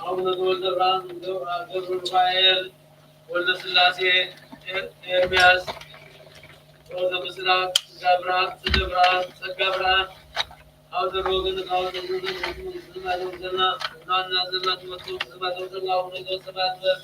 ኣቡነ ተወልደ ብርሃን ገብረ ሩፋኤል ወልደ ስላሴ ኤርምያስ ሮዘ ምስራቅ ጸጋ ብርሃን ጸጋ ብርሃን ጸጋ ብርሃን ኣብ ዘለዎ ገነት ኣብ ዘምዘና ናና ዘላ ትመቱ ዘማተው ዘላ ኣቡነ ዘበሰማያት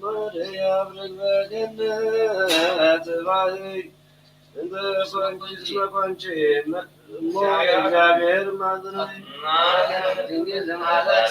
ማርያም ርግበ ገነት ባሕሪ እንተ ፈንቅልኪ መኮንኪ እሞ እግዚአብሔር ማዝነ ድንግል ማርያም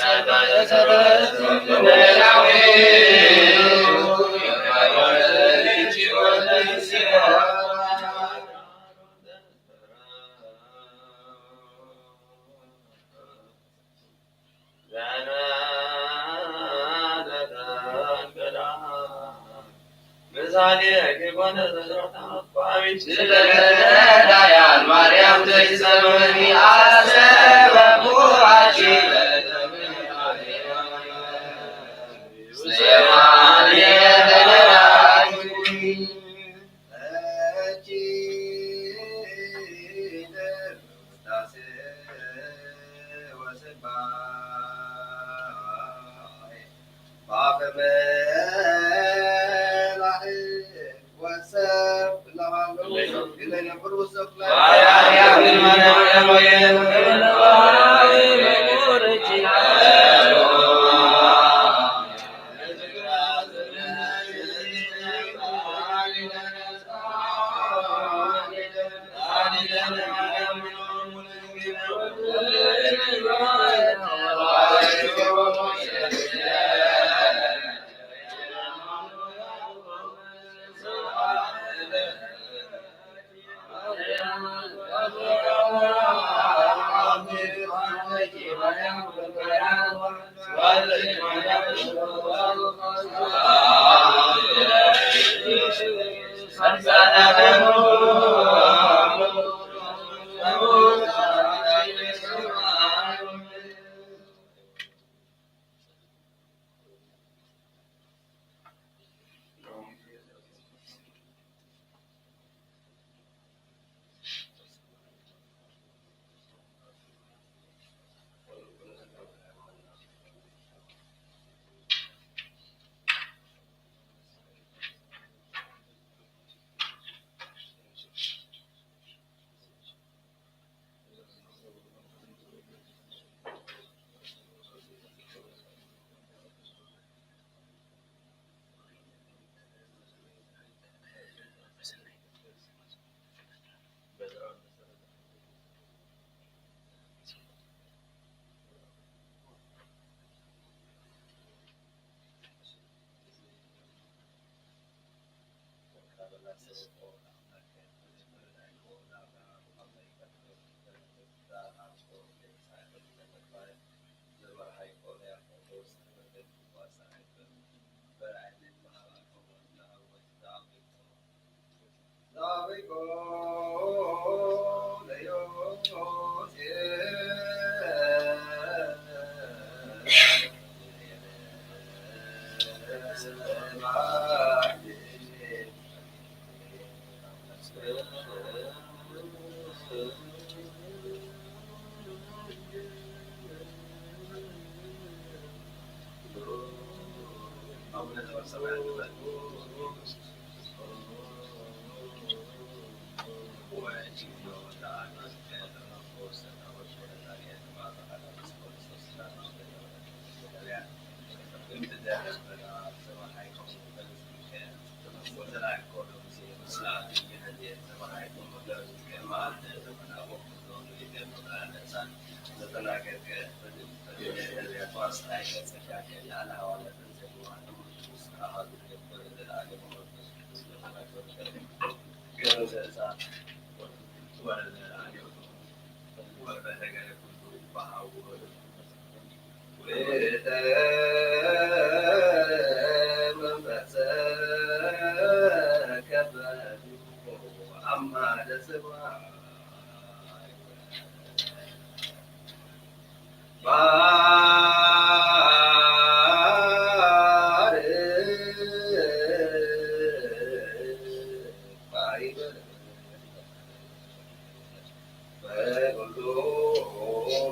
በኩሉ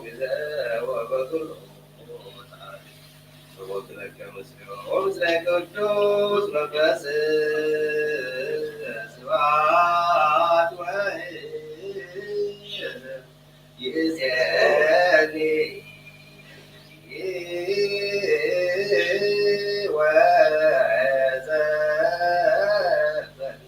ግዜ ወበኩሉ ሰዓት። ስቡሕ ለከ ምስሌሁ ወምስለ ቅዱስ መንፈስ ስብሐት ወይእዜኒ ወዘልፈኒ።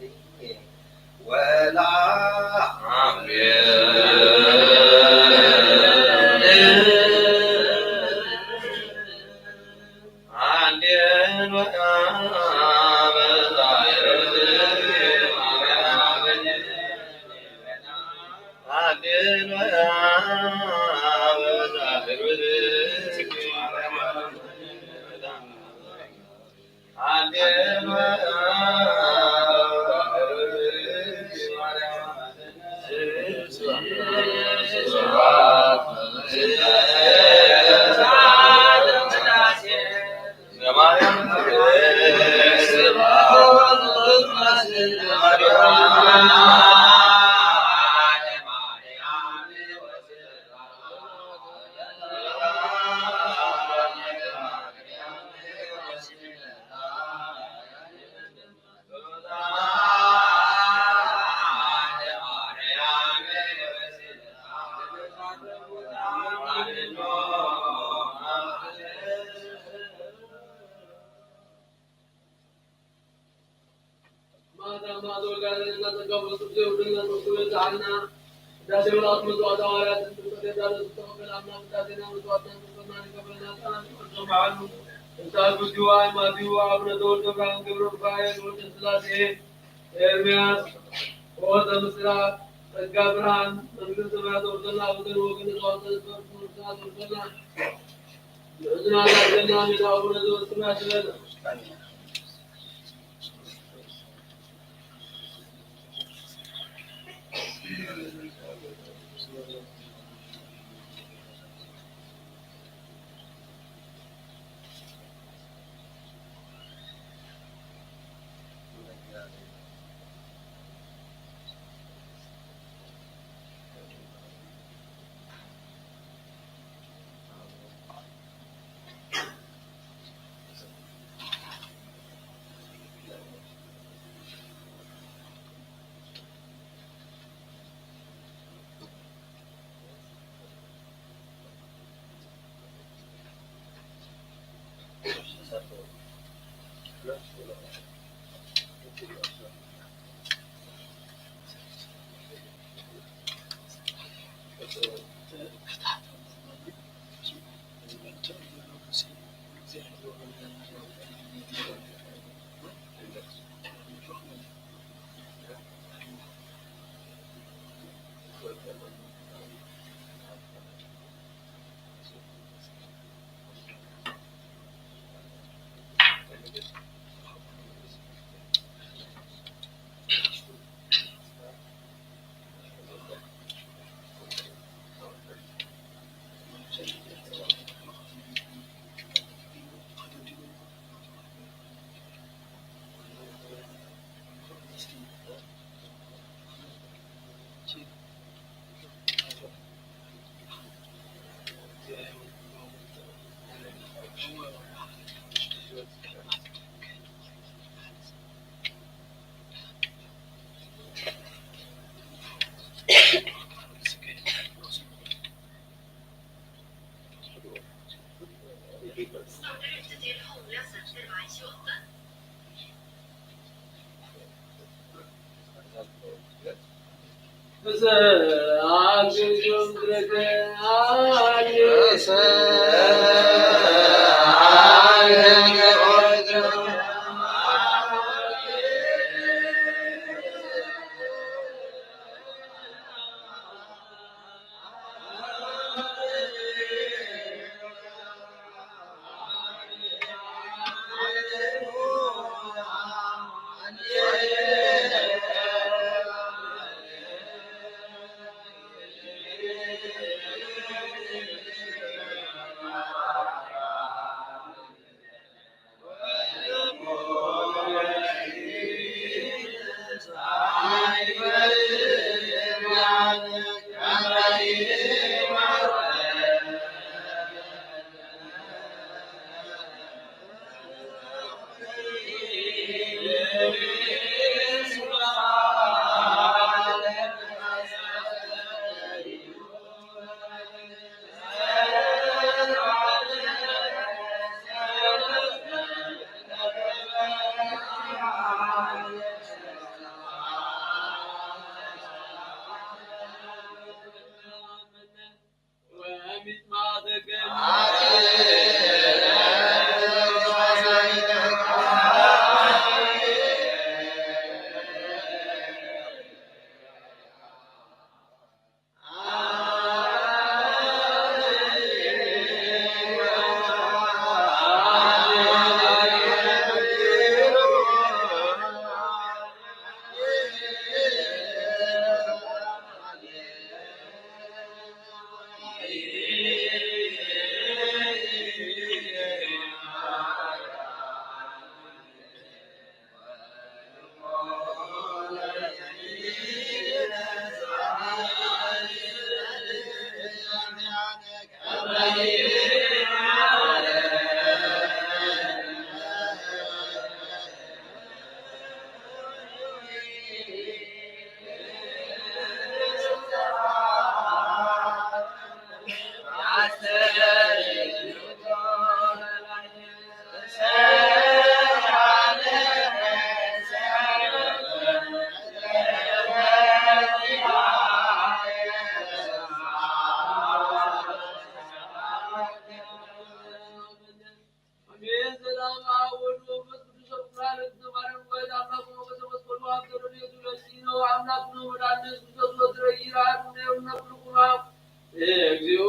ማታ ማታ ወልዳለና ጸጋ በሱ ዘይውድና ተኩለ ዛዓና ቅዳሴ መላእክት መስዋዕት ሐዋርያት ጥምቀት የዳለ ዝተቀበል አምላክ ቅዳሴና መስዋዕትና ተሰማኒ ከበልና ጻና ተሰማዓሉ። እንታ ጉዲዋ ማዲዋ አቡነ ተወልደ ብርሃን ገብረ ሩፋኤል ወልደ ስላሴ ኤርምያስ ኦተ ምስራቅ ጸጋ ብርሃን መንግስተ ሰማያት ወርደና አቡነ ወገነ ተዋሰነ መንግስተ ሰማያት ወርደና። አሜን። ሰላም አብ ወልድ ወመንፈስ ቅዱስ ወኩሉ ዓለም ዘማርያም ወይ አምላክ ነው። በተመስገኑ አብ ተረድኤቱ ለሲ ነው። አምላክ ነው። መድኃኒነ ኢየሱስ ክርስቶስ ወትረ ይራቅ ነው። ነፍስ ቁማ እግዚኦ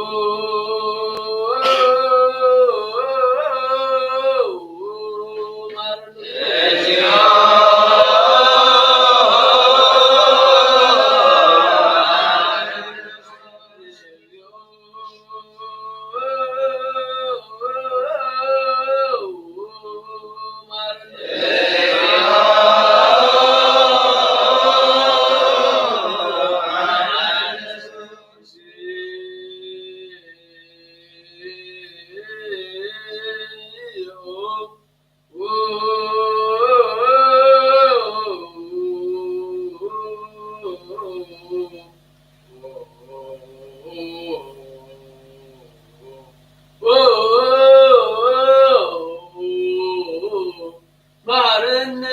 ማረነ።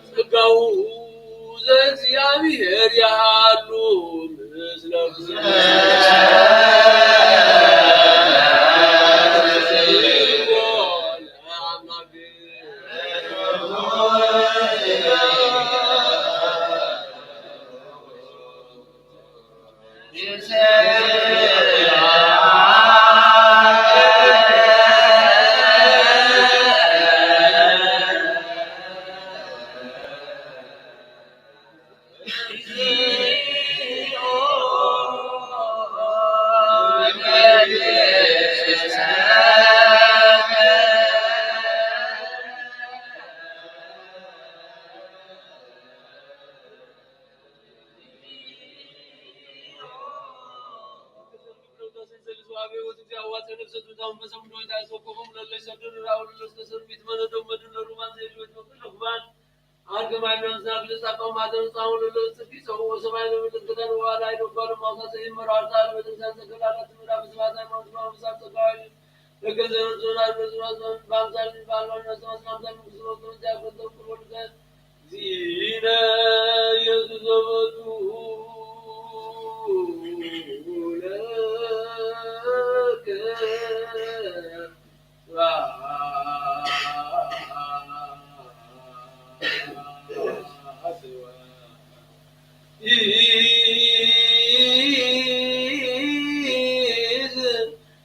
ጸጋው ዘእግዚኣብሔር ይሃሉ ምስለ ዚነ ኢየሱስ ዘመቱ ለከ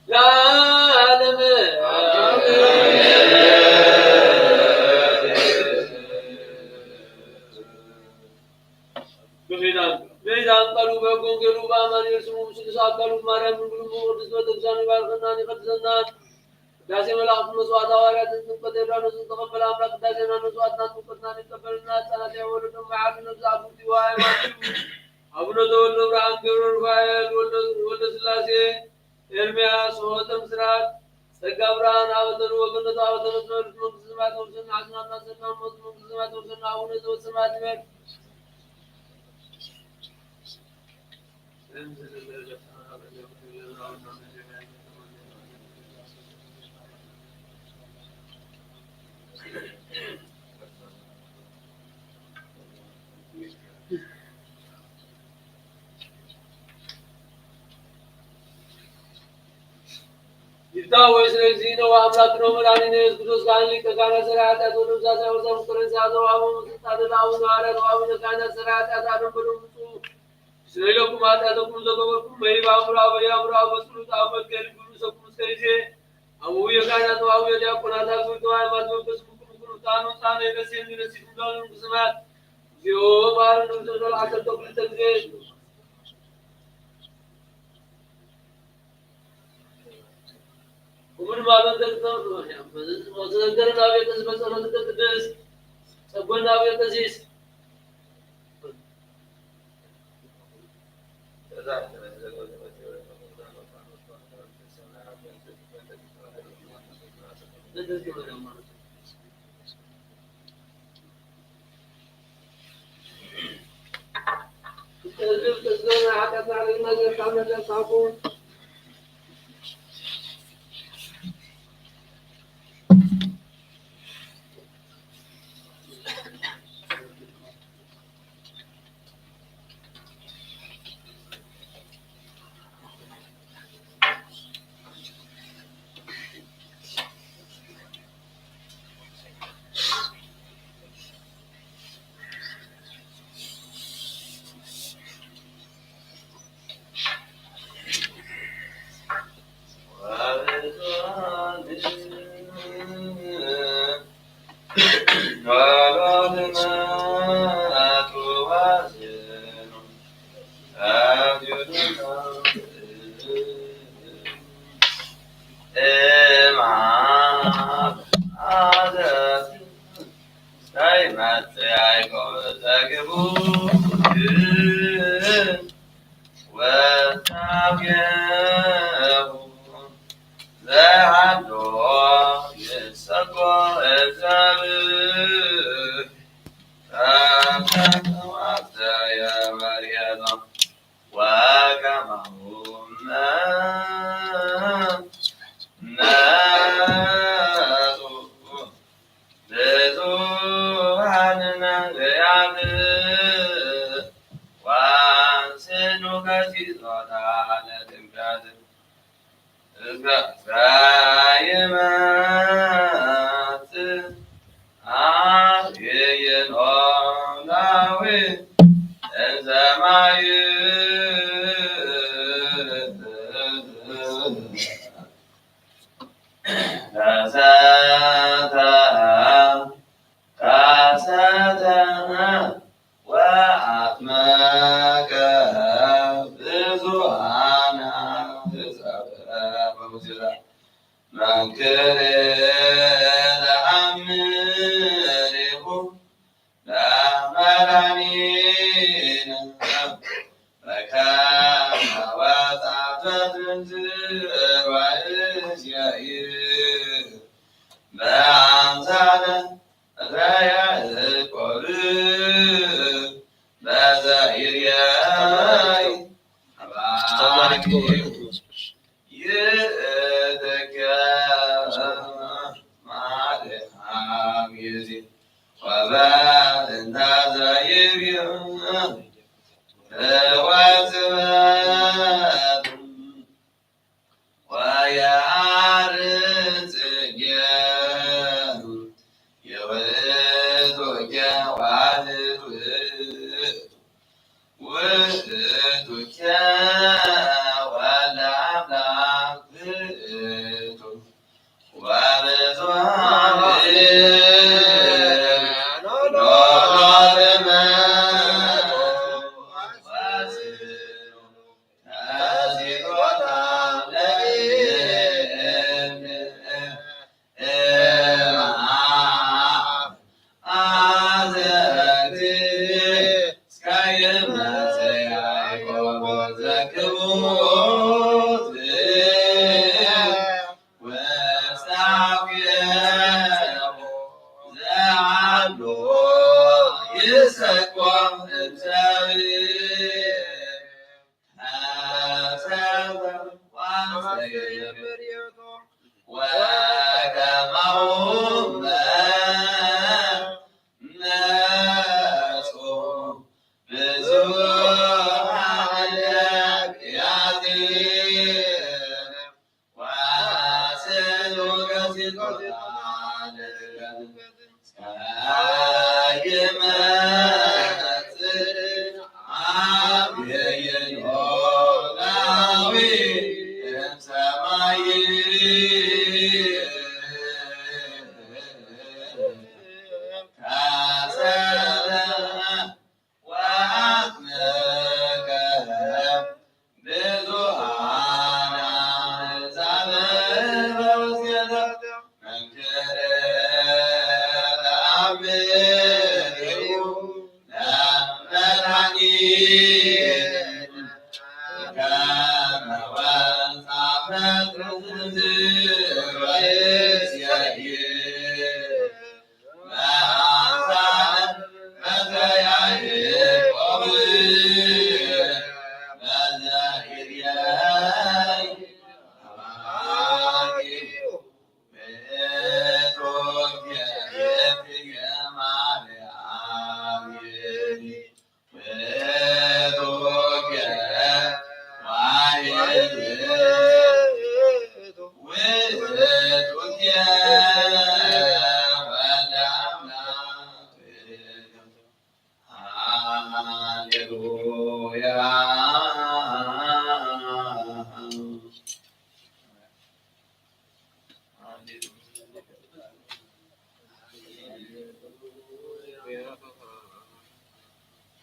ለዓለመ ብኺዳን ብኺዳን ቃሉ በጎንጌሉ በአማኑኤል ስሙ ምስሉስ አካሉ ማርያም ድንግሉ ቅዱስ ቤተክርስቲያን ይባርኸናን ይቀድሰናን። ቅዳሴ መላእክት መስዋዕት ሐዋርያትን ጥምቀት ዮርዳኖስን ተቀበለ አምላክ ቅዳሴና መስዋዕትና ጥምቀትና ይቀበልና። ጸሎተ ወለዶም መዓልቲ ነብዛ አቡቲ ወሃይማኖት አቡነ ተወልደ ብርሃን ገብረ ሩፋኤል ወልደ ስላሴ ኤርምያስ ሆተ ምስራት ጸጋ ብርሃን አበተኑ ወገነቱ አበተኑ ትመልስ መንግስት ሰማያት ወርሰና አጽናና ሰላም ሞት መንግስት ሰማያት ወርሰና አቡነ ዘበሰማያት ይበል። ይፍታ ወይ ስለዚህ ነው አምላክ ነው መድኃኒነ ኢየሱስ ክርስቶስ ካህን ሊቀ ካህናት ሠራየ ኃጢአት ወደምሳሳ ወዛ ፍቅርን ሳዘው አበው ስልጣን ለአቡነ ሐዋርያት ወአቡነ ካህናት ሠራየ ኃጢአት አደም በደም ውጡ። እስመ ኢለኩም ኃጢአተኩም ዘገበርኩም መይብ አእምሮ አበይ አእምሮ አበ ጽሉት አበ ከልብ ብሉሰኩም እስከ ይዜ አበው የካህናት አበው የዲያቆናት አግብርተው ሃይማኖት መንፈስ ምክሩ ምክሩ ጣኑ ጣኑ የነሴን ነሴት እንዳሉ ቅስማት እግዚኦ መሐረነ ክርስቶስ ዓሰርተ ክልተ ክቡር ማመን ዘግተው በተዘገረ ናቤት ህዝበ ጸሎት ቅድስ ጸጎና ቤተዚስ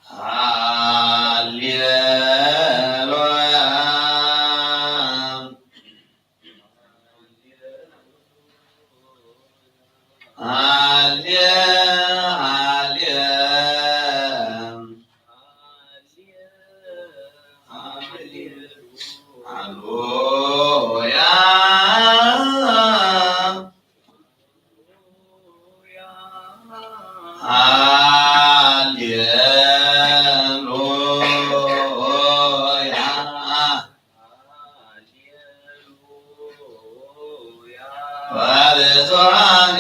ሃሌሉያ። ሃሌሉያ። ሃሌ-፣ ሃሌ-፣ ሃሌሉያ። ሃሌሉያ። ወብዙኃን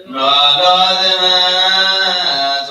ኖሎት መቱ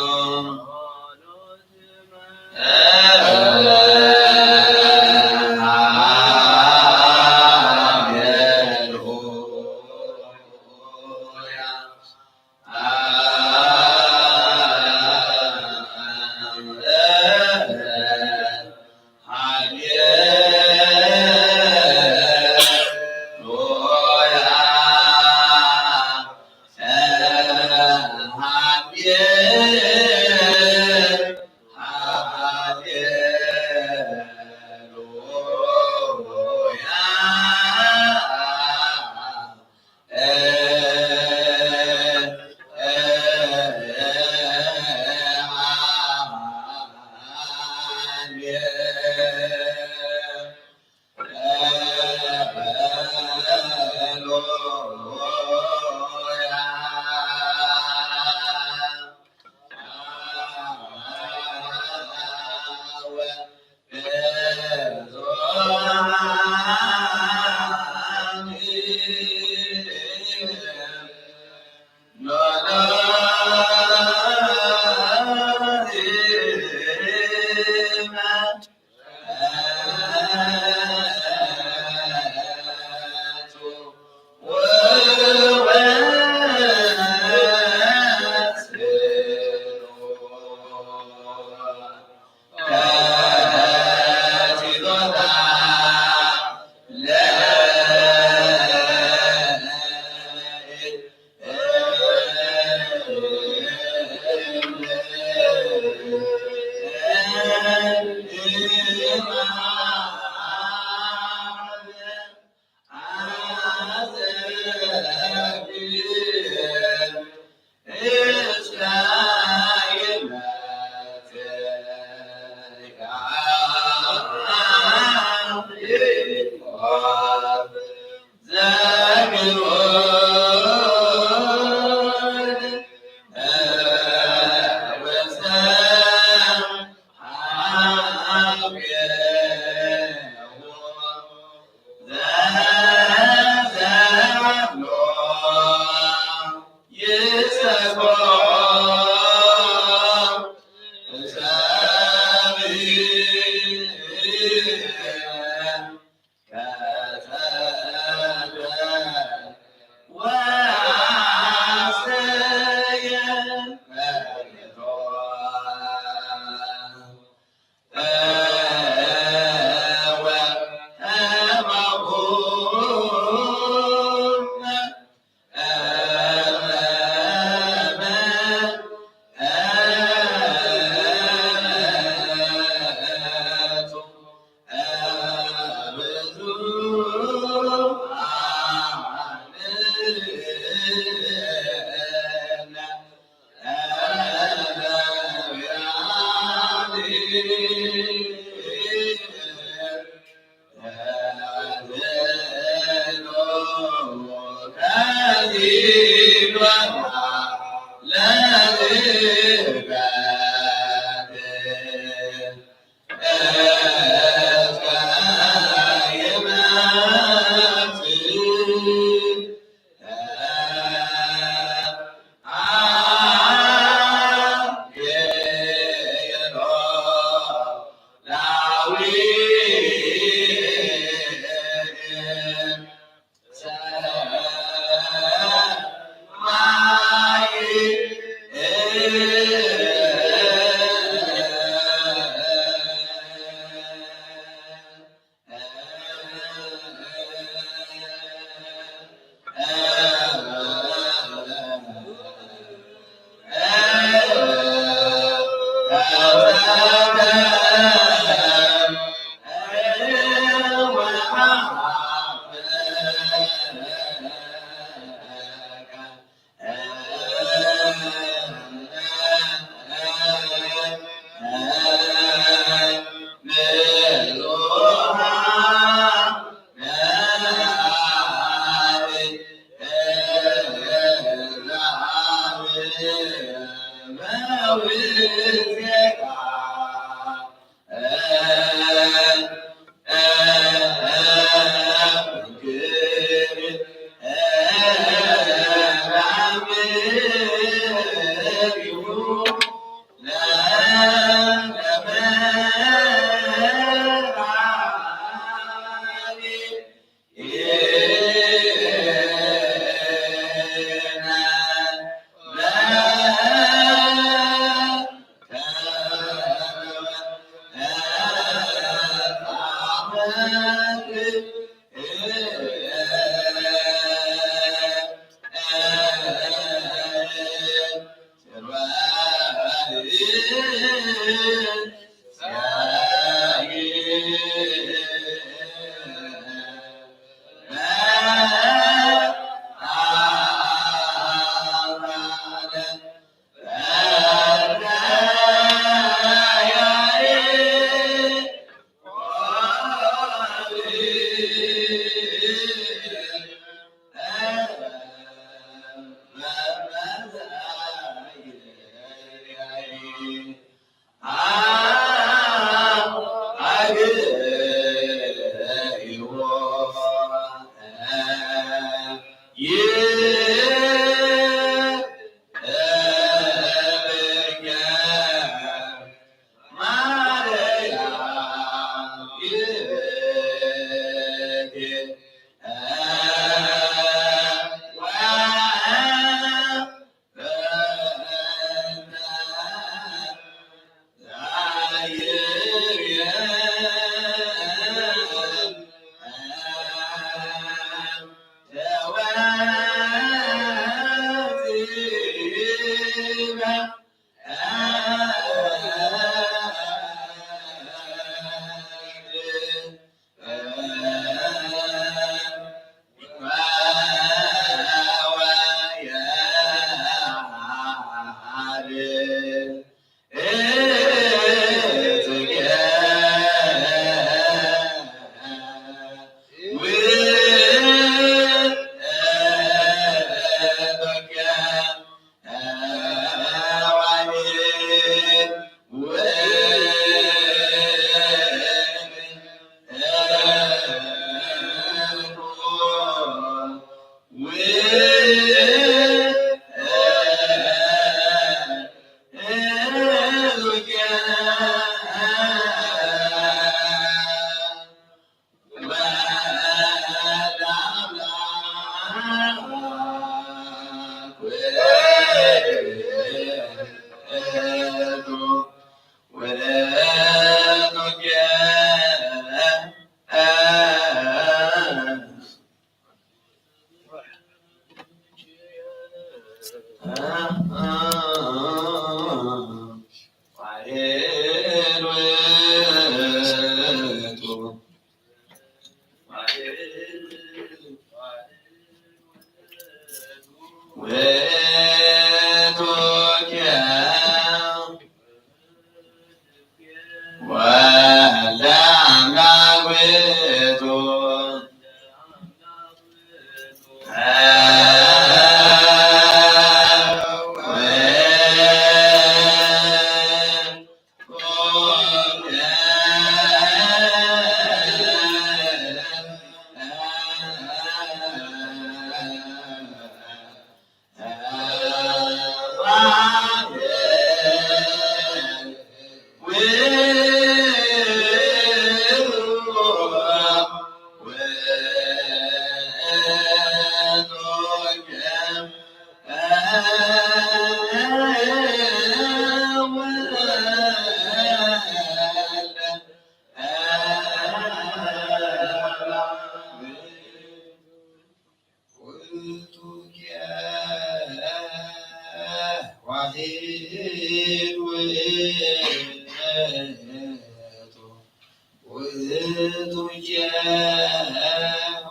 ውእቱ ኪያነ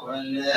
ወልደ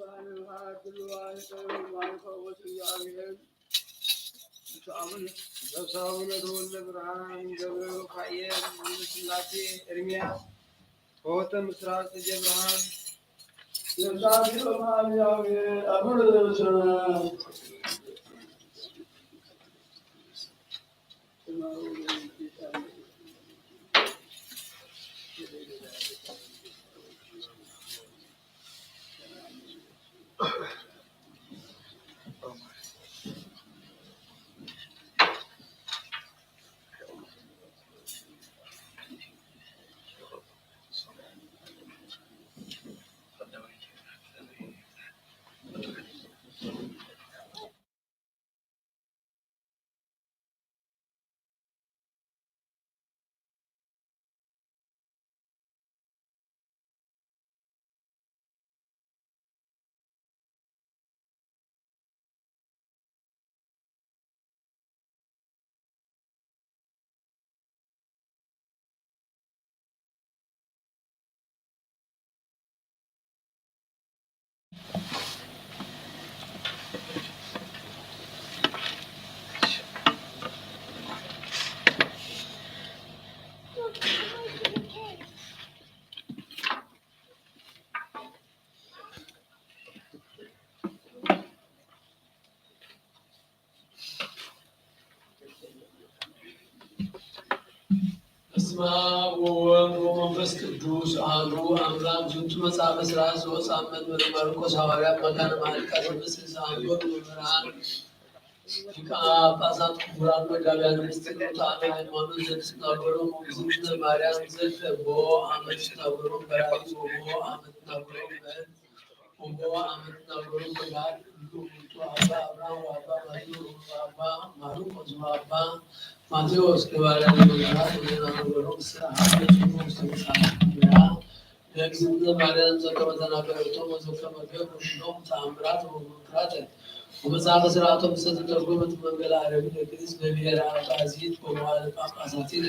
ብስመ አብ ወወልድ ወመንፈስ ቅዱስ አሐዱ አምላክ። በስመ አቡነ ተወልደ ብርሃን ገብረ ሩፋኤል ወልደ ሥላሴ ኤርምያስ ኆኅተ ምስራቅ ጽጌ ብርሃን። በስመ አብ ወወልድ ወመንፈስ ቅዱስ አሐዱ አምላክ። ዝንቱ መጽሐፈ ሥርዓት ዘወፅአ እምነ መንበረ ማርቆስ ሐዋርያ መካነ መዓልቲ ቀዳማይ ሰንበት። መምህራን ሊቃነ ጳጳሳት፣ ክቡራን መጋቢያነ ምስጢር፣ ርቱዓነ ሃይማኖት፣ ዘትትናገሮም እግዝእትነ ማርያም፣ ዘትትናገሮም በራእይ ወቦ አመትናገሮም በ ወቦ አመትናገሮም በ እሉ ውእቱ አባ አብርሃም ወአባ ማቴዎስ ወአባ ማርቆስ ወአባ ማቴዎስ ገባርያነ መምህራን ወዘናገሮም ስርዓት በጽሑ ውስተ መጽሐፍ እምኔሃ ለእግዝእትነ ማርያም ዘከመ ተናገረቶም ወዘከመ ገብሩ ኩሎም ተአምራት ወመንክራተ ወመጽሐፈ ሥርዓቶም ዘተተርጎመት መንገለ አረቢ ለግእዝ በብሔረ አግአዚት ወመዋዕለ ጳጳሳቲነ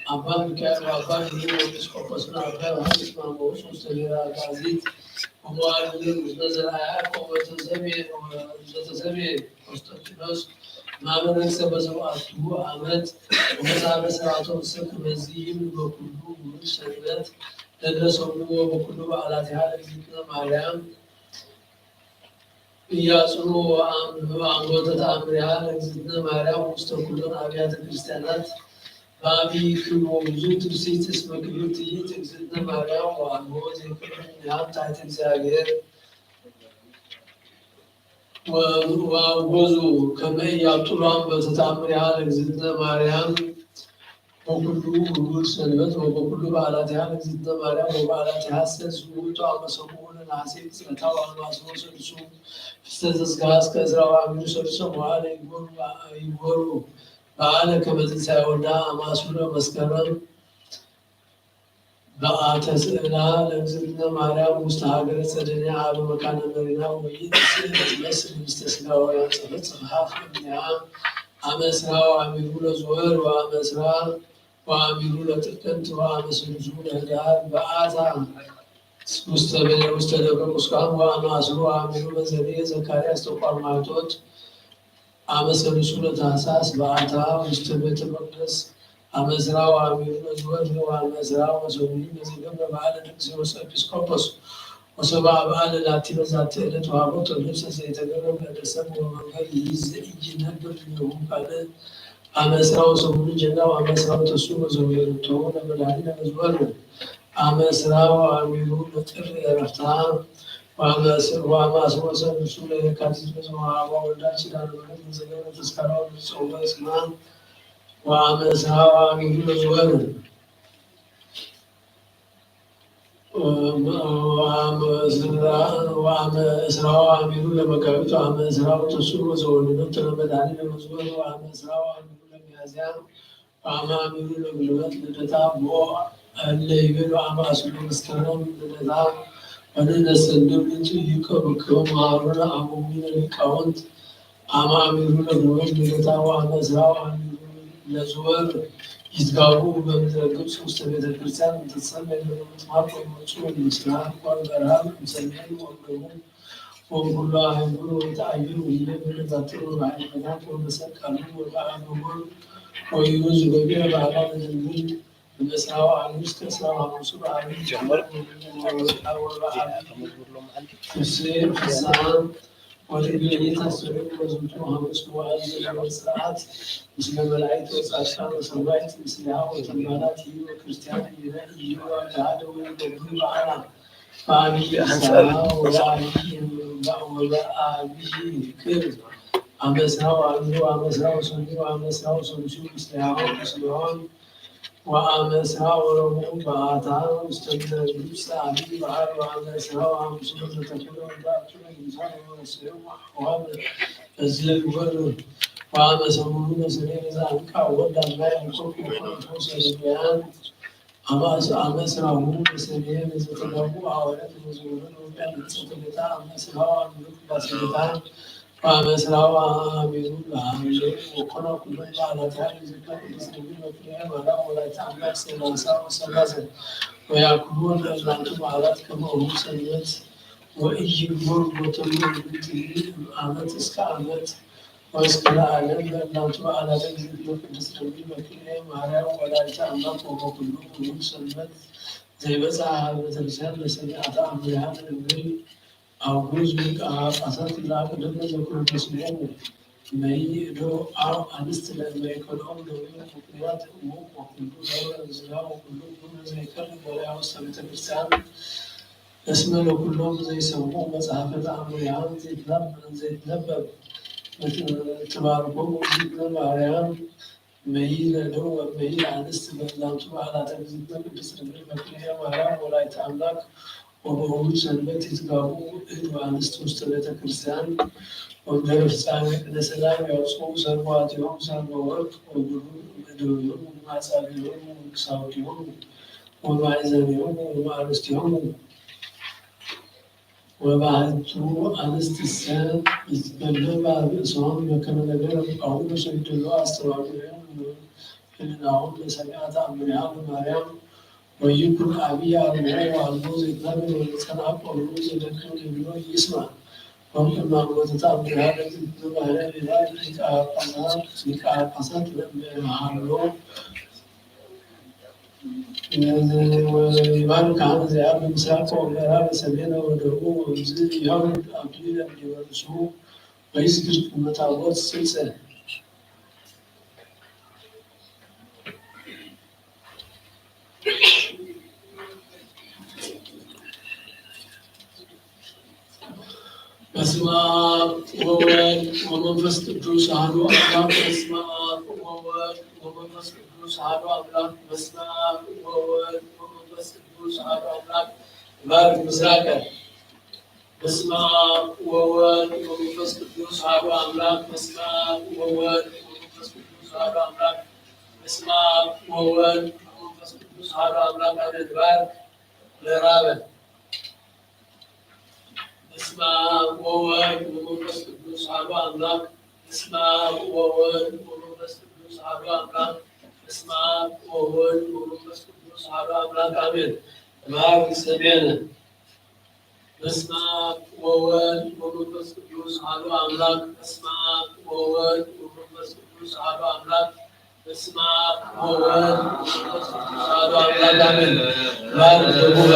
አባ ሚካኤል ወአባ ሄኖስ ኤጲስቆጶስና አባ ዮሐንስ ማሞስ ውስተ ብሔረ አግአዚት ወመዋዕለ ንጉሥ ዘርዓ ያዕቆብ ወተሰሜ ዘተሰሜ ቆስጠንጢኖስ ማመ ነግሰ በሰብዓቱ ዓመት ወመጽሐፈ ሥርዓቶም እሰ ከመዚ ይብል በኩሉ ውሉድ ሰንበት ለለሰሙ ወበኩሉ በዓላቲሃ ለእግዝእትነ ማርያም እያጽኑ ወአንጎተ ተአምሪሃ ለእግዝእትነ ማርያም ውስተ ኩለን አብያተ ክርስቲያናት በአብይ ክብር ወብዙ ትርሲት እስመ ክብርት ይእቲ እግዝእትነ ማርያም ወአልቦ ዘይክብር እምኔሃ ታሕተ እግዚአብሔር ወአውገዙ ከመ ኢያብጥሏም በተአምሪሃ ለእግዝእትነ ማርያም በኩሉ ውሉድ ሰንበት ወበኩሉ በዓላቲሃ ለእግዝእትነ ማርያም ወበዓላቲሃ ሰስ ውእቱ አመ ሰሙኡ ለነሐሴ ቅጽበታ ወአማስቦ ሰልሱ ፍስተ ዘስጋ እስከ ዕዝራ ወአሚሩ ሰልሱ ሰሙሃ ለይጎሩ ይጎሩ በዓለ ከመ ትንሣኤ ወልዳ አማስሎ መስከረም በአተ ስእላ ለእግዝእትነ ማርያም ውስተ ሀገረ ጸደንያ አብ መካነ መሪና ወይእቲ ስእለ ትመስል ምስለ ሥጋ ወያንጸፈት ጽፍሐ ፍቅድያ አመ እስራ ወአሚሩ ለዝወር ወአመ እስራ ወአሚሩ ለጥቅምት ወአመ ስሉሱ ለህዳር በአታ ውስተ ቤ-፣ ውስተ ደብረ ቁስቋም ወአመ አስሩ ወአሚሩ ለዘርኤ ዘካርያስ ተቋማጦት አመ ሰሉሱ ለታህሳስ በአታ ውስተ ቤተ መቅደስ አመ ዕዝራ ወአሚሩ ለዝወር ወአመ ዕዝራ ወሰሙኒ ለዘገብረ በዓለ ንጉሥ ኤጲስቆጶስ ወሰብአ በዓለ ላቲ በዛቲ ዕለት ወሀቦቶ ልብሰ ዘይተገብረ በእደ ሰብ ወመንበር ይእዜ ኢይነብር እምኔሁ ካልእ አመ ዕዝራ ወሰሙኒ ጀና ወአመ ዕዝራ ወተስዑ ወዘውየርቶ ለመድኃኒነ በዝወር አመ ዕዝራ ወአሚሩ ለጥር ዕረፍታ ወአመ አስር ወአመ አስር ወሰሉሱ ለየካቲት በዘወሃባ ወልዳ ኪዳነ ምሕረት ለዘገብረ ተስካራ ወለተጸውረ ስማ ወአመ ዕዝራ ወአሚሩ ለዝወር ወአመ ዕዝራ ወአመ ዕዝራ ወአሚሩ ለመጋቢት ወአመ ዕዝራ ወተስዑ ወዘወለደቶ ለመድኃኒነ በዝወር ወአመ ዕዝራ ወአሚሩ ለሚያዝያ ወአመ አሚሩ ለግልበት ልደታ ቦ እለ ይቤሉ አመ አስሩ መስከረም ልደታ ወንሕነሰ ንብል ንጽይቀ ብክሙ መሃሩነ አበዊነ ሊቃውንት አመ አሚሩ ለግልበት ልደታ ወአመ ዕዝራ ወአሚሩ ለዝወር ይትጋቡ በምድረ ግብጽ ውስተ ቤተ ክርስቲያን እንተ ትሰመ ለምጥማቅ ወይመጹ ምስላ ወበርሃም እምሰሜን ወእምደቡብ ወኩሉ ኣህጉር ወተኣይሩ ይነብር ዛትሩ ባሕርታት ወመሰቀሉ ወበአግቦን ወይሩ ዝጎብኤ ባህላ ለድንግል እምእስራሁ አብዩ እስከ እስራሁ ሐሙሱ በአብይ ወበአብይ ፍስሕ ፍስሐ ወትግቢት አስተርእዮ ዝንቱ ሐሙስ ወአብይ ስርዓት ምስለ መላእክት ወጻድቃን ወሰማዕት ምስሌሃ ወተንባላት ወክርስቲያን ይበል ይዋ ተሃደ ወይገብሩ በዓላ በአብይ ፍስሐ ወበአብይ ወበአብይ ክብር አመ እስራ ወአብዩ ወአመ እስራ ወሰኑይ ወአመ እስራ ወሰሉሱ ምስሌሃ ምስሌሆን ወአመ እስራ ወረብዑ በአታ ውስተ ምድረ ግብፅ አብይ በዓል ወአመ እስራ ወሐሙሱ ለተኮነ ወዳቱ ቅዱሳን ወመሰሎም አሕዋም በዝህ ወሉ ወአመ ሰሙኑ ለሰኔ በዛ አንቃ ወልድ አምላክ ያዕቆብ ወኮነ ፈውሰ ለድውያን አመ እስራሁ ለሰኔ ለዘተጋቡ ሐዋርያት ወዘወረዱ ወቃል ንጽሕተ ቤታ አመ እስራሁ አምልክ ባሰጌታ ወአመ እስራሁ አሚሩ ለሐምሌ ወኮነ ኩሉ በዓላቲሃ ለዝክረ ቅድስት ድንግል በክልኤ ማርያም ወላዲተ አምላክ ሠላሳ ወሠላሳ ወያክሉ ለእላንቱ በዓላት ከመ እሁ ሰንበት ወኢይግቦር ቦተሙ እምትኒ እም ዓመት እስከ ዓመት ወእስከ ለዓለም ለእላንቱ በዓላተ እግዝእትነ ቅድስት ድንግል በክልኤ ማርያም ወላዲተ አምላክ ወበኩሉ እሁድ ሰንበት ዘይበጽሐ ሀበ ቤተክርስቲያን ለሰሚዓተ አምሪሃ ለእንግል አውጉዝ ሊቀ ጳጳሳት ለአቅድም ለዘኩርነ ስሞሙ መይእዶ አው አንስት ለእመይከልኦም ለውዩ ምክንያት እሙ ወኩሉ ደብረ እንስራ ወኩሉ ግብር ዘይከል በሪያ ውስተ ቤተክርስቲያን እስመ ለኩሎም ዘይሰምዑ መጽሐፈ ተአምሪሃ ዘይትነበብ ዘይትነበብ ትባርኮም እግዝእትነ ማርያም መይል ደው ወመይል አንስት በእላንቱ በዓላተ እግዝእትነ ቅድስት ድንግል በክልኤ ማርያም ወላዲተ አምላክ ወበውሉድ ሰንበት ይትጋቡ እድ ወአንስት ውስተ ቤተ ክርስቲያን ወእምደብረ ፍጻሜ ቅድስተ ሰላም ያውፅኡ ሰርጓቲሆሙ ሰርገ ወርቅ ወብሩር እምእደዊሆሙ ወማጻቢሆሙ ወክሳውዲሆሙ ወማእዘኒሆሙ ወማእርስቲሆሙ ወባሕቱ አንስትሰ ይትገለባ ርእሶም በከመ ነገረ ጳውሎስ ወይደሉ አስተባብዑ ህልናሆም ለሰሚዐ ተአምሪሃ ለማርያም ወይኩን አብይ አልቦ ወአልቦ ዘይትናገር ወይጸንዐ ቆርኑ ዘይደክም ዘይብሎ ይስማ። ወእምቅድመ አሞተ ተአምሪሃ ለእግዝእትነ ማርያም ይላል ሊቀ ጳጳሳት ሊቀ ጳጳሳት ለእመሃሎ ይባርክ ካህን ዘያብ ምስራቅ ወምዕራብ ሰሜን ወደቡብ ወምዝ ያውርድ አብዲ ለእምዲበርሱ ወይስግድ ቁመታቦት ስልሰ በስመ አብ ወወልድ ወመንፈስ ቅዱስ አሐዱ አምላክ። በስመ አብ ወወልድ ወመንፈስ ቅዱስ አሐዱ አምላክ። በስመ አብ ወወልድ ወመንፈስ ቅዱስ አሐዱ አምላክ። ባርክ ምስራቀ። በስመ አብ ወወልድ ወመንፈስ ቅዱስ አሐዱ አምላክ። በስመ አብ ወወልድ ወመንፈስ ቅዱስ አሐዱ አምላክ። በስመ አብ ወወልድ ወመንፈስ ቅዱስ አሐዱ አምላክ። አሜን። ባርክ ለራበ። በስመ አብ ወወልድ ወመንፈስ ቅዱስ አሐዱ አምላክ። በስመ አብ ወወልድ ወመንፈስ ቅዱስ አሐዱ አምላክ። በስመ አብ ወወልድ ወመንፈስ ቅዱስ አሐዱ አምላክ አሜን። እምአብ ሰሜነ። በስመ አብ ወወልድ ወመንፈስ ቅዱስ አሐዱ አምላክ። በስመ አብ ወወልድ ወመንፈስ ቅዱስ አሐዱ አምላክ። በስመ አብ ወወልድ ወመንፈስ ቅዱስ አሐዱ አምላክ አሜን። እምአብ ደቡበ።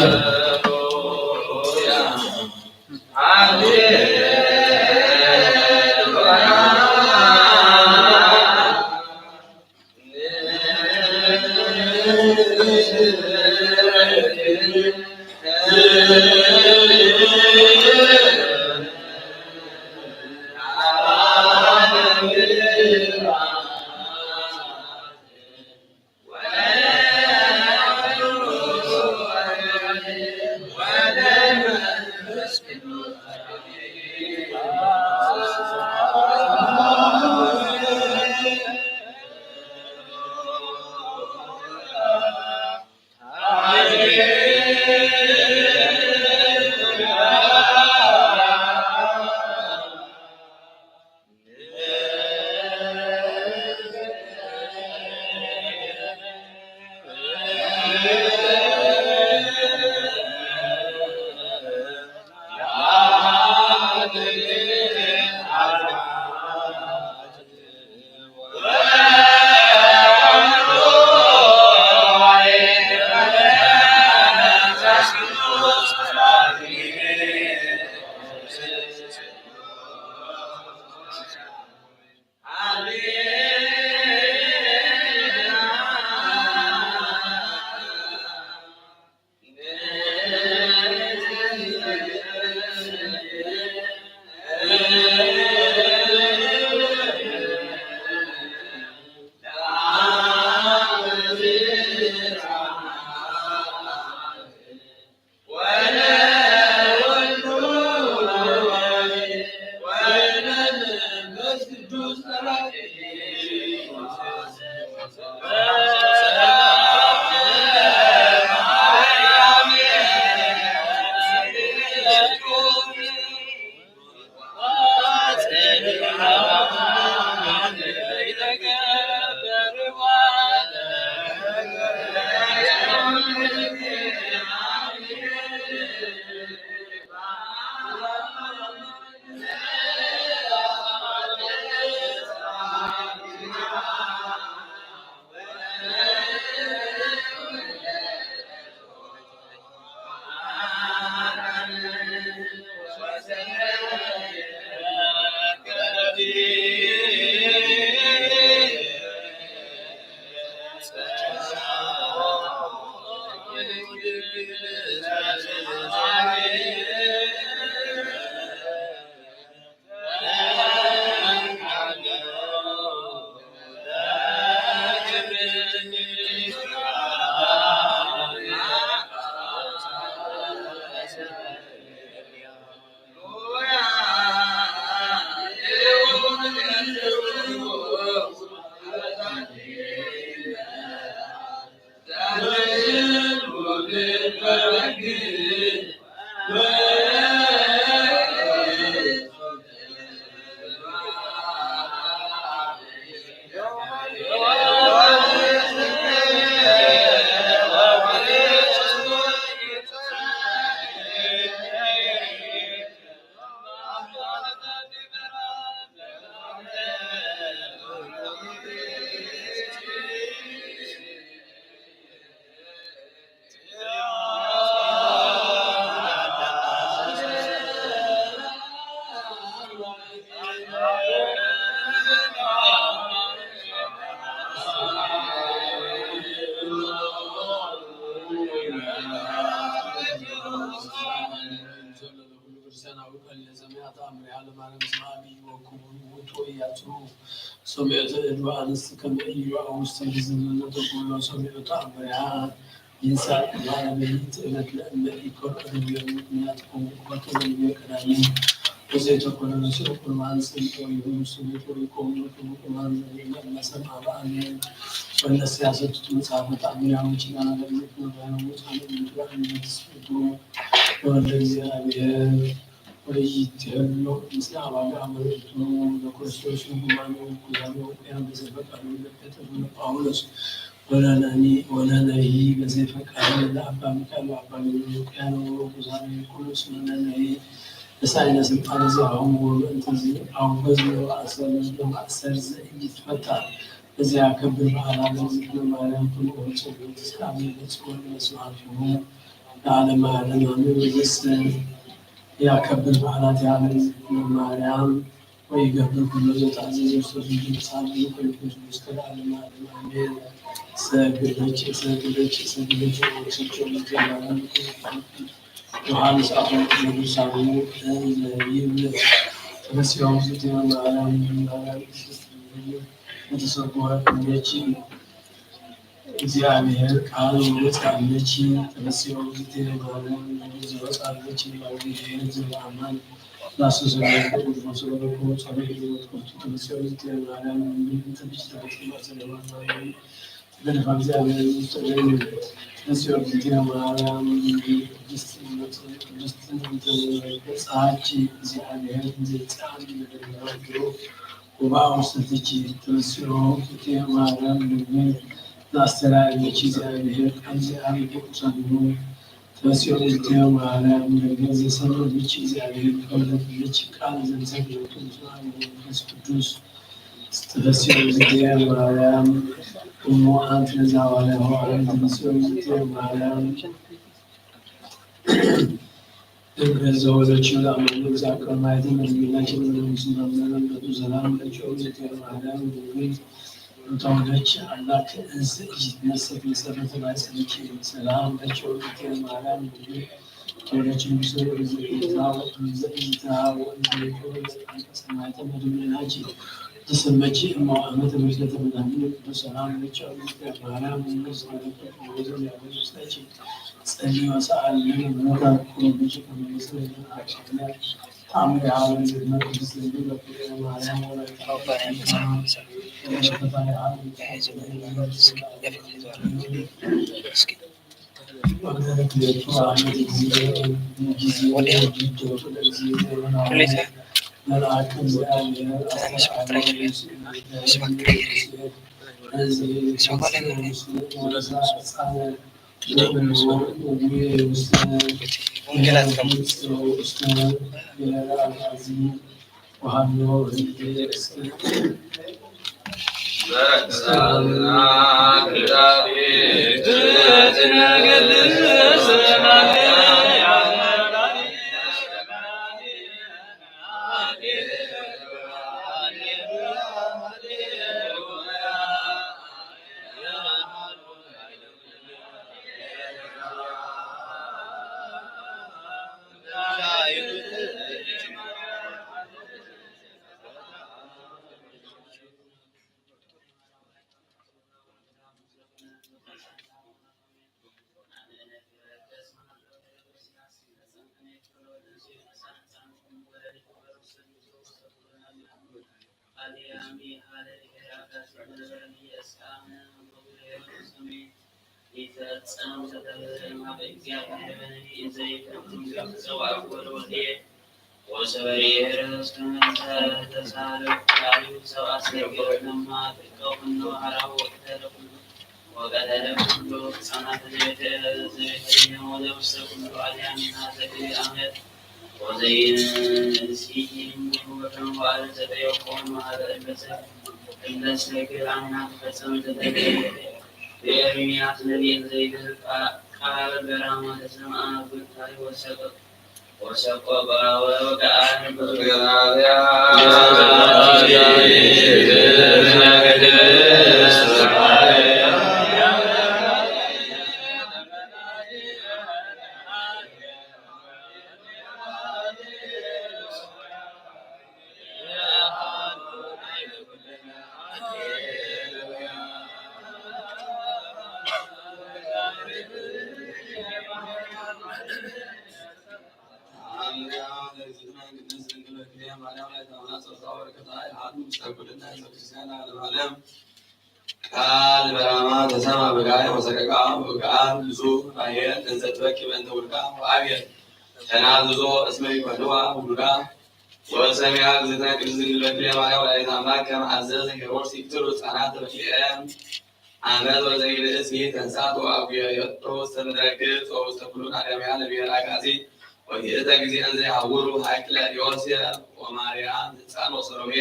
ኩሉ ክርስቲያን ኣብ ቀሊለ ሰማያት ኣምሪሃ ለማርያም ዝሃቢ ወክቡር ውእቱ ወያጽሩ ሰሚዑ ተእድዋ ኣንስቲ ከመ ኢዮአብ ውስተ ግዝም ለተኮሎ ሰሚዑ ተኣምሪሃ ይንሳእ ለዓለመ ይትእመት ለእመ ኢኮር ርግዮ ምክንያት ኮሙ ኮከበ ልብዮ ቀዳሚ ወዘይተኮነ ነሲኦ ቁርባን ጽምጦ ይሁን ስሉጦ ይኮኑ ክሙ ቁርባን ዘሪእና እናሰምዓ በኣሜን ወለስያ ሰትቱ መጽሐፈ ተኣምሪሃ ወኪዳና ለእግዚእነ ማርያም ወጻነ ምድራ እምነት ስፍቶ ወልደ እግዚኣብሔር ወይትሄሎ ምስለ አባግዕ አመልእቱ ለክርስቶስ ህሙማኑ ኩዛኑ ቅያን በዘፈቀዱ ለጴጥሮስ ወለጳውሎስ ወለነኒ ወለነሂ በዘፈቀዱ ለአባ ሚካኤል ወአባ ገብርኤል ቅያኑ ወኩዛኑ ኩሉስ ወለነሂ በሳይነ ስልጣን ዚአሆሙ ወበእንተዚ አውገዝ ወአሰር ለማእሰር ዘኢይትፈታ በዚያ ከብር በዓላ ለእግዝእትነ ማርያም ትምኦ ጸሎት እስከ አብ ገጽ ወለስብሐት ይሁን። ለዓለመ ዓለም አሜን። በዘሰ ያከብር በዓላት የዓለም ማርያም ወይገብር ኩሎ ዘተአዘዘ ውስተ ዝንቱ መጽሐፍ ይእመን በስሙ እስከ ለዓለመ ዓለም አሜን። ሰግደች ሰግደች ሰግደች ወሰቸው ለማርያም ዮሐንስ አፈወርቅ ቅዱሳኑ ይብል ተፈስዮም ዝቴ ማርያም ማርያም ቅድስት ድንግል የተሰጎረ እመቺ እግዚአብሔር ቃል ወፃለች ተፈስዮ ዝቴ ማርያም ወፃለች ባውዲሄ ዘበአማን ላሱ ዘበ ቅዱስ ወሰበኮ ጸበ ህይወት ኮቱ ተፈስዮ ዝቴ ማርያም እንዲህ ተብች ተፈስዮ ማሰለማ ማርያም ተገለፋ እግዚአብሔር ይስጥልኝ። ተፈስዮ ዝቴ ማርያም እንዲህ ቅድስት ቅድስት ተፈስዮ ጸሐች እግዚአብሔር እንዲህ ጻን ወባ ውስጥትኪ ተፈስዮ ዝቴ ማርያም ድንግል ዘአስተርአየኪ እግዚአብሔር ቃል ዘአብ ቅዱሳን ተፈስዮ ዝቴ ማርያም ድንግል ዘሰመየኪ እግዚአብሔር ከወለደኪ ቃል ዘምሰል ቅዱስ መንፈስ ቅዱስ ተፈስዮ ዝቴ ማርያም እሞ አንቲ ለዘ ሐዋርያ ሐዋርያ ተፈስዮ ዝቴ ማርያም እምእዘ ወዘችው ለአማኑኤል ዘአቀርማይትን ለድንግልናችን ለመንግስት መምህርን በቱ ሰላም ለችው ዝቴ ማርያም ድንግል እንተወለች አምላክ እንስ እጅትነሰት መሰረተ ማይጸነች ሰላም ለችው ዝቴ ማርያም ድንግል ተወለች ምስሉ እዝእታ ወእምዘ እይታ ወእምዘ ይኩን ሰማይተ መድምናች ተሰመች እሞ አመት ምልከተ መድኃኒት ቅዱስ ሰላም ለችው ዝቴ ማርያም ድንግል ስለ ወዘ ያጎ ውስጠች ጸልዩ ወሰአሊ ለነ ምሕረተ ኩሉ ምንጭ ከመ ይስረይ ለነ ኃጢአትነ አሜን። አብ ልደትና ቅድስት ድንግል በክልኤ ማርያም ወላዲተ አምላክ ሰላም ለኪ። እስኪ ወዲያ ሁሌታ መስዋዕት ትረግል፣ መስዋዕት ትረግል። ወንጌላት ወሰበየ ርእስክሙ ተሳለቁ ቃሉ ሰብአ ሰገል ለማ ጥቀ ኩሉ ሀራሁ ወቅተለ ኩሉ ወቀተለ ኩሉ ህፃናት ዘይተ ዘይተኛ ወዘውስተ ኩሉ አልያም ናዘግል አመት ወዘይንስይም ወከም ዋል ዘተየቆም ማህበረ በሰብ እንደሰግል አምና ተፈጸመ ተተገ ብኤርምያስ ነቢይ ዘይተ ቃል በራማ ተሰምአ ጉልታይ ወሰቀ ቃል በራማ ተሰማ በጋይ ወሰቀቃ ውቃን ብዙ ራሄል እንዘትበኪ በእንተ ውልቃ ወአብየት ተናዝዞ እስመ ይኮንዋ ውሉዳ ወሰሚያ እግዝእትነ ቅድስት ድንግል በክልኤ ማርያም ወላዲተ አምላክ ከም አዘዘ ሄሮድስ ይቅትሉ ህፃናት በክልኤ አመት ወዘይልእሲ ተንሳት ወአጉየየቶ ውስተ ምድረ ግብፅ ወውስተ ኩሉ አዳምያ ለብሔር አጋዚ ወይእተ ጊዜ እንዘ ይሐውሩ ሀቅለ ዮሴፍ ወማርያም ህፃን ወሰሎሜ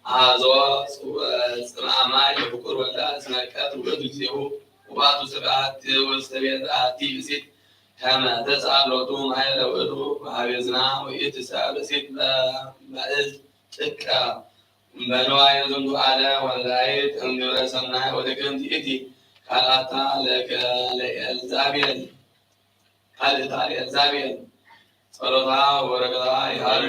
አዞ ጽማማይ የፍቁር ወልዳ እስመ ቀትር ውእቱ ጊዜሁ ውባቱ ስብሐት ውስተ ቤት አቲ ብእሲት ከመ ተጻሎቱ ማይ ለውእቱ ወሀቤዝና ወኢትሰ ብእሲት በእዝ ጥቀ በንዋየ ዝንቱ አለ ወላይት እምግብረ ሰናይ ወድግምት ይእቲ ካልአታ ለከ ለኤልዛቤል ካልእታ ለኤልዛቤል ጸሎታ ወበረከታ ይሃሉ።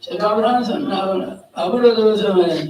ጸጋ ብርሃን ሰምና ኣቡነ ዘበሰማያት።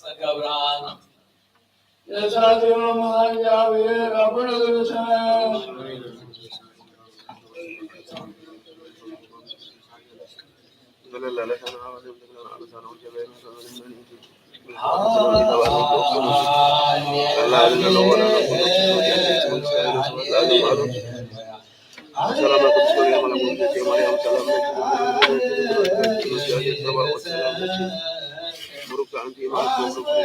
ጸጋ ብርሃን የሳቴው መሃጃዊ አቡነ ዘበሰማያት ሰላም ቅዱስ ገብርኤል መልአክ ወንጌል ማርያም ሰላም ለኪ ብሩክ አንቲ እም አርያም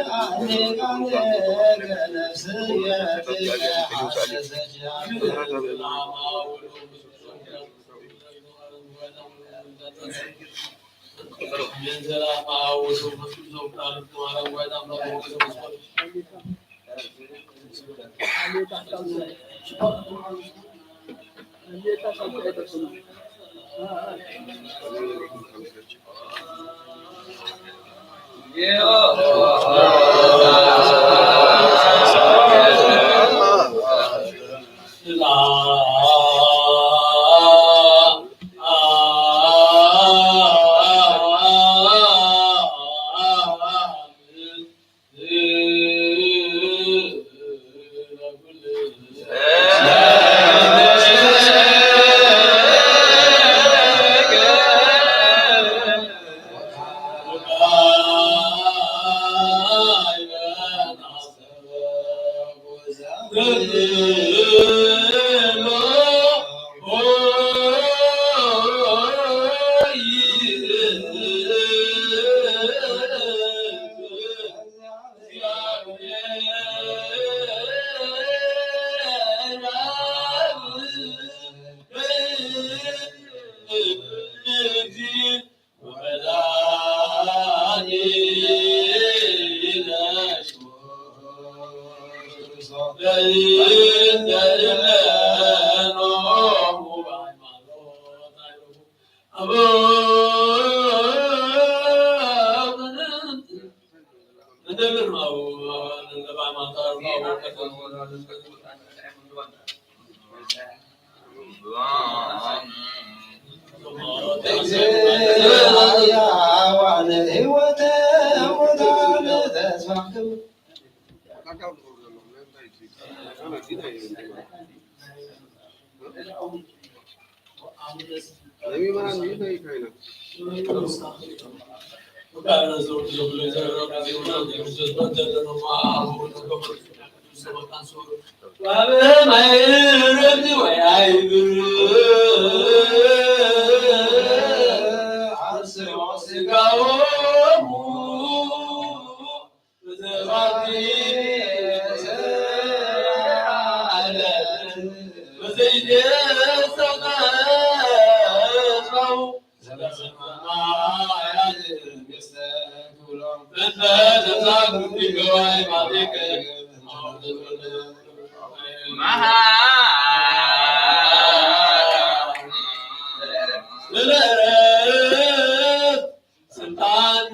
ስልጣን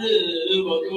ንቦቱ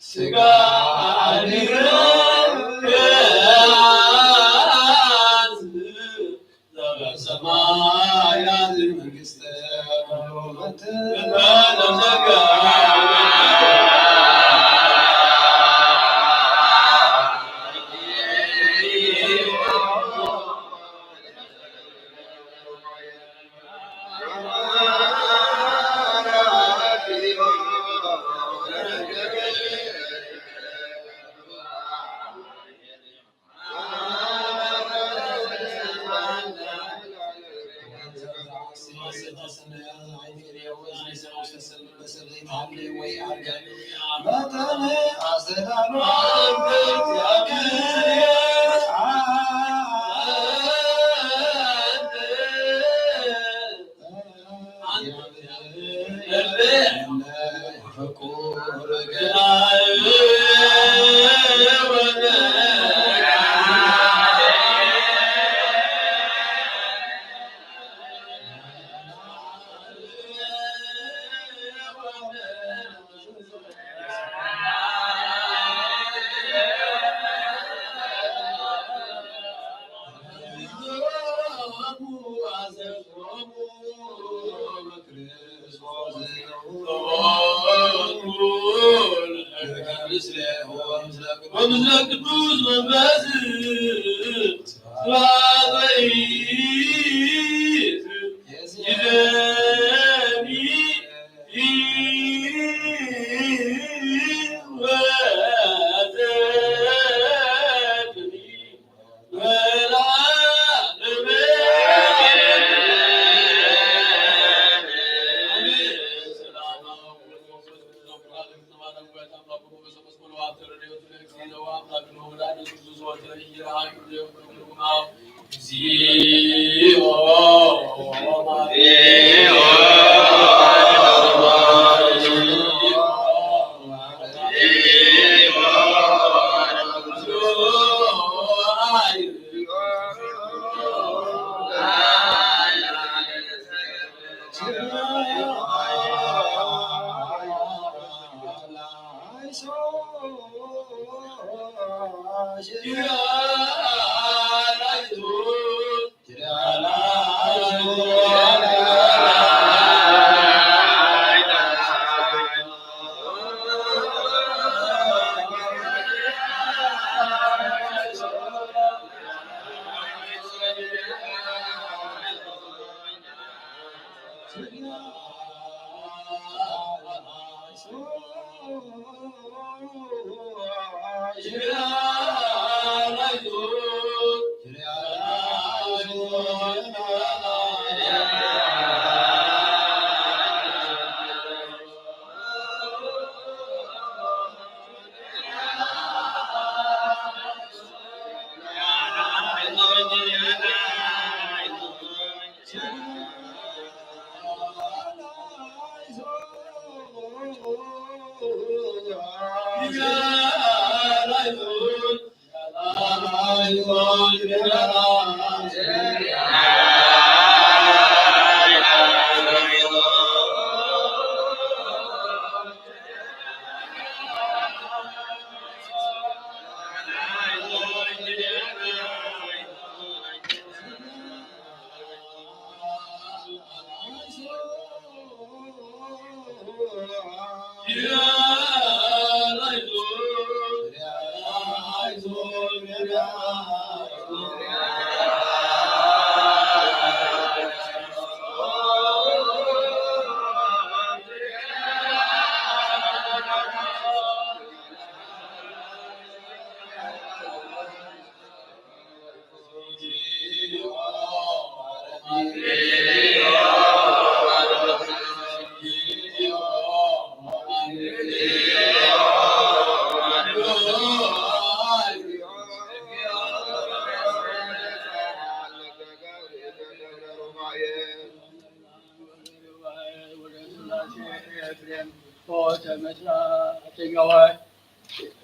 ስጋ ሰማያት መንግስተ ወምስለ ቅዱስ መንፈስ ስብሐት ይእዜኒ ወዘኒ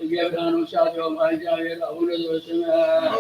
እግዚአብሔር አኖሻቸው እግዚአብሔር አቡነ ዘበሰማያት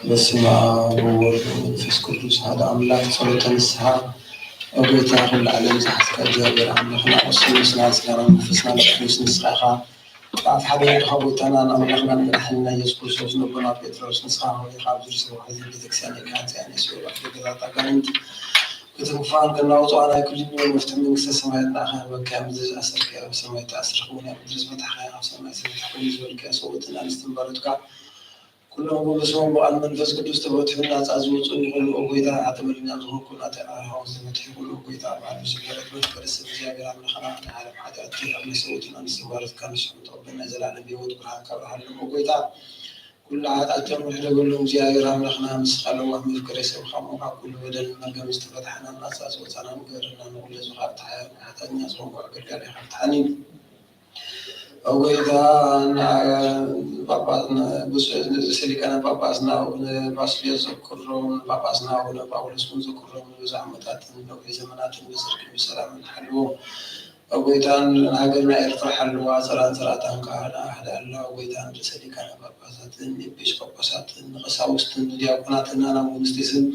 በስመ አብ ወወልድ ወመንፈስ ቅዱስ አሐዱ አምላክ። ጸሎተ ንስሐ። ኦ ጎይታ፣ ኩሉ ዓለም ዝሓዝካ እግዚኣብሔር ኣምላኽና፣ ቅዱስ ምስጋና፣ ስጋና፣ መንፈስና ንቅዱስ ንስኻ ኢኻ። ብኣፍ ሓደ ወድኻ ጎይታናን ኣምላኽናን መድሓኒና ኢየሱስ ክርስቶስ፣ ነቦና ጴጥሮስ፣ ንስኻ ኾይንካ ኣብዚ ርእሲ ወሓዚ ቤተክርስትያን ኢኻ፣ ኣንጽያን የስውዕ ኣፍ ገዛት ኣጋንንት፣ ክትንክፋን ከናውጽዋ ናይ ኩሉ መፍትሒ መንግስተ ሰማያት ንዓኻ ይሃበካ። ኣብ ምድሪ ዝኣሰርካዮ ኣብ ሰማይ ተኣስር ክውን፣ ኣብ ምድሪ ዝፈታሕካዮ ኣብ ሰማይ ዝተፈትሐ ኮይኑ ዝበልካዮ ሰብኡትን ኣንስትን ባሮትካ ኩሎም ብስሞም ብቓል መንፈስ ቅዱስ ተፈትሑ ናጻ ዝወጹ ይኹኑ። ኦ ጎይታ፣ ኣተመሊና ዝኾንኩ ናተይ ኣርሃው ዝተፈትሑ ይኹኑ። ኦ ጎይታ፣ በዓል ብዙሕ ምሕረት መፍቀሪ ስም እግዚኣብሔር ኣምላኽና፣ ናይ ዓለም ሓጢኣት ከይሕር ናይ ሰብኡትን ኣንስትን ባሮትካ ንስኹም ተቐበልና። ናይ ዘላለም ህይወት ብርሃን ካብርሃሎም። ኦ ጎይታ፣ ኩሉ ሓጢኣቶም ሕደገሎም። እግዚኣብሔር ኣምላኽና፣ ንስኻ ለዋህ መፍቀሪ ሰብ ካብ ምዃን ኩሉ በደልን መርገምን ዝተፈትሓና ናጻ ዝወጻና ምግበረና። ንኹሉ ህዝብኻ ፍትሓ፣ ሓጢኣተኛ ዝኾንኩ ኣገልጋሊኻ ፍትሓኒ። ኦ ጎይታ፣ ጳጳስ፣ ብፁዕ ርእሰ ሊቃነ ጳጳስና ኣቡነ ባስልዮስ ዘክሮም፣ ጳጳስና ኣቡነ ጳውሎስ እውን ዘክሮም፣ ንብዙሕ ዓመታትን ነዊሕ ዘመናትን ብጽድቅን ብሰላምን ሓልዎም። ኦ ጎይታ፣ ንሃገርና ኤርትራ ሓልዋ፣ ጸላእን ጸላእታን ከኣ ኣሕድኣላ። ኦ ጎይታ፣ ንርእሰ ሊቃነ ጳጳሳትን ኤጲስቆጶሳትን ንቀሳውስትን ንዲያቆናትን ኣናጉንስጢስን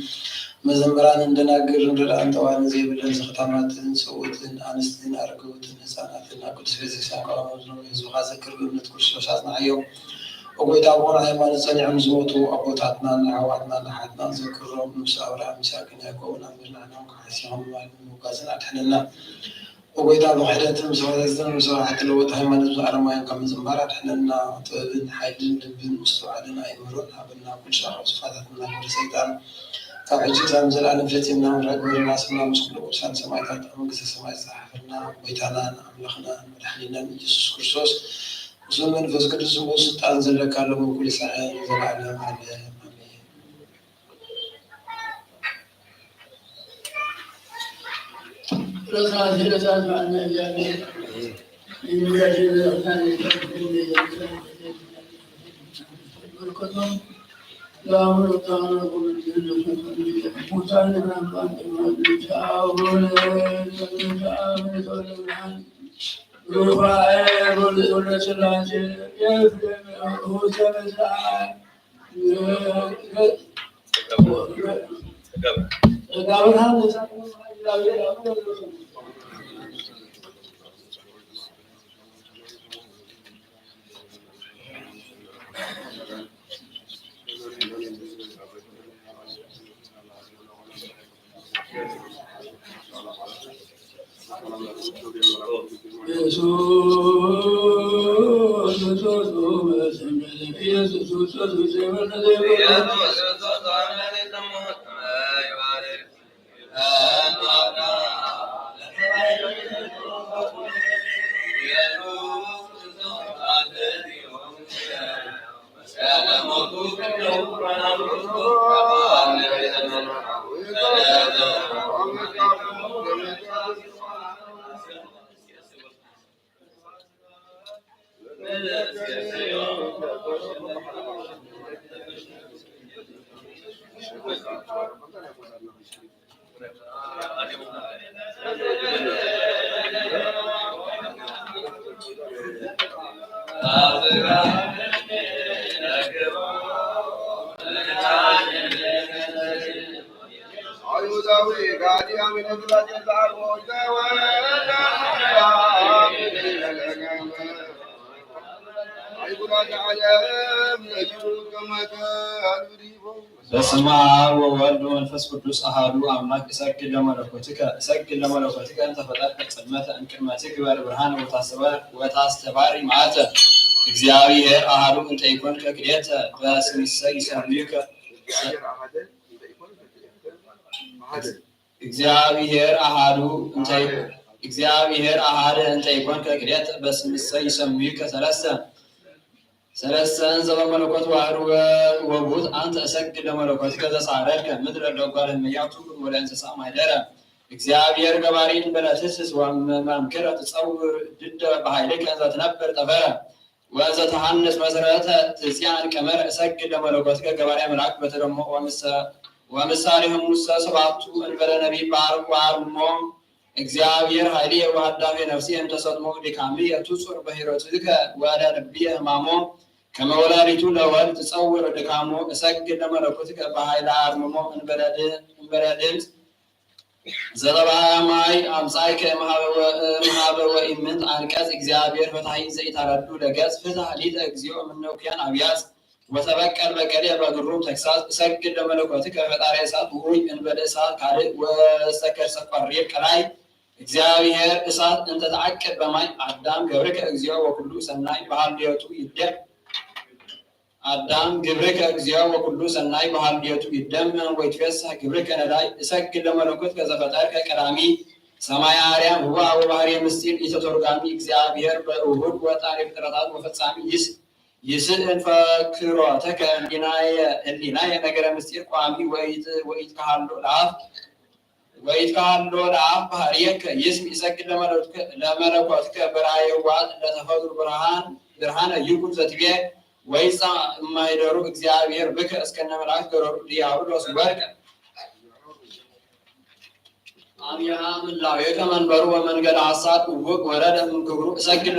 መዘምራንን ደናግልን ረድኣን ጠዋርን ዘይብለን ዘኽታማትን ሰብኡትን ኣንስትን ኣረጋውትን ህጻናትን ኣብ ቅድስት ቤተክርስትያን ከቐመ ዝነብሩ ህዝብኻ ዘክር፣ ብእምነት ክርስቶስ ኣጽንዓዮም። ኦ ጎይታ፣ ብቑኑዕ ሃይማኖት ጸኒዖም ዝሞቱ ኣቦታትናን ኣሕዋትናን ኣሓትናን ዘክሮም፣ ምስ ኣብርሃም፣ ይስሐቅን ያዕቆብን ኣብ ምድሪ ንሕና እውን ክሓሲኾም ምባልን ምውጋዝን ኣድሕነና። ኦ ጎይታ፣ ብክሕደትን ብስሕተትን ብስፍሓት ለወጥ ሃይማኖት ምስ ኣረማውያን ካብ ምጽንባር ኣድሕነና። ጥበብን ሓይልን ልብን ምስትውዓልን ኣእምሮን ሃበና። ኩሉ ሻቕ ጽፋታት እናገበረ ሰይጣን ካብ ሕጂ ክሳብ ንዘለኣለም ፈጺምና ምድረ ግበረና። ስምና ምስ ኩሉ ቅዱሳን ሰማዕታት ኣብ መንግስተ ሰማያት ዝጸሓፈልና ጎይታናን ኣምላኽናን መድሓኒናን ኢየሱስ ክርስቶስ፣ ምስኡ መንፈስ ቅዱስ፣ ብኡ ስልጣን ዘለካ፣ ሎሚ ኩሉ ሳዕ ንዘለኣለም ዓለም ኣሜን። በስመ አብ ወወልድ ወመንፈስ ቅዱስ አሐዱ አምላክ። እሰግድ ለመለኮትከ፣ እሰግድ ለመለኮትከ እንተ ፈጠርከ ጽልመተ እምቅድመ ትግበር ብርሃነ ወታስተባሪ መዓልተ። እግዚአብሔር አሐዱ እንተ ኢኮንከ ክልኤተ በስምሰ ይሰምዩከ። እግዚአብሔር አሐዱ እንተ፣ እግዚአብሔር አሐደ እንተ ኢኮንከ ክልኤተ በስምሰ ይሰምዩከ ሰለስተ። ሰለስተ እንዘ በመለኮት ዋሕድ ወ-፣ ወቡት አንተ እሰግድ ለመለኮትከ ዘጻረድከ ምድረ ለጓለ መያቱ ወለእንስሳ ማይደረ። እግዚአብሔር ገባሪ እንበለ ትስስ ወመምክረ ትጸውር ድደ በኃይልከ እንዘ ትነብር ጠፈረ ወእንዘ ተሐንጽ መሰረተ ትጽያን ቀመረ። እሰግድ ለመለኮትከ ገባሪ አምላክ በተደሞ ወምሰ-፣ ወምሳሌ ህሙሰ ሰባቱ እንበለ ነቢብ ባርቅ ወአርሞ። እግዚአብሔር ኃይልየ ወሃዳፌ ነፍስየ እንተ ሰጥሞ ድካምየ ትጹር በሂረትከ ወለ ልብየ ህማሞ ከመ ወላዲቱ ለወልድ ትጸውር ድካሞ። እሰግድ ለመለኮትከ በኃይለ አርምሞ እንበለ ድ-፣ እንበለ ድምፅ ዘጠብአ ማይ አምጻእከ እምሃበ ወ-፣ እምሃበ ወኢምንት አንቀጽ። እግዚአብሔር ፈታሒ ዘኢታረዱ ለገጽ ፍትሕ ሊተ እግዚኦ እምነ ኩያን አብያጽ። ወተበቀል በቀልየ በግሩም ተግሳጽ። እሰግድ ለመለኮትከ ፈጣሪ እሳት ውዑይ እንበለ እሳት ካልእ ወዝተከርሰ ቆሪር ቀላይ። እግዚአብሔር እሳት እንተ ተዓቅብ በማይ አዳም ገብርከ እግዚኦ ወኩሉ ሰናይ በሃልዮቱ ይደም። አዳም ግብርከ እግዚኦ ወኩሉ ሰናይ በሃልዮቱ ይደመም ወይትፌሳህ ግብርከ ነዳይ። እሰግድ ለመለኮትከ ዘፈጠርከ ቀዳሚ ሰማይ አርያም ህዋ ወባህርየ ምስጢር ኢተተርጓሚ። እግዚአብሔር በእሁድ ወጣሪ ፍጥረታት ወፈጻሚ ይስ-፣ ይስእን ፈክሮተከ ህሊናየ፣ ህሊናየ ነገረ ምስጢር ቋሚ ወይት-፣ ወይትከሃሎ ለአፍ ወይትከሃሎ ለአፍ ባህርየከ ይስም። ይሰግድ ለመለኮትከ፣ ለመለኮትከ በራየ ዋጥ ለተፈጥሩ ብርሃን፣ ብርሃነ ይኩን ዘትቤ ወይጻ እማይደሩ። እግዚአብሔር ብከ እስከነ መላእክት ገረሩ። ዲያብሎስ ወርቀ አብያ ምላዌከ መንበሩ ወመንገድ ሐሳት እውቅ ወረደ እምክብሩ። እሰግድ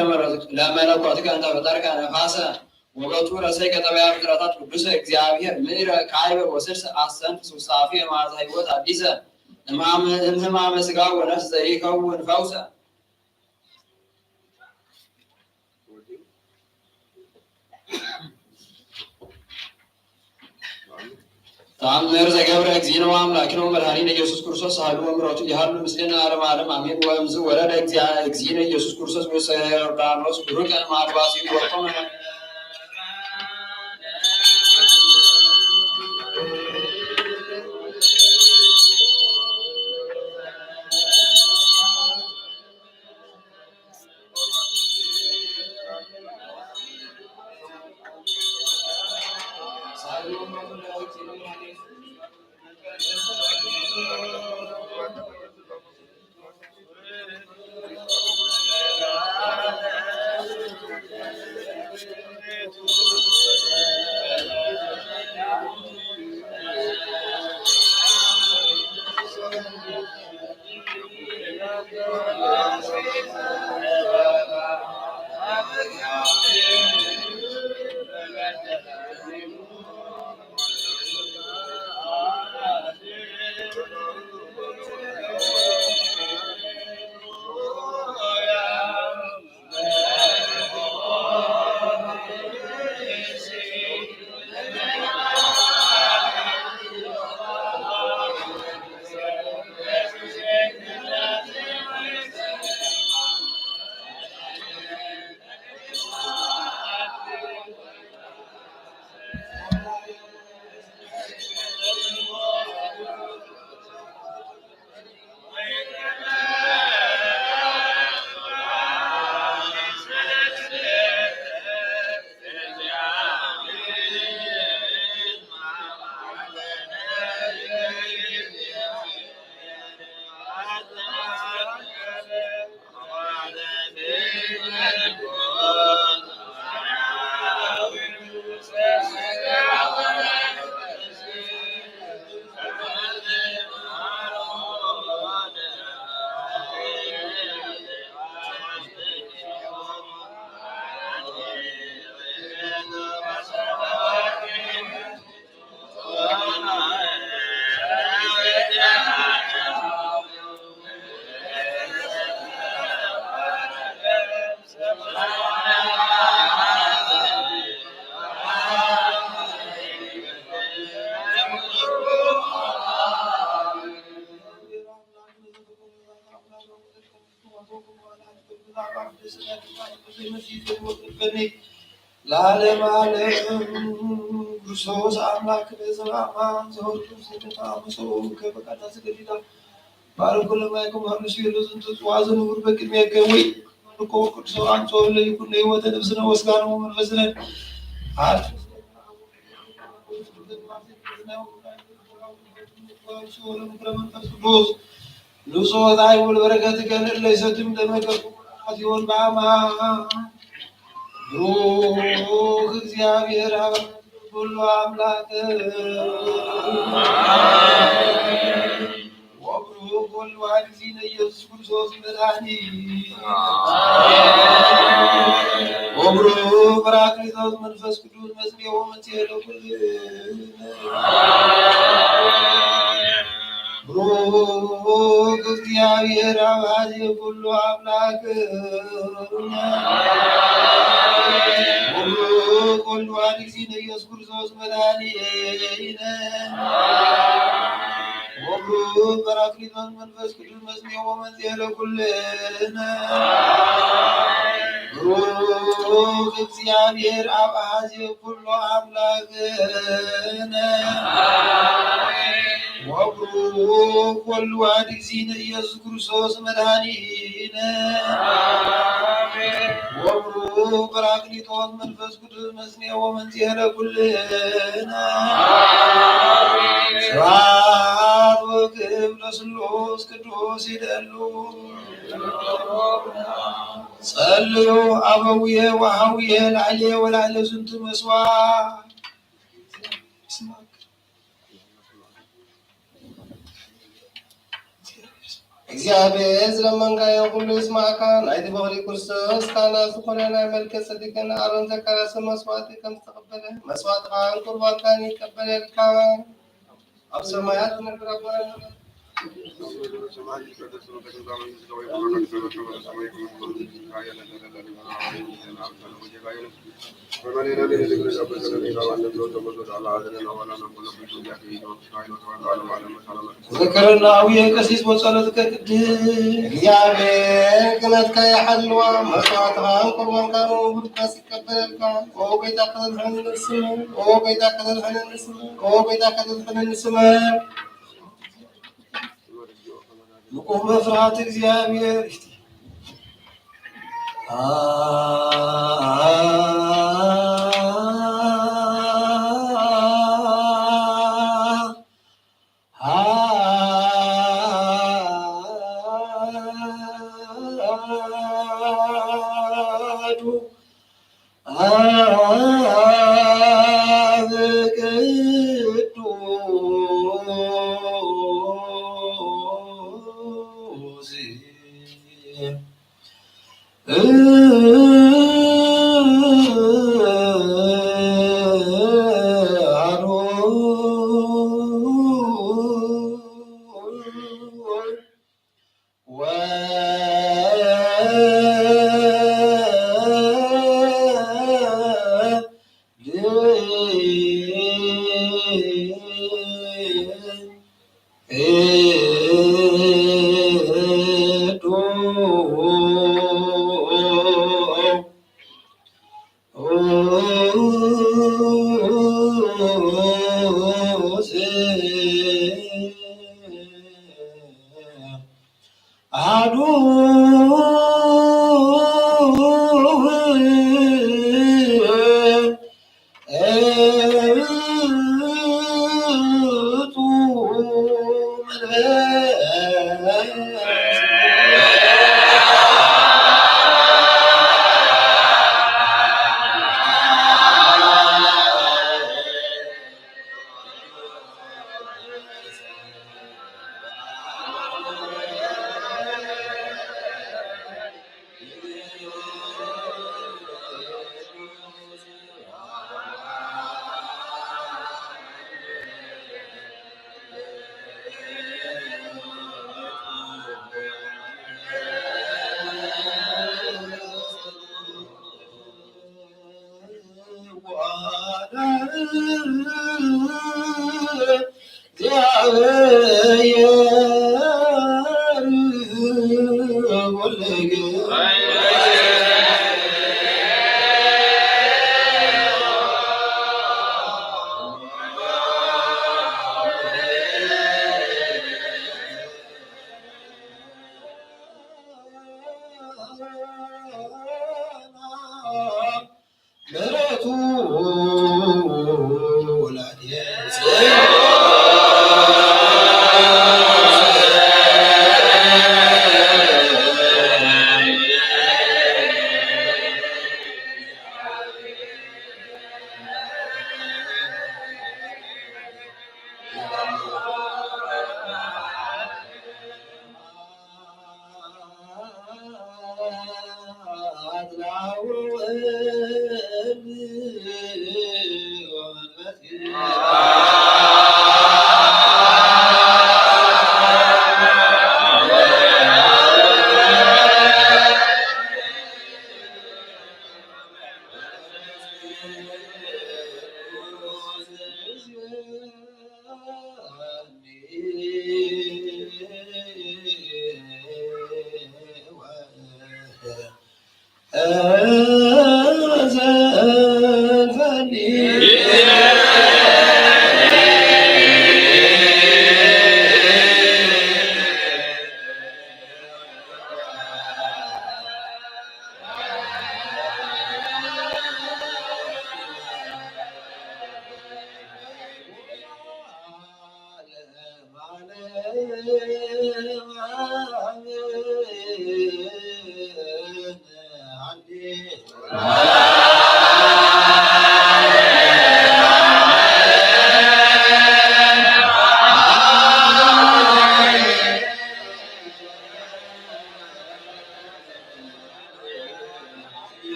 ለመለኮትከ እንተ ፈጠርከ ነፋሰ ወበቱ ረሰይከ ጠባያ ፍጥረታት ቅዱሰ። እግዚአብሔር ምዕረ ካይበ ወስድሰ አሰንፍ ሱሳፌ መዓዛ ሕይወት አዲሰ እምሃመ-፣ እምህማመ ስጋ ወነፍስ ዘይከውን ፈውሰ። ተአምር ዘገብረ እግዚእነ ወአምላክነ ወመድኃኒነ ኢየሱስ ክርስቶስ ሳህሉ ወምሕረቱ ይሃሉ ምስሌነ ለዓለመ ዓለም አሜን። ወእምዝ ወረደ እግዚአ-፣ እግዚእነ ኢየሱስ ክርስቶስ ውስተ ዮርዳኖስ ቡሩቀ እምአልባሲሁ ወቆመ መሲሕ ዘይወርደኒ ለዓለመ ዓለም። ክርስቶስ ኣምላክ በዘበ ኣማን ዘወርዱ ስደታ መሰኡ ከበቃታ ስገዲዳ ባረኩ ለማይኩም ሀሉ ሲሉ ዝንቱ ጽዋ ዝንቡር በቅድሜከ ወይ ባርኮ ቅዱሶ አንጾ ለይኩን ለህይወተ ነፍስነ ወስጋነ ወመንፈስነ። ንጹሕ ወጣይ ወልበረከት ገንል ለይሰትም ደመከ ፍቁራት ይሆን በአማ ብሩክ እግዚአብሔር አብ ኩሉ አምላክ ወብሩክ ወልድ ዋሕድ እግዚእነ ኢየሱስ ክርስቶስ መድኃኒ ወብሩክ ጳራቅሊጦስ መንፈስ ቅዱስ መጽንኤ ወመንጽሔ ለኩልነ። ብሩክ እግዚአብሔር አብ ኃይለ ኩሉ አምላክ ወብሩክ ወልድ ዋሕድ እግዚእነ ኢየሱስ ክርስቶስ መድኃኒነ ወብሩክ ጳራቅሊጦስ መንፈስ ቅዱስ መጽንኤ ወመንጽሔ ለኩልነ። ብሩክ እግዚአብሔር አብ አሐዜ ኩሎ አምላክነ ወብሩክ ወልድ ዋሕድ እግዚእነ ኢየሱስ ክርስቶስ መድኃኒነ ወብሩክ ጳራቅሊጦስ መንፈስ ቅዱስ መጽንኤ ወመንጽሔ ለኩልነ። ስብሐት ወክብር ለስሉስ ቅዱስ ይደሉ። ጸልዩ አበውየ ወሐውየ ላዕሌ ወላዕለ ዝንቱ መስዋዕት። እግዚኣብሔር ዝለመንካዮ ኩሉ ይስማዕካ። ናይቲ በኹሪ ክርስቶስ ካህናት ዝኾነ ናይ መልከ ጸዲቅን ኣሮን ዘካርያስን መስዋዕቲ ከም ዝተቐበለ፣ መስዋዕትኻን ቁርባንካን ይቀበለልካ። ኣብ ሰማያት ትነብር ኣቦና ዘከረና አቡየ ቀሲስ በጸሎትከ ቅድስት። እግዚኣብሔር ቅነትካ ይሓልዋ፣ መስዋዕትኻን ቁርባንካን እውን ብርኮስ ይቀበለልካ። ኦ ጎይታ ከተድሕነኒ ስመር፣ ኦ ጎይታ ከተድሕነኒ ስመር፣ ኦ ጎይታ ከተድሕነኒ ስመር። ንቁም በፍርሃት እግዚኣብሔር። አሐዱ አብ ቅዱስ አሐዱ አሐዱ ውእቱ መንፈስ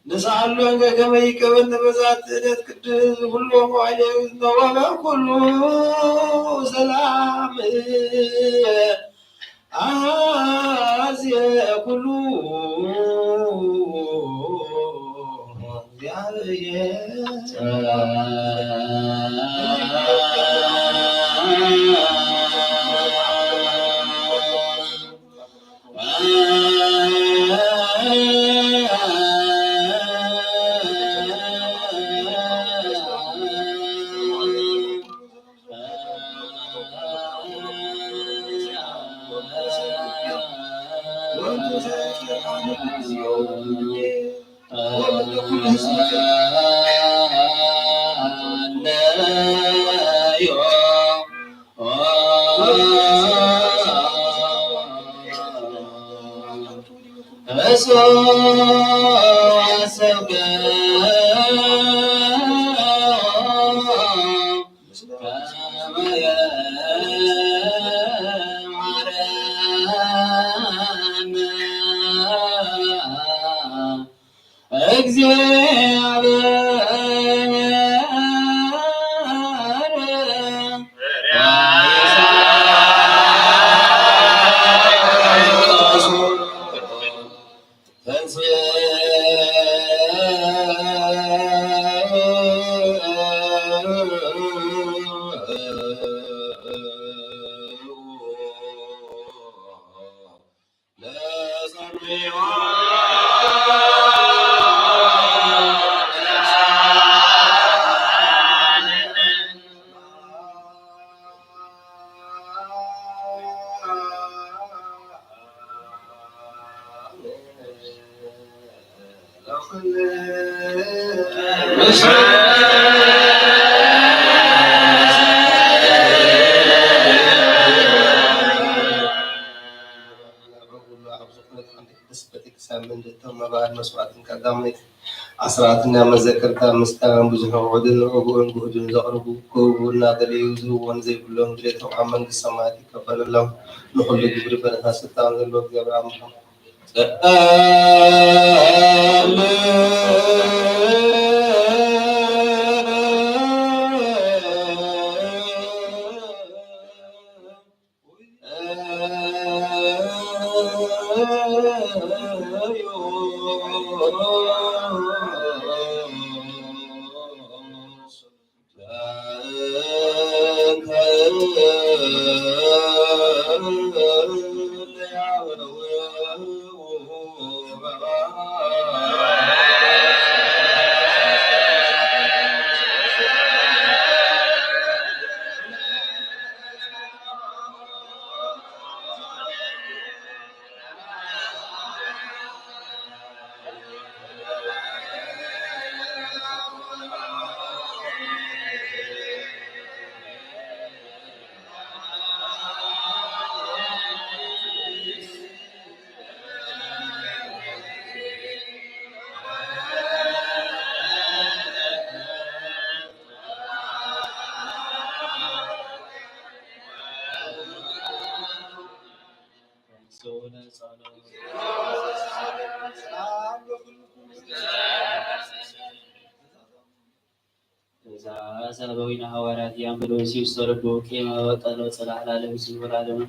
ንስኣሎ እንከ ከመይ ይቀበል ንበዛት እለት ቅድስ ኩሎ መዋዕለ ዝነበረ ኩሉ ሰላም ኣዜ ኩሉ ሳምንት እቶም መባእድ መስዋዕትን ቀዳመይቲ ኣስራትን ናብ መዘከርታ ምስጋናን ብዙሕ ውሑድን ንዕኡን ግሁድን ዘቕርቡ፣ ክህቡ እናደለዩ ዝህብዎ ንዘይብሎም ድሌቶም ኣብ መንግስቲ ሰማያት ይቀበለሎም። ንኹሉ ግብሪ በረኸት ስልጣን ዘለዎ እግዚኣብሔር ኣምላኽ ጸኣሉ። እዛ ሰበዊና ሃዋርያት እያም ብለው ሲስተርቡ ቄመ ወቀሎ ጽላላ ለብሲ ወላለም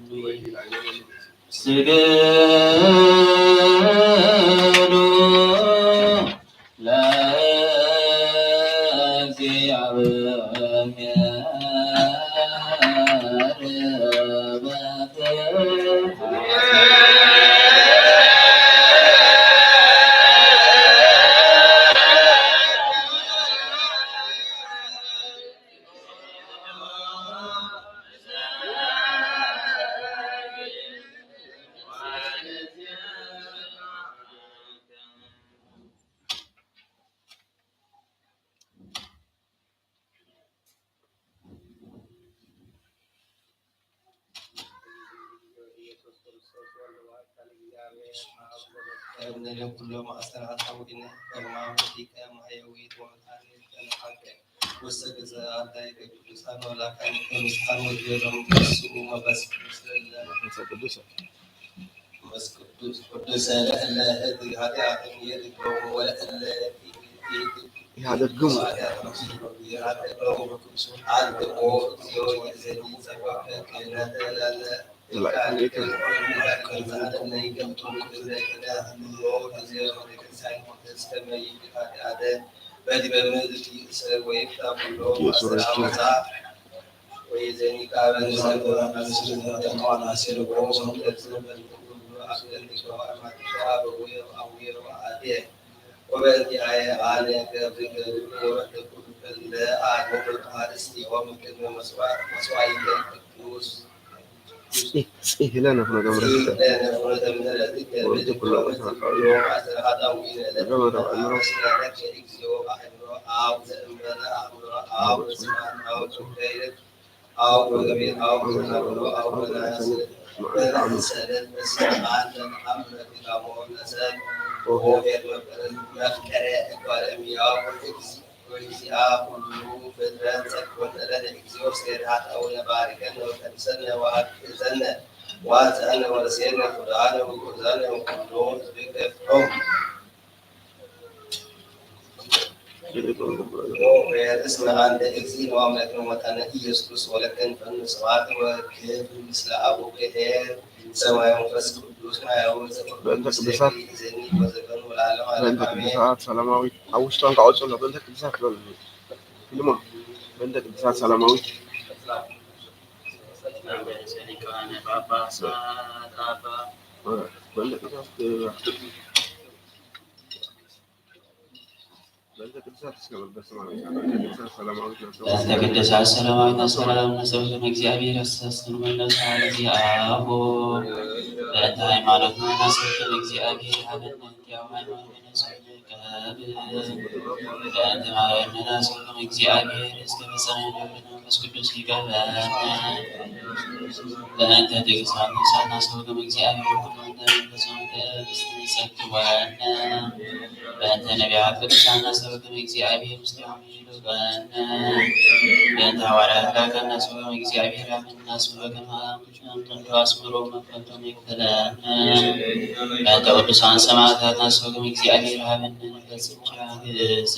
ስገዱ ለእግዚአብሔር እምነነ ኩሎ ማእሰራት ሓዊነ በርማም ሊቀ ማህየዊት ወመድኃኒት ከነሓንከ ውስተ ገጸ አርዳኢከ ቅዱሳን ወላካኒከ ምስካን ወድቤሎም ተስኡ መበስ ቅዱስ ለለ ቅዱስ ቅዱስ ለእለ ህግ ኃጢአትን የድግሮም ወለእለ ኢህደግሙ አድሞ እግዚኦ ይእዜኒ ጸበከ ክህነተ ለለ ወበእንቲአየ አነ ገብሪ ገብሪ ወበእንተ ኩሉ እለ አድህኖ ርእስቲሆሙ ቅድመ መስዋዕተ ቅዱስ ጺህ ለነ ፍኖተ ምሕረትከ ወእቱ ኩሎ ቅዱሳን ቃሉ ዘመተ አእምሮ አው ወገቤ አው ዘናብሎ አው መናስል መናስል ሰለት በስመ አብ ለተአምረ ኪዳሞ ለሰብ ወኆኆ መፍቀሬ እጓለ እምያው ወእግዚአ ኩሉ ፍጥረት ጸግቦን ለነ እግዚኦ ስሬት ኃጣውነ ባርከነ ወቀድሰነ ወአግእዘነ ወአንጽሐነ ወረሴነ ኩዳነ ወጉዛነ ወኩሎ ህዝብከ ፍትሖም። እስመ አንተ እግዚእነ ወአምላክነ ወመድኃኒነ ኢየሱስ ክርስቶስ ወለከ ንፈኑ ስብሐት ወክብር ምስለ አቡከ ኄር ሰማያዊ መንፈስ ቅዱስ ማያዊ ዘበኩሉ በእንተ ቅዱሳት ምስሌኪ እዘኒ ወዘበኑ ወለዓለመ ዓለም በእንተ አሜን። ቅዱሳት ሰላማዊት ኣብ ውሽጡ እንካ ቆጽሎ በእንተ ቅዱሳት በሉ ፊልሞን በእንተ ቅዱሳት ሰላማዊት ሊቃነ ጳጳሳት አባ በእንተ ቅዱሳት በእንተ ቅዱሳት እስከ በል በስመ አብ። በእንተ ቅዱሳት ሰላማዊት አሰላም ነሰብክም እግዚአብሔር ያስተሳስር መለስ አለ እግዚአብሔር በእንተ ሃይማኖት ነሰብክም እግዚአብሔር ሀበነ እንዲያው ሃይማኖት ነሰብክም በእንተ ማርያም ነሰብክም እግዚአብሔር እስከ ፈጸመ መንፈስ ቅዱስ ይቀበል። በእንተ ትግሳት ነሳና ሰው እግዚአብሔር ሁሉ እንተ መንፈስ ቅዱስ ይጸግበን። በእንተ ነቢያት ቅዱሳን አሰበክም እግዚአብሔር ምስጢሮም ይልበን። በእንተ ሐዋርያት ላከን አሰበክም እግዚአብሔር አምን አስበክም አምጥንቶ አስምሮ መክፈልቶም ይክፈለን። በእንተ ቅዱሳን ሰማዕታት አሰበክም እግዚአብሔር አምን በጽቻ ግእዝ።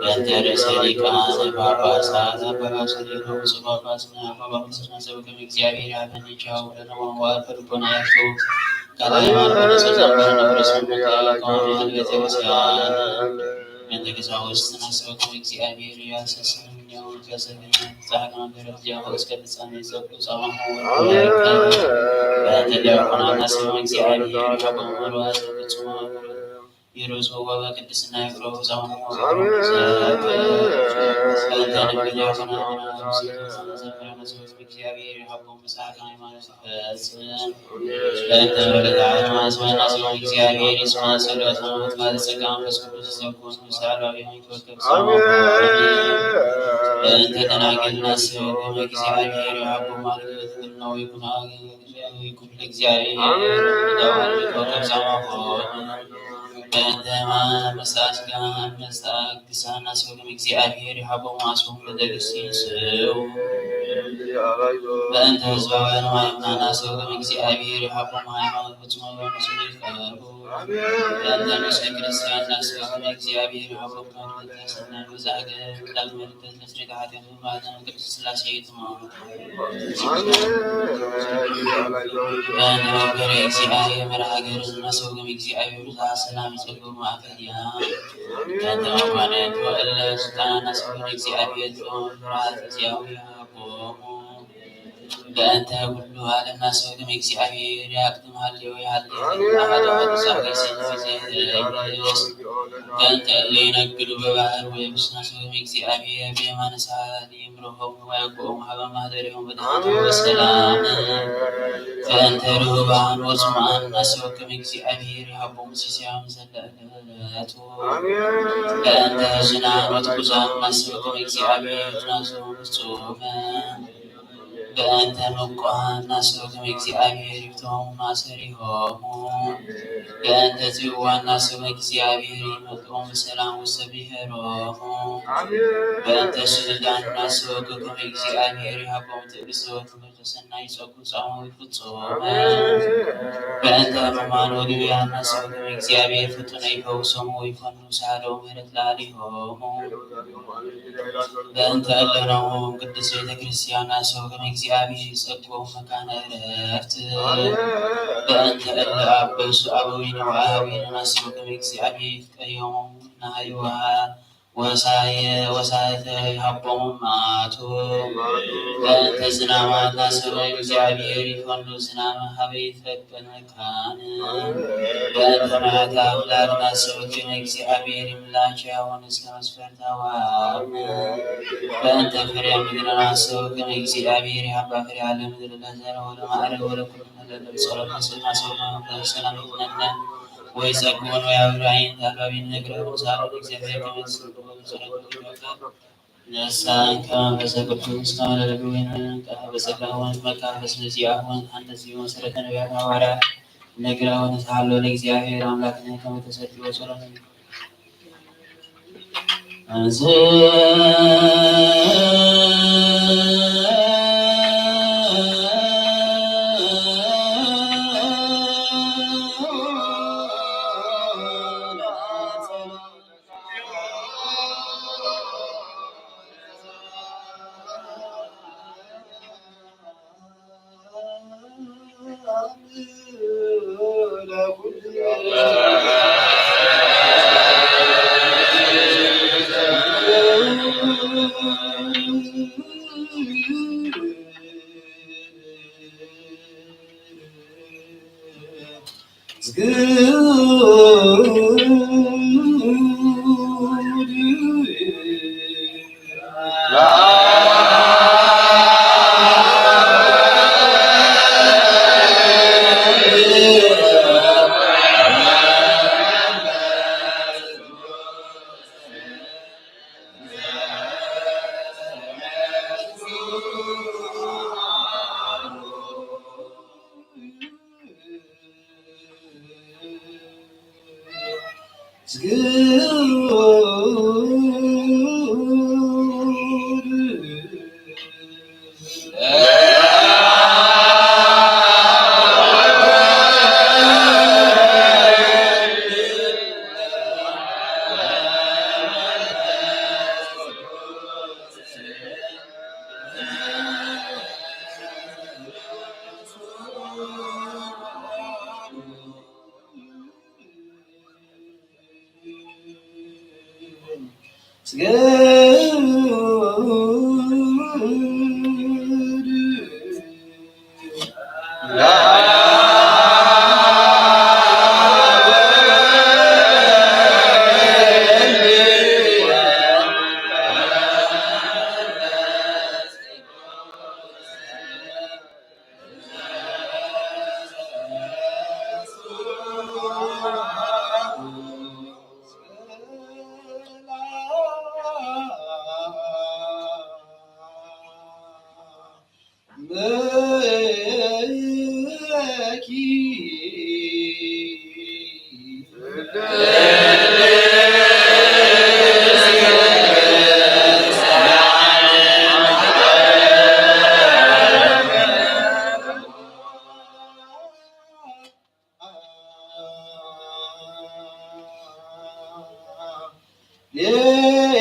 በእንተ ርእሰ ሊቃነ ጳጳሳት አባ ባስልዮስ ጳጳስና አባ ባስልዮስ አሰበክም እግዚአብሔር አምን ቻው ለነዋዋር በልቦናቸው ይርሱ ወበቅድስና ይቅረቡ ጻሙ እግዚአብሔር ይሃቦም። በእንተ ወለተ አድማስ ወናስዮን እግዚአብሔር ይስማ። ሰለስቱ አማት ባለ ጸጋ መንፈስ ቅዱስ ይሰብኩ። ቅዱስ አልባቢሆን ይትወከብ። አሜን። በእንተ ተናግል ናስዮን እግዚአብሔር ያቡ ማለት ነው። ይኩን ይኩን እግዚአብሔር አሜን። ይትወከብ። ጻማፎ በእንተ መሳስጋ መሳግሳና ሰውም እግዚአብሔር ያቡ ማስሆን በደግስ ይስው በእንተ ህዝባውያን ሃይማኖት ናስኡ ቅድሚ እግዚኣብሔር ይሃቦም፣ ሃይማኖት ፍጹም በምስሉ ይፍቀሩ። በእንተ ንስለ ክርስቲያን ናስኡ ቅድሚ እግዚኣብሔር ይሃቦም፣ ሃይማኖት ፍጹም በምስሉ ይፍቀሩ። በእንተ መከረ እግዚኣብሔር መርሃ ግብር ዝነስኡ ቅድሚ እግዚኣብሔር ብዙሓት ሰላም ይጸግቡ ማእከል እያ። በእንተ መኳንንት ወእለ ስልጣናት ናስኡ ቅድሚ እግዚኣብሔር ጽዮን ፍርሃት እግዚኣብሔር ይሃቦም። በእንተ ኩሉ ዓለም ናስኡ ቅድሚ እግዚኣብሔር ይሃቦም። ሃሌሉያ፣ ሃሌሉያ። ኣሐዱ ኣሐዱ ሳልስ ዘይህልስ። በእንተ እለ ይነግዱ በባህር ወየብስ ናስኡ ቅድሚ እግዚኣብሔር ብየማነ ሳህል ይምርሖም ወያግቦም ሀበ ማህደሪሆም በደህና ወሰላም። በእንተ ርሁባን ወጽሙኣን ናስኡ ቅድሚ እግዚኣብሔር ይሃቦም ሲሳዮም ዘለእለት። በእንተ ሕዙናን ወትኩሳን ናስኡ ቅድሚ እግዚኣብሔር ናስኡ ፍጹም። በእንተ ምቁሃን ናስኡ ቅድሚ እግዚኣብሔር ይፍትሖም ማእሰሪሆሙ። በእንተ ጽዋን ናስኡ ቅድሚ እግዚኣብሔር ይመልኦም ብሰላም ውስተ ብሔሮሙ። በእንተ ስዱዳን ናስኡ ቅድሚ እግዚኣብሔር ይሃቦም ትዕግስቲ ወትምህርተ ሰናይ ይጸጉ ጻሙ ይፍጹም። በእንተ ሕሙማን ወድውያን ናስኡ ቅድሚ እግዚኣብሔር ፍጡነ ይፈውሶሙ ወይፈኑ ሳህለው ምሕረት ለዓሊሆሙ። በእንተ እለ ነውም ቅድስት ቤተ ክርስቲያን ናስኡ ቅድሚ እግዚኣብሔር ይጸግቦም መካነ ዕረፍት። በእንተ እለ አበሱ አበዊነ ወአሃዊነ ናስኡ ቅድሚ እግዚኣብሔር ይፍቀዮሙ ናህይወሃ ወሳየ-፣ ወሳየተ ይሃቦሙ ማቱ። በእንተ ዝናማት ናስኡ ቅድሚ እግዚኣብሔር ይፈኑ ዝናመ ሀበ ይፈቀድ መካን። በእንተ ምሕረት አምላክ ናስኡ ቅድሚ እግዚኣብሔር ይምላቸው ያሆን እስከ መስፈርታ ዋብ። በእንተ ፍሬ ምድር ናስኡ ቅድሚ እግዚኣብሔር ይሃባ ፍሬ አለ ምድር ለዘረ ወለማዕረ ወለኩሉ ነገር ለጸሎት ናስኡ ናስኡ ሰላም ይትነነ። ወይ ጸግቦን ወይ አብራይን ታልባቢን ነግረው ሳሮን እግዚአብሔር ከመ ተሰብኮ ጸሎት ነሳ ከመንፈሰ ቅዱስ ከመ ለልብ ወይነ ቃ በጸጋ ወንት መካ በስነ ዚአሁን አንተ ዚሁ መሰረተ ነቢያት ሐዋርያት ነግረው ንስሐሎ ለእግዚአብሔር አምላክነ ከመ ተሰብኮ ጸሎት ይለነ።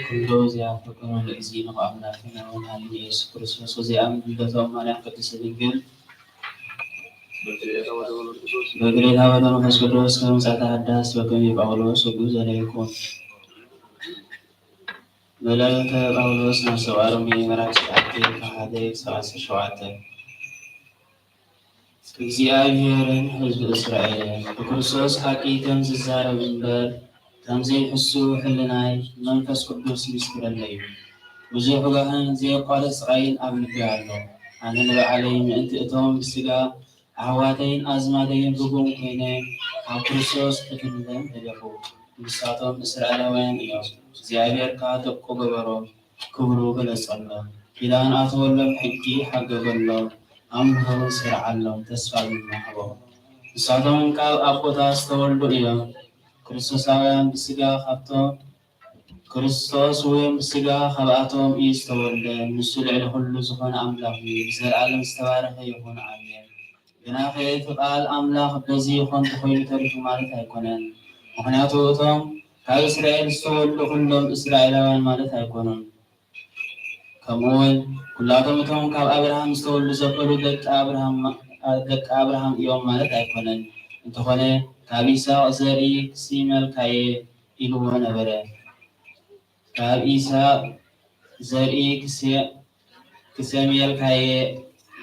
ኩሉ እዚኣ ፍቅሩ ንእዚ ንኣምላኽና ወናኒ ኢየሱስ ክርስቶስ። እዚኣም ልደቶም ማርያም ቅድስት ድንግል በግሬታ ወደ መንፈስ ቅዱስ ከም ምጽኣተ ሓዳስ በከመ ጳውሎስ ሕጉ ዘለይኩም። መልእክተ ጳውሎስ ናብ ሰብኣ ሮሜ ምዕራፍ ትሽዓተ ካብ ሓደ ክሳብ ዓሰርተ ሸውዓተ። እግዚኣብሔርን ህዝቢ እስራኤልን ብክርስቶስ ሓቂ ከም ዝዛረብ እምበር ከም ዘይሕሱ ሕልናይ መንፈስ ቅዱስ ምስክረለይ እዩ። ብዙሕ ጓህን ዘየቋርጽ ስቓይን ኣብ ልቢ ኣሎ። ኣነ ንባዕለይ ምእንቲ እቶም ብስጋ ኣሕዋተይን ኣዝማደይን ርጉም ኮይነ ኣብ ክርስቶስ ክድምደም ደለኹ። ንሳቶም እስራኤላውያን እዮም። እግዚኣብሔር ከኣ ደቁ ገበሮም፣ ክብሩ ገለጸሎም፣ ኪዳን ኣተወሎም፣ ሕጊ ሓገገሎም፣ ኣምልኾ ሰርዓሎም፣ ተስፋ ድማ ሃቦም። ንሳቶም ካብ ኣቦታት ዝተወልዱ እዮም። ክርስቶሳውያን ብስጋ ካብቶም ክርስቶስ እውን ብስጋ ካብኣቶም እዩ ዝተወልደ። ንሱ ልዕሊ ኩሉ ዝኾነ ኣምላኽ እዩ። ንዘለኣለም ዝተባረኸ ይኹን። ኣሜን። ግናኸ እቲ ቃል ኣምላኽ በዚ ይኹን ተኾይኑ ተሪፉ ማለት ኣይኮነን። ምኽንያቱ እቶም ካብ እስራኤል ዝተወልዱ ኩሎም እስራኤላውያን ማለት ኣይኮኑን። ከምኡ እውን ኩላቶም እቶም ካብ ኣብርሃም ዝተወልዱ ዘበሉ ደቂ ኣብርሃም፣ ደቂ ኣብርሃም እዮም ማለት ኣይኮነን። እንተኾነ ካብ ይስሐቅ ዘርኢ ክሲመልካየ ኢልዎ ነበረ። ካብ ይስሐቅ ዘርኢ ክሴ-፣ ክሴሜልካየ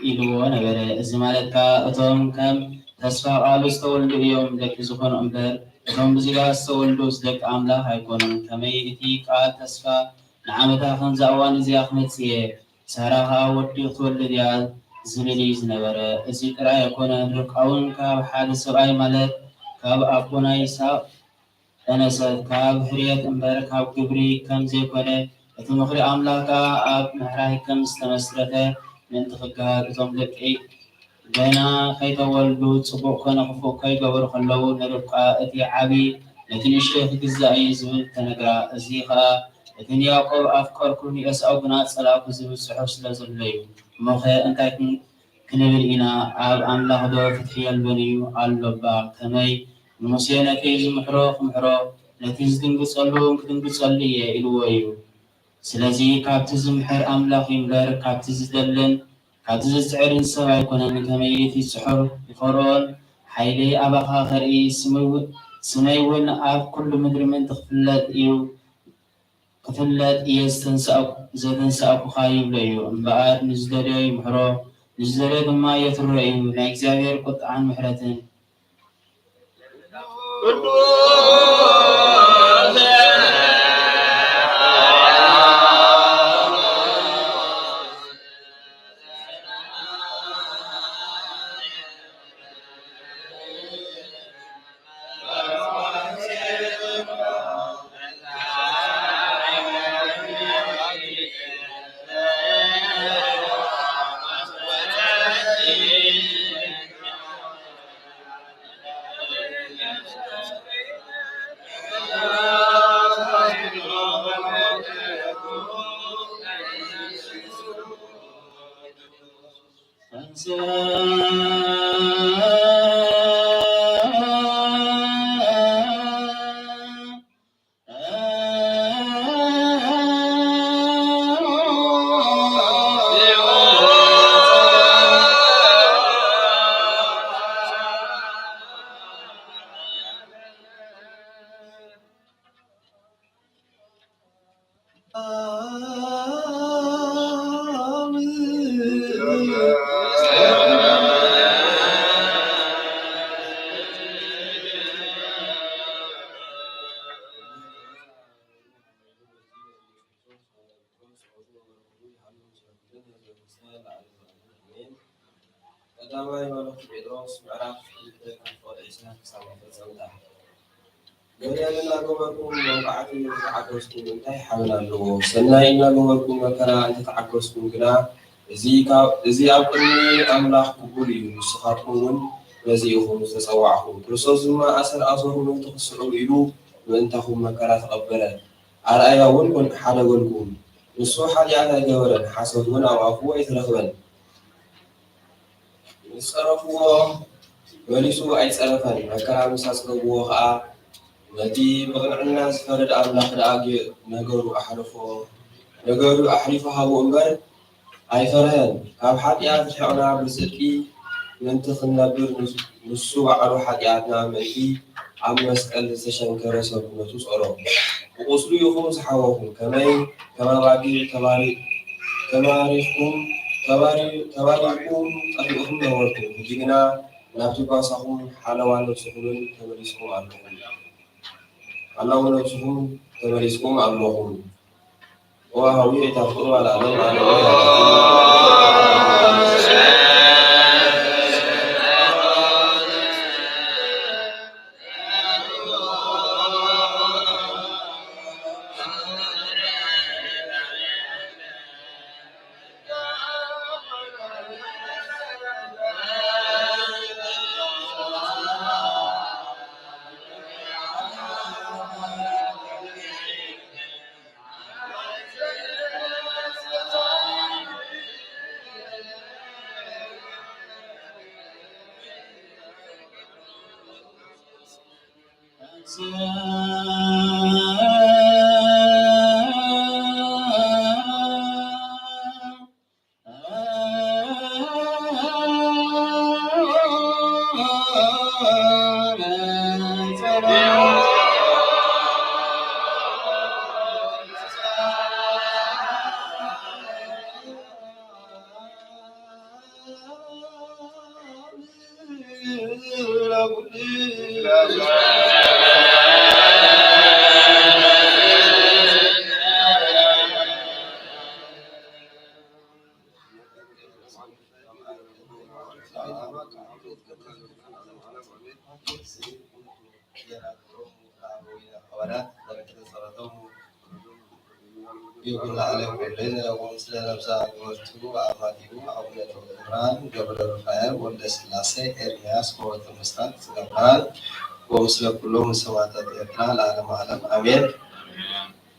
ኢልዎ ነበረ። እዚ ማለት ከኣ እቶም ከም ተስፋ ቃሉ ዝተወልዱ እዮም ደቂ ዝኾኑ እምበር እቶም ብዚጋ ዝተወልዱስ ደቂ ኣምላኽ ኣይኮኑን። ከመይ እቲ ቃል ተስፋ ንዓመታ ከምዛ እዋን እዚኣ ክመጽእ እየ፣ ሳራ ኸኣ ወዲ ክትወልድ እያ ዝብል እዩ ዝነበረ። እዚ ጥራይ ኣይኮነን፣ ርብቃ እውን ካብ ሓደ ሰብኣይ፣ ማለት ካብ ኣቦና ይስሐቅ ጠነሰት፣ ካብ ህርየት እምበር ካብ ግብሪ ከም ዘይኮነ፣ እቲ ምኽሪ ኣምላኽ ከኣ ኣብ ምሕራይ ከም ዝተመስረተ ምእንቲ ክገሃር፣ እቶም ደቂ ገና ከይተወልዱ ጽቡቕ ኮነ ክፉእ ከይገበሩ ከለዉ፣ ንርብቃ እቲ ዓቢ ነቲ ንእሽተይ ክግዛእ እዩ ዝብል ተነግራ። እዚ ኸኣ እቲ ንያዕቆብ ኣፍቀርኩ ንኤሳው ግና ጸላእኩ ዝብል ጽሑፍ ስለ ዘሎ እዩ። እሞኸ እንታይ ክን-፣ ክንብል ኢና? ኣብ ኣምላኽዶ ፍትሒ የልቦን እዩ? ኣሎ እባ። ከመይ ንሙሴ ነቲ ዝምሕሮ ክምሕሮ፣ ነቲ ዝድንግጸሉ እውን ክድንግጸሉ እየ ኢልዎ እዩ። ስለዚ ካብቲ ዝምሕር ኣምላኽ እዩ እምበር፣ ካብቲ ዝደልን ካብቲ ዝጽዕርን ሰብ ኣይኮነን። ከመይ እቲ ጽሑፍ፣ ብፈርኦን ሓይለይ ኣባኻ ከርኢ፣ ስመይ እውን፣ ስመይ እውን ኣብ ኩሉ ምድሪ ምእንቲ ክፍለጥ እዩ፣ ክፍለጥ እየ ዝተንሳእኩ-፣ ዘተንሳእኩኻ ይብሎ እዩ። እምበኣር ንዝደልዮ ይምሕሮ፣ ንዝደልዮ ድማ የትርሮ እዩ። ናይ እግዚኣብሔር ቁጥዓን ምሕረትን ቀዳማይ መልእኽቲ ጴጥሮስ ምዕራፍ ክልተ ካብ ፍቕዲ ዕስራ ክሳብ መፈጸምታ። ገበን እናገበርኩም መውቃዕቲ እንተተዓገስኩም እንታይ ሓበን ኣለዎ? ሰናይ እናገበርኩም መከራ እንተተዓገስኩም ግና፣ እዚ ካብ፣ እዚ ኣብ ቅድሚ ኣምላኽ ቅቡል እዩ። ንስኻትኩም እውን በዚ ኢኹም ዝተጸዋዕኹም። ክርስቶስ ድማ ኣሰር ኣሰሩ ነቲ ክትስዕሩ ኢሉ ምእንታኹም መከራ ተቐበለ። ኣርኣያ እውን ኮን-፣ ሓደገልኩም። ንሱ ሓጢኣት ኣይገበረን፣ ሓሶት እውን ኣብ ኣፉ ኣይተረኽበን። ምስ ጸረፍዎ መሊሱ ኣይጸረፈን። መከራ ምስ ኣጽገብዎ ኸኣ፣ ነቲ ብቕንዕና ዝፈርድ ኣምላኽ ደኣ ጌ-፣ ነገሩ ኣሕለፎ፣ ነገሩ ኣሕሊፉ ሃቦ እምበር ኣይፈርሀን። ካብ ሓጢኣት ርሒቕና ብጽድቂ ምእንቲ ክንነብር፣ ንስ-፣ ንሱ ባዕሉ ሓጢኣትና ምእንቲ ኣብ መስቀል ዝተሸንከረ ሰብነቱ ጾሮ። ብቁስሉ ኢኹም ዝሓወኹም፣ ከመይ ከም ኣባጊዕ ተባሪ-፣ ተማሪኽኩም፣ ተባሪ-፣ ተባሪርኩም ጠፊእኩም ነበርኩም። ሕጂ ግና ናብቲ ጓሳኹም ሓለዋ ነብስኹምን ተመሊስኩም ኣለኹም። ሓላው ነብስኹም ተመሊስኩም ኣለኹም። ወሃዊ እታ ፍቅሩ ኣልዓለም ኣለ። ይኹን ላዕለ ኩልን ወምስለ ነብሳ ግበርቱ ኣማቲቡ ኣቡነ ተክለብርሃን ገብረ ሩፋኤል ወልደ ስላሴ ኤርምያስ ሆተ ምስራቅ ጽገ ብርሃን ወምስለ ኩሎም ሰማዕታት ኤርትራ ለዓለመ ዓለም ኣሜን።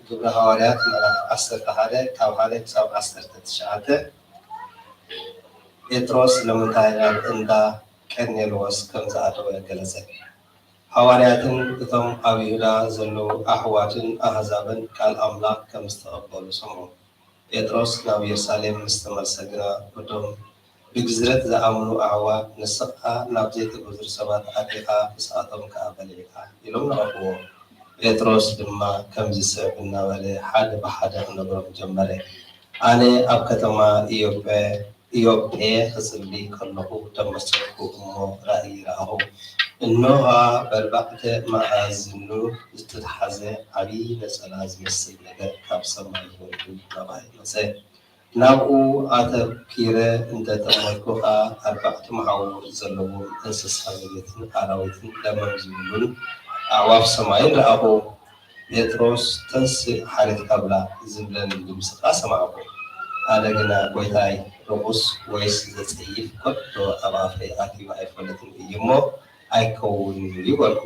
ግብረ ሃዋርያት ምዕራፍ ዓሰርተ ሓደ ካብ ሓደ ክሳብ ዓሰርተ ትሽዓተ። ጴጥሮስ ስለምንታይ ናብ እንዳ ቀርኔሌዎስ ከም ዝኣተወ ገለጸ። ሃዋርያትን እቶም ኣብ ይሁዳ ዘለዉ ኣሕዋትን ኣህዛብን ቃል ኣምላኽ ከም ዝተቐበሉ ሰምዑ። ጴጥሮስ ናብ የሩሳሌም ምስ ተመልሰ ግና፣ እቶም ብግዝረት ዝኣምኑ ኣሕዋት፣ "ንስኻ ናብ ዘይተገዝሩ ሰባት ኣቲኻ፣ ምስኣቶም ከኣ በሊዕካ" ኢሎም ነቐፍዎ። ጴጥሮስ ድማ ከምዚ ዝስዕብ እናበለ ሓደ ብሓደ ክነግሮም ጀመረ። ኣነ ኣብ ከተማ ኢዮጴ ኢዮጴ ክጽሊ ከለኹ ተመሰጥኩ፣ እሞ ራእይ ረኣኹ። እንሆ፣ ብኣርባዕተ መኣዝኑ ዝተታሕዘ ዓቢ ነጸላ ዝመስል ነገር ካብ ሰማይ ወሪዱ ናባይ መጸ። ናብኡ ኣተኲረ እንተ ጠመትኩ ኸኣ፣ ኣርባዕተ መሓውር ዘለዎም እንስሳ ዘቤትን ኣራዊትን ለመም ዝብሉን ኣዕዋፍ ሰማይን ረኣኹ። ጴጥሮስ፣ "ተንስእ፣ ሓሪድካ ብላዕ" ዝብለኒ ድምጺ ከኣ ሰማዕኩ። ኣነ ግና፣ "ጐይታይ፣ ርኹስ ወይስ ዘጸይፍ ከቶ ኣብ ኣፈይ ኣትዩ ኣይፈልጥን እዩ እሞ፣ ኣይከውንን እዩ" በልኩ።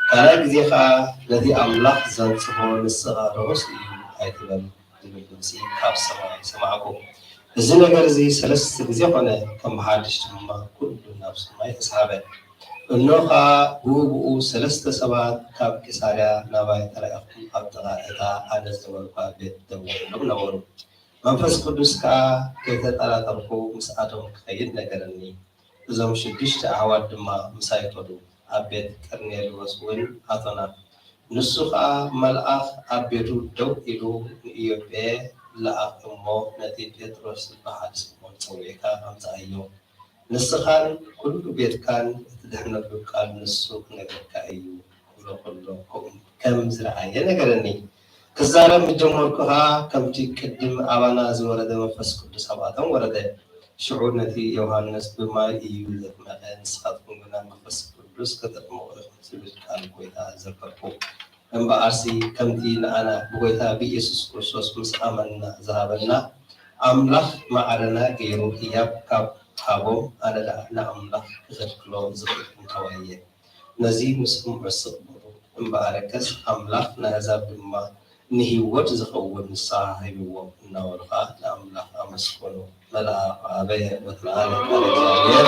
ካልኣይ ግዜ ከኣ፣ "ነቲ ኣምላኽ ዘንጽፎ ንስኻ ርኹስ እዩ ኣይትበል" ዝብል ድምጺ ካብ ሰማይ ሰማዕኩ። እዚ ነገር እዚ ሰለስተ ግዜ ኾነ፣ ከም ብሓድሽ ድማ ኩሉ ናብ ሰማይ ተሳሕበ። እንሆ ኸኣ ብኡ ብኡ ሰለስተ ሰባት ካብ ቂሳርያ ናባይ ተላኢኾም ኣብ ጥቓ እታ ኣነ ዝነበርኩዋ ቤት ደው ኢሎም ነበሩ። መንፈስ ቅዱስ ከኣ ከይተጠራጠርኩ ምስኣቶም ክኸይድ ነገረኒ። እዞም ሽዱሽተ ኣሕዋት ድማ ምሳይ ከዱ። ኣብ ቤት ቀርኔሌዎስ እውን ኣቶና። ንሱ ኸኣ መልኣኽ ኣብ ቤቱ ደው ኢሉ፣ "ንኢዮጴ ለኣኽ እሞ ነቲ ጴጥሮስ ዝበሃል ስምዖን ጸዊዕካ ኣምጽኣዮ። ንስኻን ኩሉ ቤትካን እትድሕነሉ ቃል ንሱ ክነግረካ እዩ" ክብሎ ከሎ ከም ዝረኣየ ነገረኒ። ክዛረብ ምስ ጀመርኩ ኸኣ፣ ከምቲ ቅድም ኣባና ዝወረደ መንፈስ ቅዱስ ኣብኣቶም ወረደ። ሽዑ ነቲ ዮሃንስ ብማይ እዩ ዘጥመቐ፣ ንስኻትኩም ግና መንፈስ ቅዱስ ከተጥምቑ ኢኹም ዝብል ቃል ጐይታ ዘከርኩ። እምበኣርሲ፣ ከምቲ ንኣና ብጐይታ ብኢየሱስ ክርስቶስ ምስ ኣመንና ዝሃበና፣ ኣምላኽ ማዕረና ገይሩ ህያብ ካብ ሃቦም፣ ኣነ ደኣ ንኣምላኽ ክኸልክሎ ዝኽእል እንተወ እየ። ነዚ ምስኦም ዕስቕ በሉ። እምበኣርከስ ኣምላኽ ንኣህዛብ ድማ ንህይወት ዝኸውን ንስሓ ሂብዎም እናበሉ ኸኣ ንኣምላኽ ኣመስገኑ። መልኣኽ ኣበየ ወተለዓለ ቃለ እግዚኣብሔር።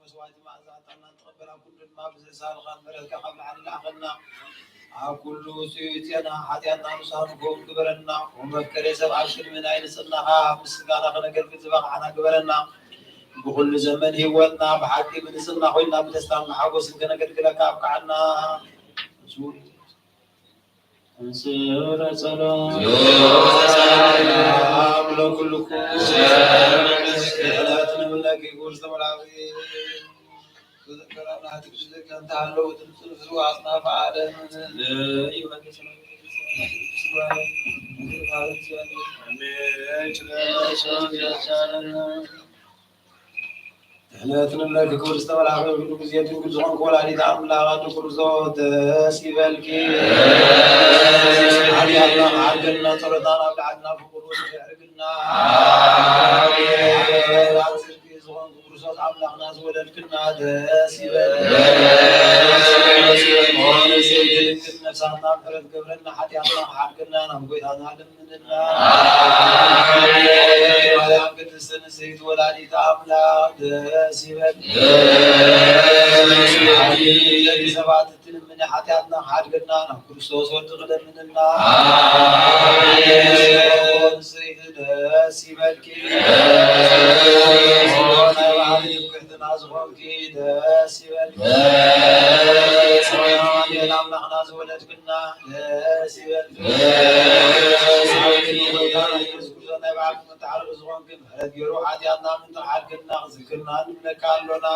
መስዋዕቲ መዓዛ ዕጣንና ንትቐበል፣ ኣብ ኩሉ ድማ ብዘሳልኻን ምሕረትካ ካብ ላዕሊ ለኣኸልና። ኣብ ኩሉ ውጽኢት ዜና ሓጢኣትና ንስኻ ንክኸውን ግበረና። ወመፍቀሬ ሰብ ኣብ ቅድሚ ናይ ንጽህናኻ ምስጋና ከነገልግል ዝበቕዓና ግበረና። ብኹሉ ዘመን ህይወትና ብሓቂ ብንጽህና ኮይንና ብደስታን ብሓጎስን ከነገልግለካ ኣብቅዓና። እንስራ ጸሎት። ዮም ተሳለና። አብ ለኩልኩ። ሰላም። ምሕረት ንብለኪ ክብርት ተመላኺ። ተዘከራ ናትኪ ዝከ እንተ ሃለዉ ትምጽእ ፍስዋ አጽናፈ ዓለም። ለዮሐንስ ድሕነት ንብለኪ ክብርት ዝተመላእኸ ኩሉ ግዜ ድንግል ዝኾንክ ወላዲት ኣምላኽ ኣዶ ክርስቶስ ደስ ይበልኪ። ሓጢኣትና መሓርገልና ጸሎትና ናብ ላዕልና ፍቕሩ የዕርግልና። ኣሜን። ኣብ ጽድቂ ዝኾንክ ክርስቶስ ኣምላኽ ኣምላኽና ዝወለድክና ደስ ይበል። ደስ ይበል። ነፍሳትና ምሕረት ገብረልና፣ ሓጢኣትና ሓድገና ናብ ጎይታና ለምንና። ማርያም ቅድስት ንጽሕት ወላዲተ ኣምላኽ ደስ ይበል። ደቂ ሰባት እትልምኒ ሓጢኣትና ሓድገና ናብ ክርስቶስ ወዲ ክለምንና። ንጽሕት ደስ ይበልኪ። ናይ ባሕሪ ትምክሕትና ዝኾንኪ ደስ ይበልኪ። ኣምላኽና ዝወለድክና ደስ ይበልኪ። ጎይታና ኢየሱስ ክርስቶስ ናይ ባሕሪ መተዓረቂ ዝኾንኪ ምሕረት ገይሩ ሓጢኣትና ምንጥር ሓድገና ክዝክርና ንብለካ ኣሎና።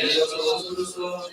ኢየሱስ ክርስቶስ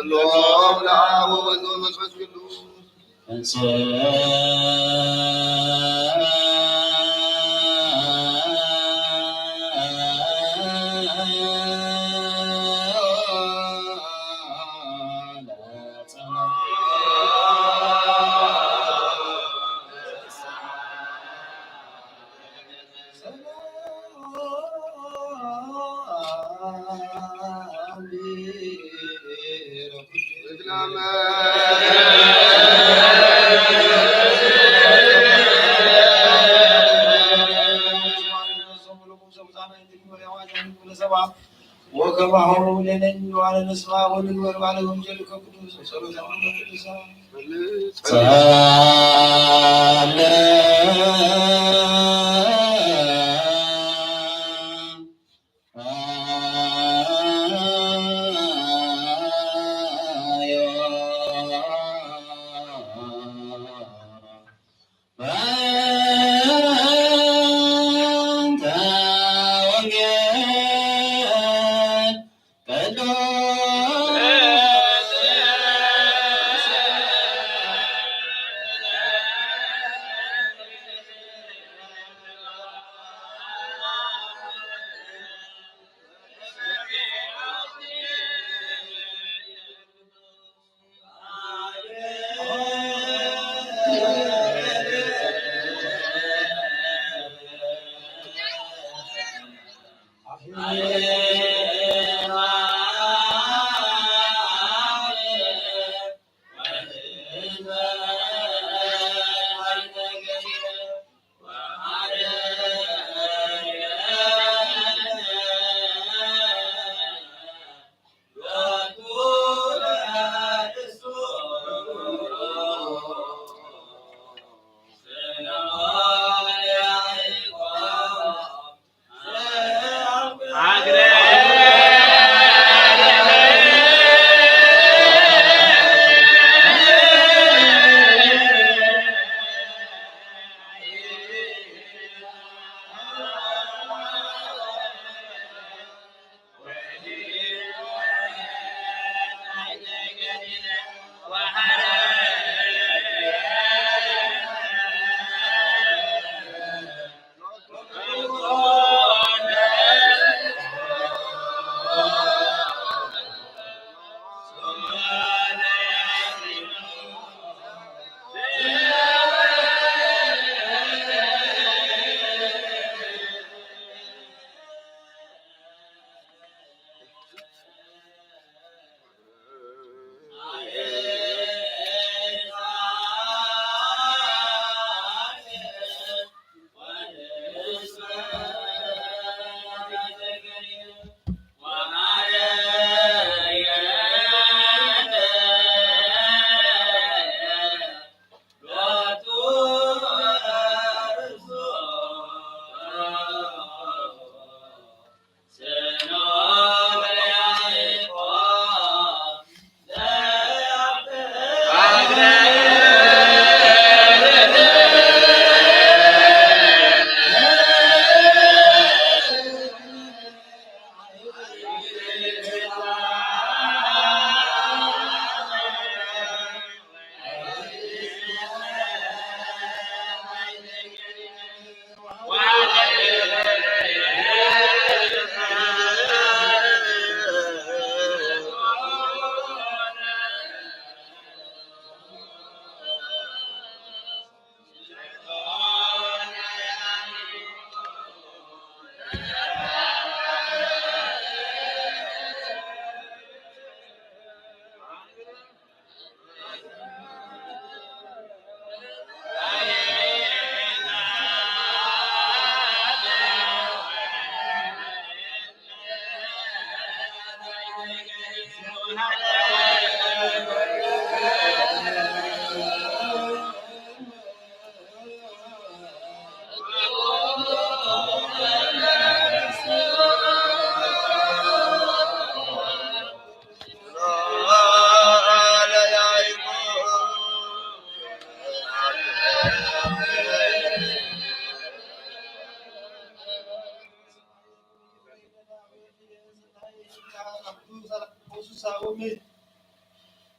ሎም ለአብ ወወልድ ወመንፈስ ቅዱስ። እንሰ ወከማሁ ሌለኒ ዋለ ንስማ ወንግበር ባለ ወንጀል ከቅዱስ ጸሎተ ቅዱሳን።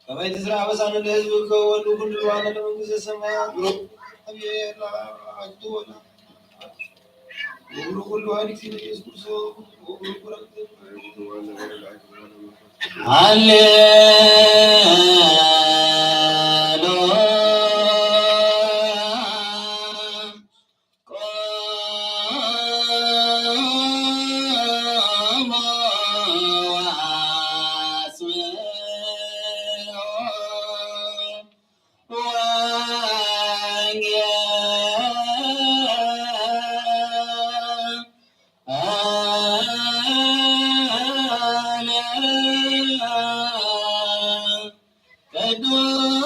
ከመይ ትዝራ ኣበሳነ ለህዝብ ከወሉ ኩሉ ዋነ ለመንግስተ ሰማያት ብሩክ። ኣቤላ ኣክቱ ወላ። ወብሩክ ኩሉ ዋሊክ ሲነ ኢየሱስ ክርስቶስ። ወብሩክ ኩሉ ሃሌሉያ። ቆሞ ወአስምዑ ወንጌል አለ። ቅዱስ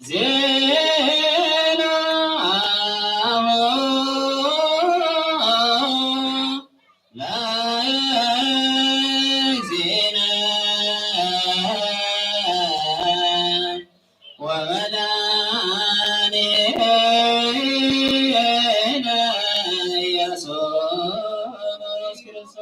ዜናሁ ለእግዚእነ ወመድኃኒነ ኢየሱስ ክርስቶስ።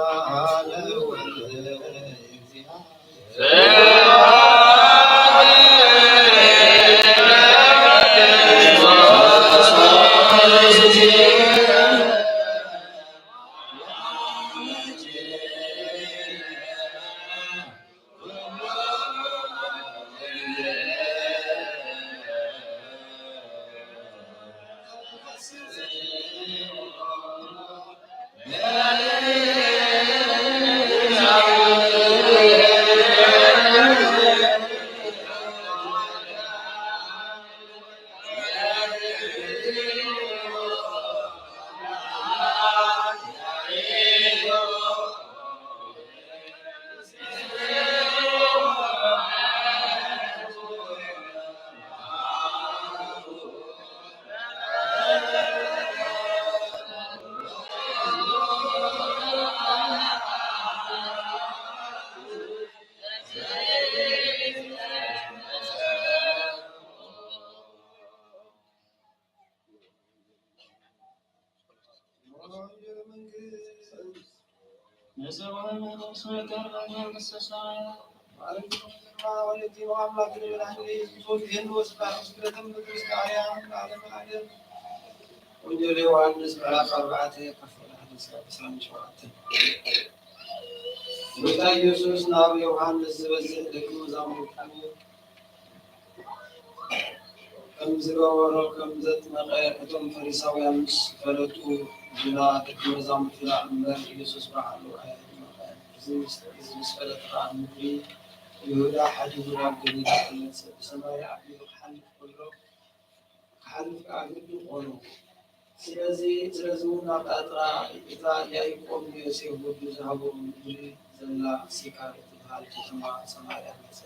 ዮሐንስ ቃለ ወልደ እግዚአብሔር። ወንጌል ዮሃንስ ምዕራፍ ኣርባዕተ ክፋል ሓደ እስካብ ዕስራን ሸውዓተን። ጎይታ ኢየሱስ ናብ ዮሃንስ ዝበጽሕ ደቂ መዛሙርቱ ከም ዝገበሮ ከም ዘጥመቐ እቶም ፈሪሳውያን ምስ ፈለጡ፣ ግና ደቂ መዛሙርቱ ደኣ እምበር ኢየሱስ ባዕሉ ኣየጥመቐን። እዚ ምስ፣ እዚ ምስ ፈለጠ ከኣ ምድሪ ይሁዳ ሓዲጉ ናብ ገሊላ ተመልሰ። ብሰማርያ ኣቢሉ ክሓልፍ ከሎ፣ ክሓልፍ ከኣ ግዲ ኾኖ። ስለዚ፣ ስለዚ እውን ናብታ ጥራ እታ ያዕቆብ ንዮሴፍ ወዱ ዝሃቦ ምድሪ ዘላ ሲካር እትበሃል ከተማ ሰማርያ መጸ።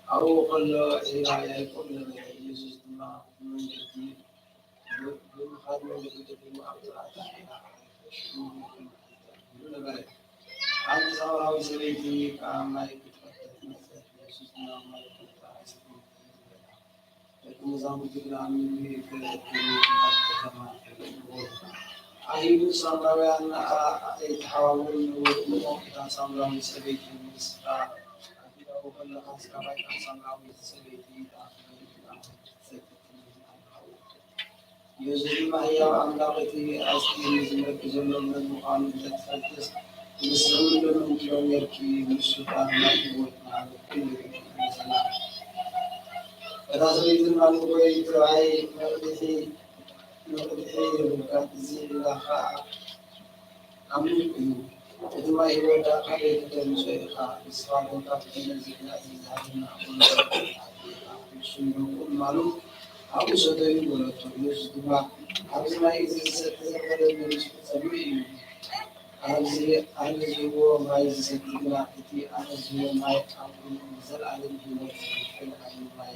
ኣብኡ ኸሎ ዒላ ያዕቆብ ነበረ። ኢየሱስ ድማ ብመንገዲ፣ ብ-፣ ብምኻድ መንገዲ ደጊሙ ኣብታ እታ ዒላ ዓረፈ። ሽዑ ንጎይታ ይብሎ ነበረ። ሓንቲ ሳምራዊት ሰበይቲ ከኣ ማይ ክትቐድሕ መጸት። ኢየሱስ ድማ፣ ማይ ክጠጣ ኣይሰትየኩምን በላ። ደቂ መዛሙርቱ ግና፣ ኣብ ምድሪ ክእክቡ ናብ ከተማ ከይእትዎ ኣሂዱ። ሳምራውያን ኣይተሓባበሩን ነበሩ። እሞ እታ ሳምራዊት ሰበይቲ ንስኻ ኣቢላዊ ከለኻስ፣ ካባይ ካብ ሳምራዊት ሰበይቲ ደኣ ክበልጽ ኣነ ትሰክፍ ትምህር ኣለኻ በለቶ። ኢየሱስ ድማ፣ ህያው ኣምላኽ እቲ ኣስጢሙ ዝመርቂ ዘሎ መን ምዃኑ እንተ ትፈልጥስ፣ ንስኺ እውን ሎሚ ኪሎ ጌርኪ ንሱ ቃል ናይ ህይወት ማለት እዩ ኢልኪ መሰላ። እታ ሰበይቲ ድማ ንጎይ ትርኣይ መቕድሒ መቕድሒ የብልካን፣ እዚ ኢላ ኸዓ ኣሚን እዩ። እቲ ማይ ህይወት ደኣ ካበይ ክተምጽኦ ኢኻ? ንስኻ ግን ካብቲ ነዚ ግና እዚ ዝሃበና ኣቦና ዘርኣይ ኣብ ስም ደቁ እማኑ ኣብኡ ሰተዩ በለቶ። ኢየሱስ ድማ፣ ኣብዚ ማይ እዚ ዝሰቲ ዘበለ መሊሱ ክጸምእ እዩ። ኣብዚ ኣነ ዝህቦ ማይ ዝሰቲ ግና፣ እቲ ኣነ ዝህቦ ማይ ኣብ ውሽጡ ንዘለኣለም ህይወት ዝህብ ሓያል ማይ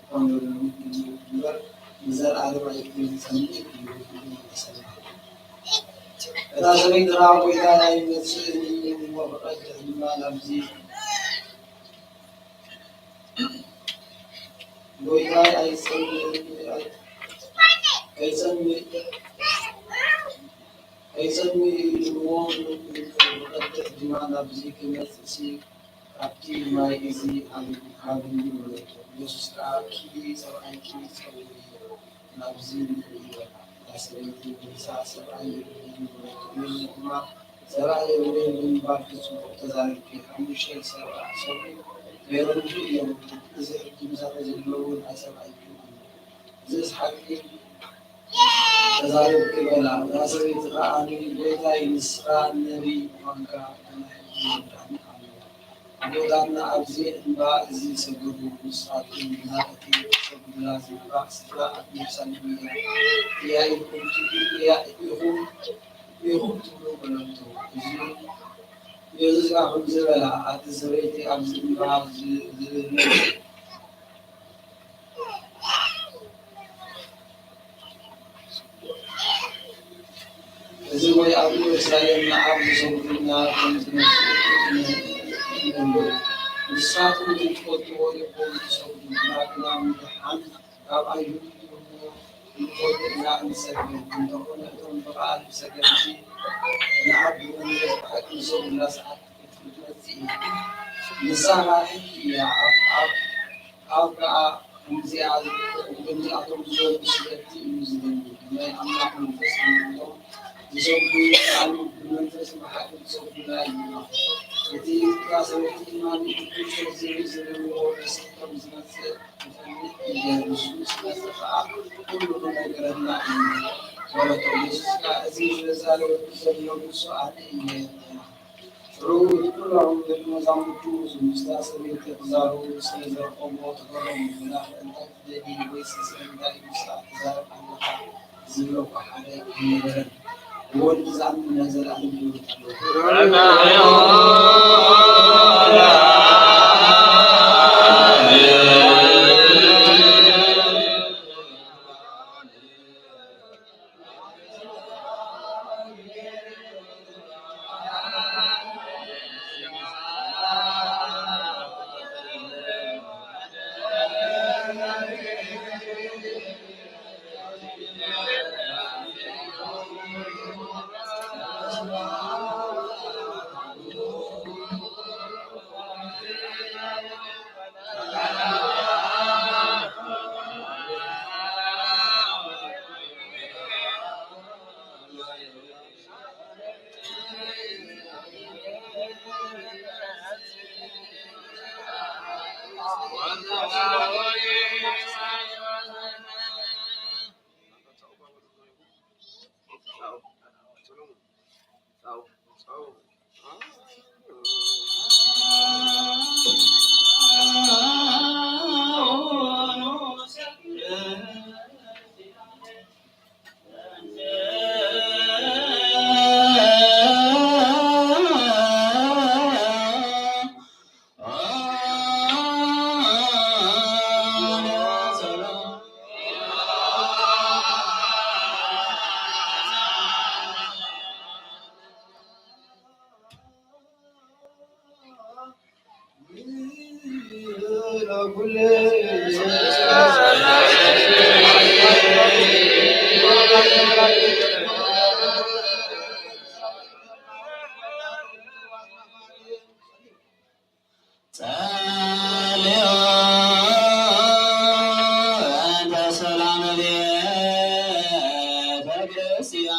ክኾነሉ እዩ እምበር፣ ንዘለኣለም ኣይኮነን ዝጸምእ እዩ ኢሉ መለሰላ። እታ ሰበይቲ ኸዓ፣ ጐይታ፣ ኣይመጽእን እየ እሞ፣ ብቐድሕ ድማ ናብዚ ጐይታይ ኣይጸምእን፣ ኣይጸምእ፣ ኣይጸምእ ኢልዎ ብቐድሕ ድማ ናብዚ ክመጽእሲ ካብቲ ማይ እዚ ሃብኒ በለቶ። ኢየሱስ ከኣ፣ ኪዲ ሰብኣይኪ ጸውዒ፣ ናብዚ ንርኢ በላ። እታ ሰበይቲ መልሳ፣ ሰብኣይ የብለይን በለቶ። ኢየሱስ ድማ፣ ሰብኣይ የብለይን ብምባልኪ ጽቡቕ ተዛሪብኪ። ሓሙሽተ ሰብኣ ሰብኡ ገይሮምኪ እዮም። እዚ ሕጂ ምሳኺ ዘለዉ ናይ ሰብኣይኪ እዩ። እዚስ ሓቂ ተዛሪብኪ በላ። እታ ሰበይቲ ከኣ፣ ኣነ ጐይታይ፣ ንስኻ ነቢይ ምዃንካ ገና ሕጂ ይርድኣኒ ኣሎ። ኣቦታትና ኣብዚ እምባ እዚ ሰገዱ፣ ንስኻትኩም ግና እቲ ትሰግዱላ ዘለኹም ስፍራ ኣብ ኢየሩሳሌም እያ፣ እያ ኢኹም ትብሉ፣ እያ ኢኹም፣ ኢኹም ትብሉ በለቶ። እዚ ኢየሱስ ከኣ ከምዚ በላ፣ ኣቲ ሰበይቲ፣ ኣብዚ እምባ ዝ-፣ ዝ-፣ እዚ ወይ ኣብ ኢየሩሳሌም ንዓብ ዝሰግዱልና ከም ዝመጽኡ ንፈልጥ ኢና። ንስኻትኩም ግን ትፈልጥዎ ኢኹም፣ ትሰግዱልና ግና ምድሓን ካብ ኣይሁድ እዩ እሞ፣ ንፈልጦ ኢና እንሰግድ። እንተኾነ እቶም ብቓል ሰገድቲ ንዓብ ብመንፈስ ብሓቂ ዝሰግዱላ ሰዓት ክትመጽእ እያ። ንሳ ከኣ ሕጂ እያ። ኣብ፣ ኣብ፣ ኣብ ከኣ ከምዚኣ፣ ከምዚኣቶም ዝበሉ ስደድቲ እዩ ዝደሊ። ናይ ኣምላኽ መንፈስ ነቶም ዝሰግዱ ይከኣሉ፣ ብመንፈስ ብሓቂ ዝሰግዱላ እዩ። እቲ እታ ሰበይቲ ድማ ንእቲ ክርስቶስ ዝብል ዝብልዎ መሲሕ ከም ዝመጽእ እፈልጥ እየ፣ ንሱ ምስ መጸ ኸኣ ኩሉ ክነግረና እዩ በለቶ። ኢየሱስ ከኣ፣ እዚ ዝዛረበኪ ዘሎ ንሱ ኣነ እየ በላ። ሽዑ እቲ ኵሎም ደቀ መዛሙርቱ ምስታ ሰበይቲ ክዛረቡ ስለ ዝረኸብዎ ተገረሙ። መልኣኽ እንታይ ትደልዪ ወይስ ስለምንታይ ምስኣ ትዛረብ ኣለኻ? ዝብሎ እኳ ሓደ ኣይነበረን። ብወዲ ዝኣምን ናይ ዘለኣለም ህይወት ኣለዎ። ጸልዮ እንተ ሰላም ቤተ ክርስቲያን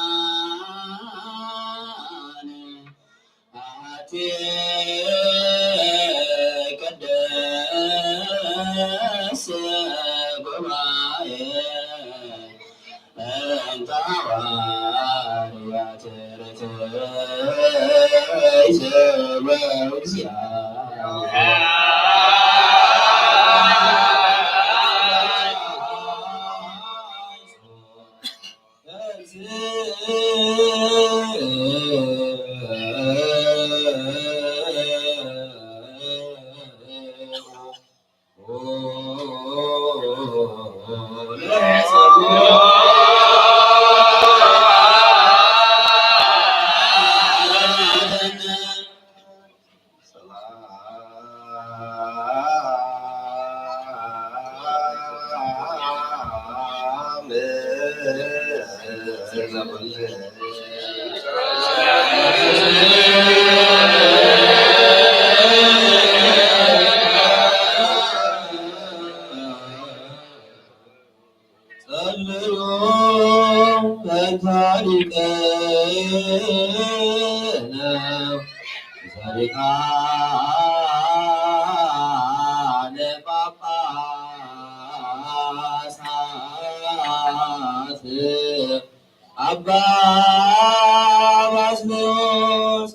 ቅድስት ጉባኤ እንተ ሐዋርያት ርትዕት ወእግዚኣብሔር። ጸልዩ በእንተ ሊቃነ ሊቃነ ጳጳሳት አባ ባስልዮስ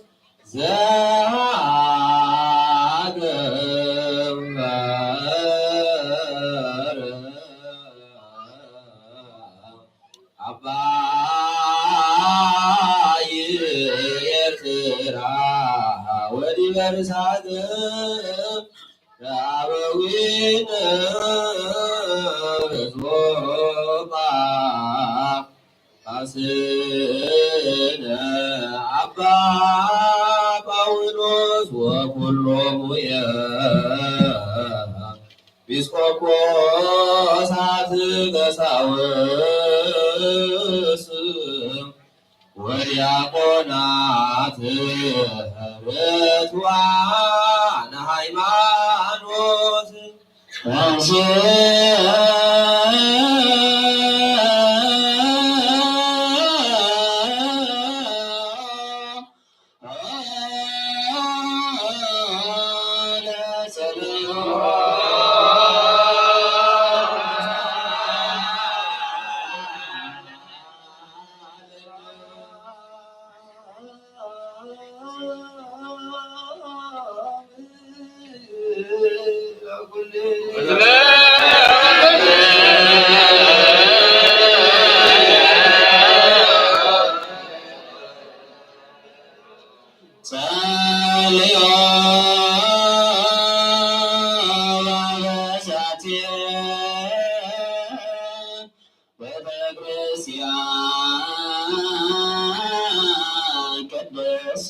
ዘአገባር አባይ ኤርትራ ወዲበ ርሳት አበዊነ ርሶባ ቃስነ አባ ጳውሎስ ወኩሎሙ ኤ ጲስቆጶሳት ቀሳውስት ወዲያቆናት ርቱዓነ ሃይማኖት። ጸልዮ በዛቲ ቤተ ክርስቲያን ቅድስት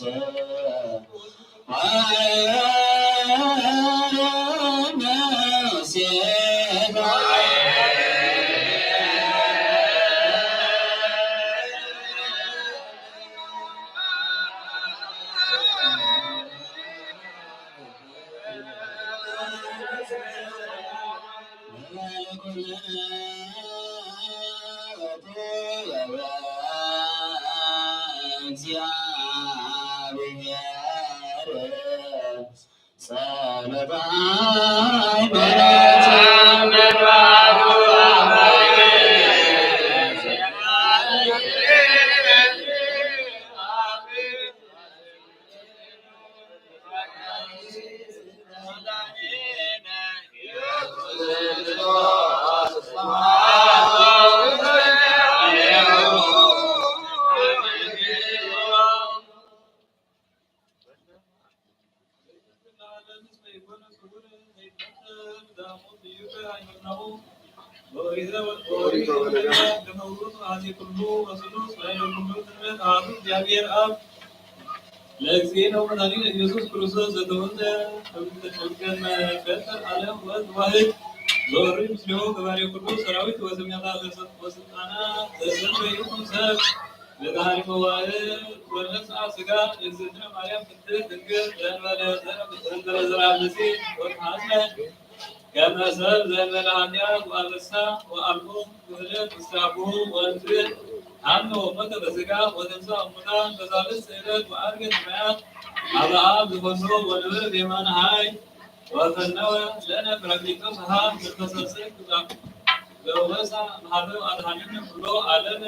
ለእግዚእነ ወመድኃኒነ ኢየሱስ ክርስቶስ ዘተወልደ እምነ እምከመ ይፈጥር ዓለም ወልድ ዋሕድ ዘወርድ ምስሌሁ ገባሬ ኩሉ ሰራዊት ወስሜታ ወስልጣና ዘሰመይኩም ሰብ ለባህሪ መዋዕል ወነስአ ሥጋ እግዝእትነ ማርያም ቅድስት ድንግል ዘእንበለ ዘር-፣ ዘእንበለ ዘርአ ብእሲ ወተሐጽነ ከመ ሰብ ዘእንበለ ኃጢአት ወአበሳ ወአልቦ ጉድለት ውስተ አቡሁ ወእንትእ ሀመ ወሞተ በሥጋ ወተንሥአ እሙታን በሳልስት ዕለት ወዐርገ ሰማያት። አብ አብ ዝፈኖ ወነበረ በየማነ ኃይል ወፈነወ ለነ ጰራቅሊጦስ አብ መንፈሰ ጽድቅ ዘአውፅአ መሃበ አድኃነነ ኩሎ ዓለመ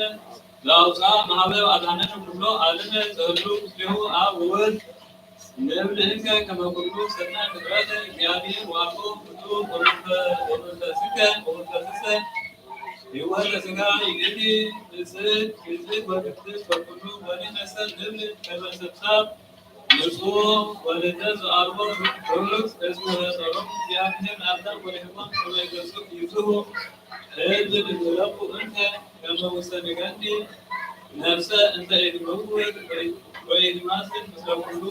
ዘአውፅአ መሃበ አድኃነነ ኩሎ ዓለመ ዘህሉ ምስሌሁ አብ ወወልድ ንብል እንከ ከመ ኩሉ ሰናይ ፍጥረት እግዚአብሔር ወአቦ ውእቱ ወመንፈስከ ወመንፈስከ ሕይወተ ሥጋ ይእቲ ብጽሕት ብጽሕት ወቅድስት ወኩሉ ወንሕነሰ ንብል ከመ ሰብሳብ ንጹሕ ወልደ ዘአልቦ ርኩስ እስመ ፈጠሮሙ እግዚአብሔር ለአዳም ወለሔዋን ከመ ይገሱ ይፍትሑ። እብል ንብለኩ እንተ ከመ ውስተ ንገኒ ነፍሰ እንተ ኢትመውት ወኢትማስን ምስለ ኩሉ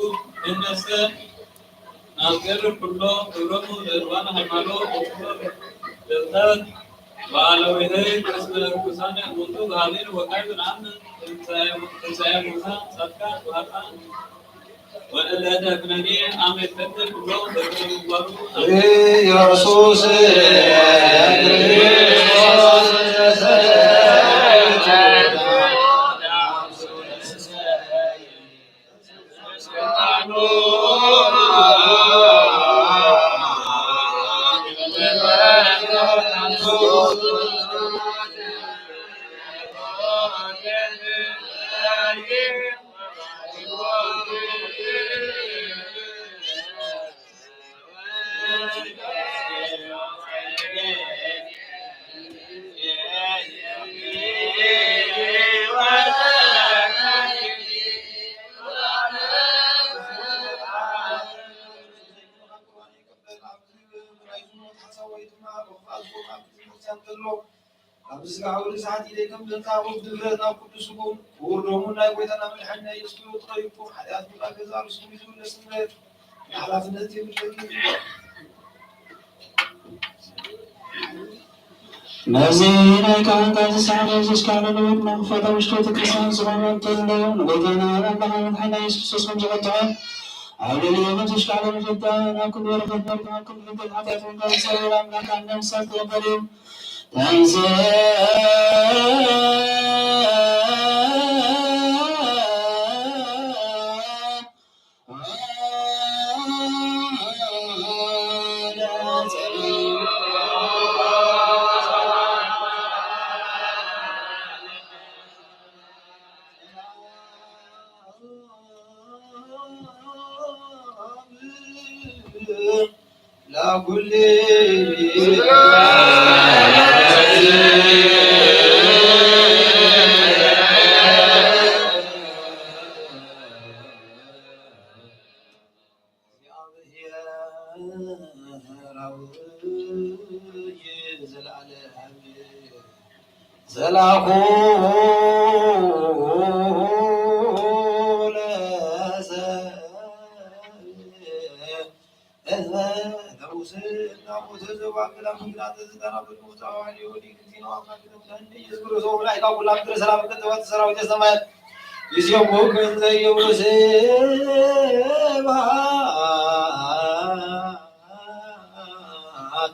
እነሰ ናፍቅር ኩሎ ክብሮሙ ለእልዋነ ሃይማኖት ወክብሮም ለፍጥረት ወአለዊህይ እስመ ርኩሳነ እሙንቱ በሃሊን ወካዕብ ነአምን ትንሣኤ ሙታን ጻድቃን ወኃጥኣን ወእለ ደፍነኒ አመ ይፈትን ኩሎ በክለ ምግባሩ ኢየሱስ ክርስቶስ ኣብዚ ስጋ ሓዊ ርእሲ ሓቲተ ከም ዘንታ ኣቦ ድፍረት ናብ ቅዱስ ስግኡን ክቡር ደሙን ናይ ጐይታና መድሓኒና ኢየሱስ ክርስቶስ ተቐቢልኩም ሓጢኣት ሙሉእ ገዛ ርእስኹም ይዝምለስ እምበር ንሓላፍነት የብለይን። ነዚ ናይ ካህን ቃል ዝሰዓረ የሱስ ካህን ንውድ መንፈታ ውሽጡ ቤተ ክርስቲያን ዝኾነ እንተሎ ንጎይታና ኣምላኽ መድሓኒና ኢየሱስ ክርስቶስ ከም ዝቐጥዖ ኣብ ልዕሊኡ ከም ዝሽካዕለ ንፈልጥ። ናብ ኩሉ በረኸት መርግም፣ ኣብ ኩሉ ሕግን ሓጢኣትን ካብ እግዚኣብሔር ኣምላኽ ካብ ነፍሳት ክቕበል እዩ። ተንሥእ ዘላለም ዘላኩ ለሰ እዝበ ለሙስና ሞተ ዘባብላ ምግናተ ዝጠና ብልሙት አዋሊ ወዲ ክዚኖ አካል ኢየሱስ ክርስቶስ ወላይካ ኩላ ምድር ሰላም ከተባት ሰራዊተ ሰማያት ይስየሙ ክንዘ ይብሉ ስብሐት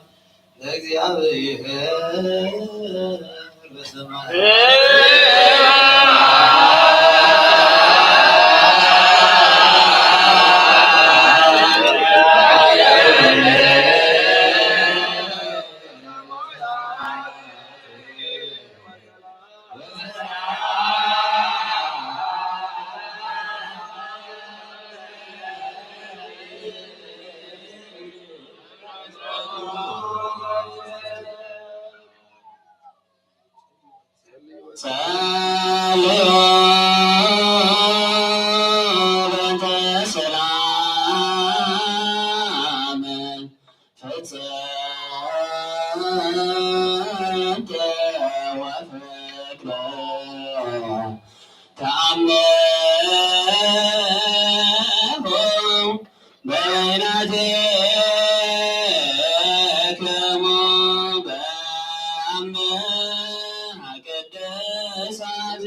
ለእግዚአብሔር በሰማይ። ጸልዩ በእንተ ሰላም ፍጽምት ወፍቅሮ ተአምሩ በይናቲክሙ በአምሃ ቅድሳት።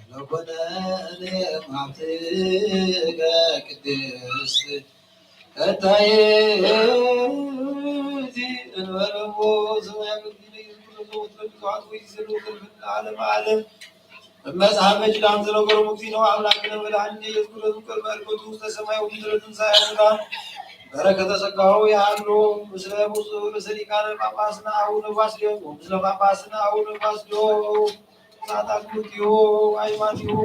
ለኮነ ለማትከ ቅድስት ከታየ እቲ እንበለዎ ሰማይ ኣገልግል ኢየሱስ ክርስቶስ ወትረዱ ተዋሕዶ ይዘሉ ክርፍና ዓለም ዓለም እመጽሐፈ ኪዳን ዝነገሩ ሙክቲ ነው። አምላክነ መድኃኒነ ኢየሱስ ክርስቶስ ቅድመ ዕልፈቱ ውስተ ሰማይ ወምድረ ትንሣኤ ሙታን በረከተ ጸጋሁ ያሉ ምስለ ብፁዕ ርእሰ ሊቃነ ጳጳስና አቡነ ባስልዮስ ወምስለ ጳጳስና አቡነ ባስልዮስ ሳጣት ሙክቲሁ አይማቲሁ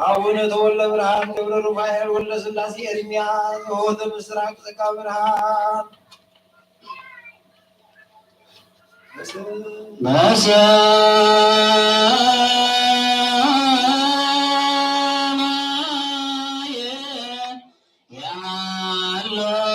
አቡነ ተወልደ ብርሃን ገብረ ሩፋኤል ወልደ ሥላሴ ኤርምያስ ሆተ ምስራቅ ጸጋ ብርሃን በሰማየ ያለው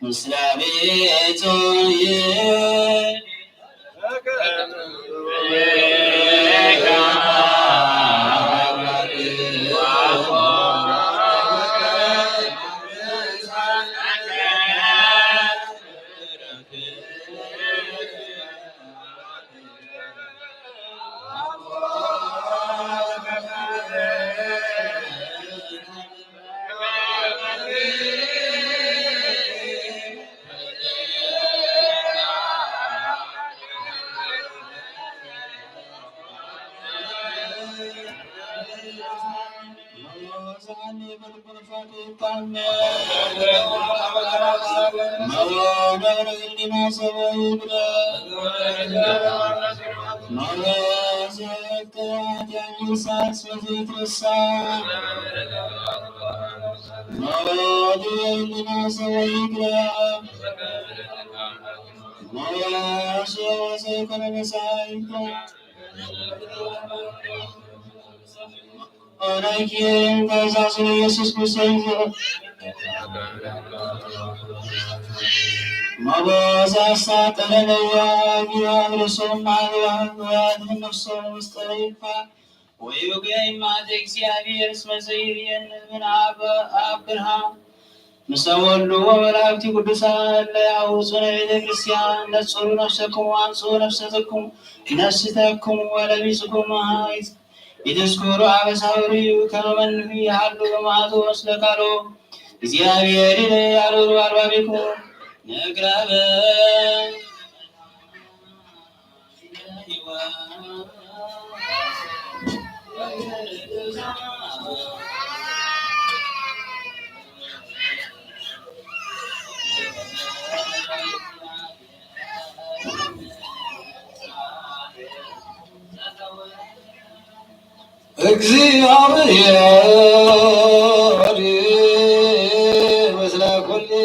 ምስለ ቤቱ ኦናይኪ ተዛዝሎ ኢየሱስ ክርስቶስ መቦዛ ስታጠረ ለዋ ጊራ ርሶም ማግባ ወያድን ነፍሶም ውስጠ ይፋ ወይብገይ ማተ እግዚአብሔር እስመ ዘይርእየን ምን አብ ብርሃን ምሰ ወሉ ወመላእክቲ ቅዱሳን ለያውፁነ ቤተ ክርስቲያን ነጽሩ ነፍሰኩም ወአንጽኡ ነፍሰትኩም ነፍስተኩም ወለቢጽኩም ኢትዝክሩ አበሳውሪ ከመ መኑ ይሃሉ በማቱ ምስለ ቃሉ እግዚአብሔር ይለ ያሉ አርባቢኩም ነግራበ እግዚአብሔር ምስለ ኩልክሙ።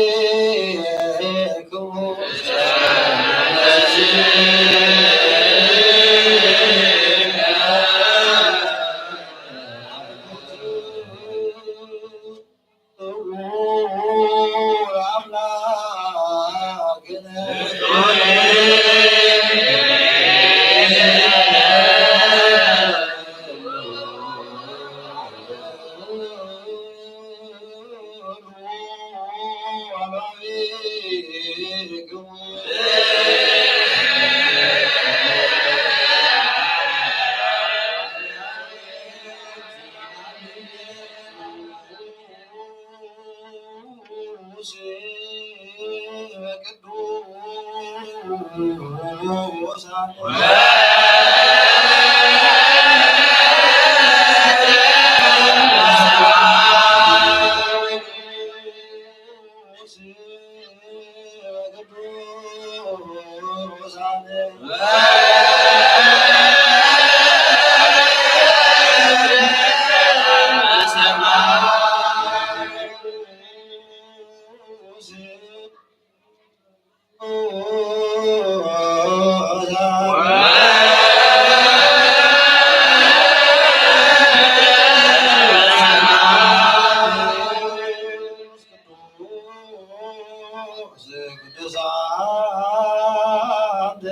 ቅዱሳት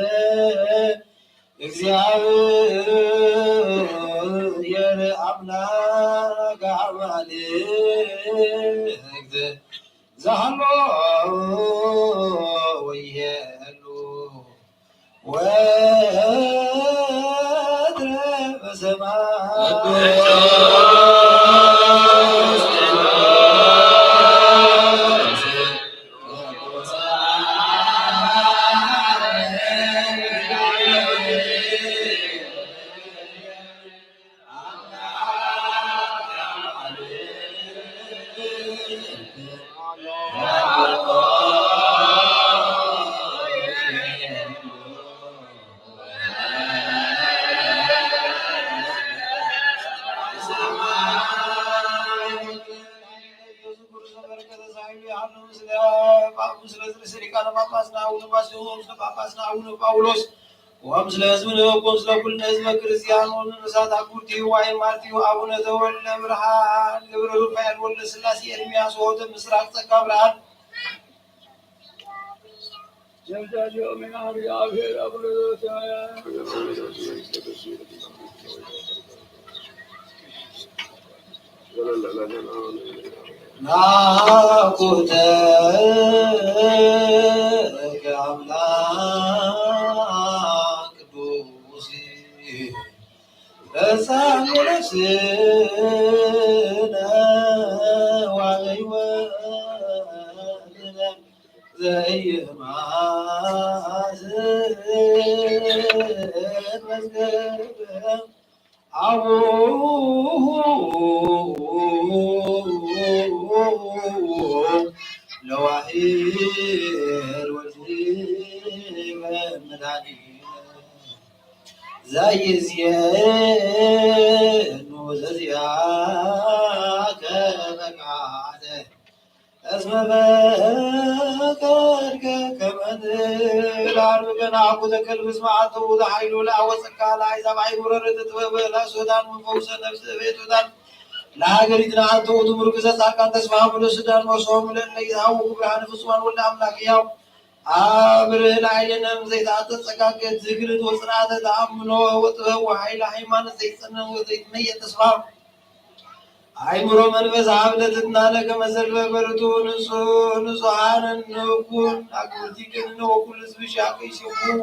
እግዚአብሔር አምላክ አማልክት ዘሃሎ ወይሄሉ ወትረ በሰማይ። ሊቃነ ጳጳስና አቡነ ባስልዮስ፣ ሊቀ ጳጳስና አቡነ ጳውሎስ፣ ወምስለ ሕዝብነ ወኩን ስለ ኩልነ ሕዝበ ክርስቲያን ወመንፈሳት አጉርቲ ዋይ ማርቲው አቡነ ተወልደ ብርሃን ገብረ ሩፋኤል ወልደ ሥላሴ ኤርምያስ ወሆተ ምስራቅ ጸጋ ብርሃን። ናኩተከ አምላክ ቅዱስ ፈጻሚ ነፍስነ ወሕይወትነ ዘይማስን መዝገብነ። አቡ ለዋሂድ ወልድ መድኃኒነ ዘይእዜኑ ዘዚአከ ፈቃደ። እስመ ፈቀድከ ከመ ንላል ብገና አኩተከል ብስመ አተው ለኃይሉ ለአወፀካ ለአሕዛብ አይሙረ ርትጥበበ ለሱዳን ወፈውሰ ነፍስ ቤት ሱዳን ለሀገሪት ለአንተ ውእቱ ምርኩዘ ጻድቃን ተስፋ ብሎ ሱዳን ወርሶም ለእለ ይትሃወኩ ብርሃነ ፍጹማን ወልደ አምላክ ያው አብርህ ለአይለነ ዘይተአተ ጸጋገት ዝግርት ወጽንዓተ ተአምኖ ወጥበብ ወኃይለ ሃይማኖት ዘይጸነን ወዘይትመየ ተስፋ አይምሮ መንፈስ ሀብለ ትትናነ ከመ ዘልፈ በርቱ ንጹሕ ንጹሐን ንኩን አግብርቲክን ወኩሉ ህዝብ ሻቂ ሲኩ።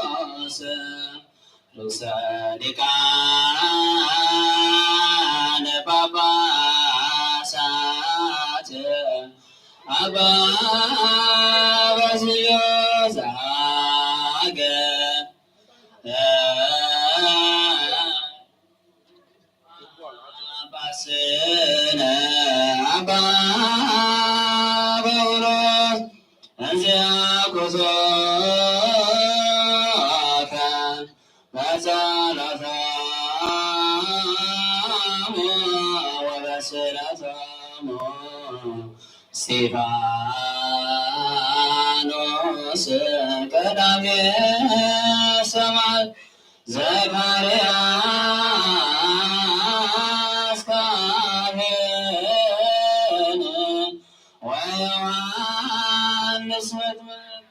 ወቅዱስ ርእሰ ሊቃነ ጳጳሳት አባ ባስልዮስ ዘሀገረ ጳጳስነ አባ ጳውሎስ እንዚአ ኩሶከ በጸሎቶሙ ወበስእለቶሙ እስጢፋኖስ ቀዳሜ ሰማዕት ዘካርያስ ካህን ወዮሐንስ መጥምቅ።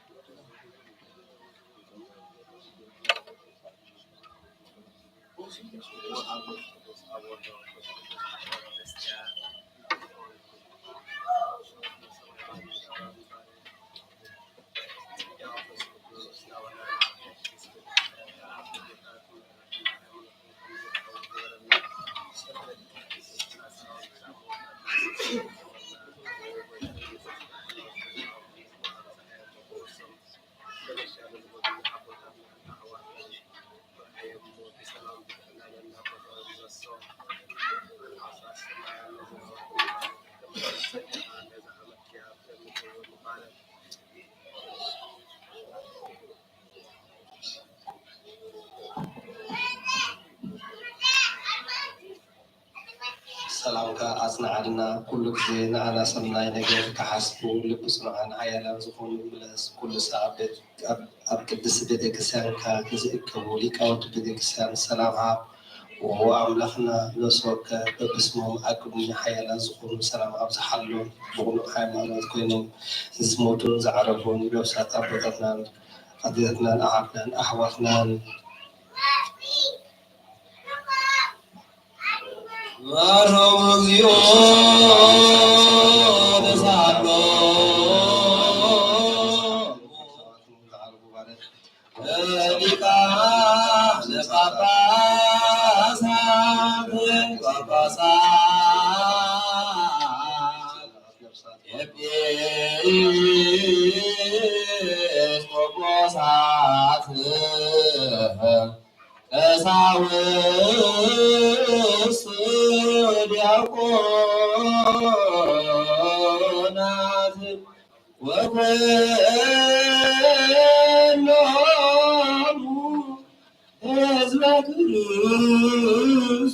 ሰላምካ ኣጽንዓልና። ኩሉ ግዜ ንዓና ሰናይ ነገር ክሓስቡ ልቢ ጽኑዓን ሓያላን ዝኾኑ ምለስ። ኩሉ ሳዕ ኣብ ቤት-፣ ኣብ፣ ኣብ ቅድስቲ ቤተ ክርስቲያንካ ንዝእከቡ ሊቃውንቲ ቤተ ክርስቲያን ሰላም ሃብ። ዎ ኣምላኽና ነፍሲ ወከፍ በብስሞም ኣብ ቅድሚ ሓያላን ዝኾኑ ሰላም ኣብዝሓሎም። ብቕኑዕ ሃይማኖት ኮይኖም ዝሞቱን ዝዓረፉን ነፍሳት ኣቦታትናን ኣዴታትናን ኣሓትናን ኣሕዋትናን መሮም እግዚኦ ተሳሎ ሊቃነ ጳጳሳት ጳጳሳት ኤጲስቆጶሳት ቀሳውስት ወዲያቆናት ወኩሎሙ ህዝበ ክርስቶስ።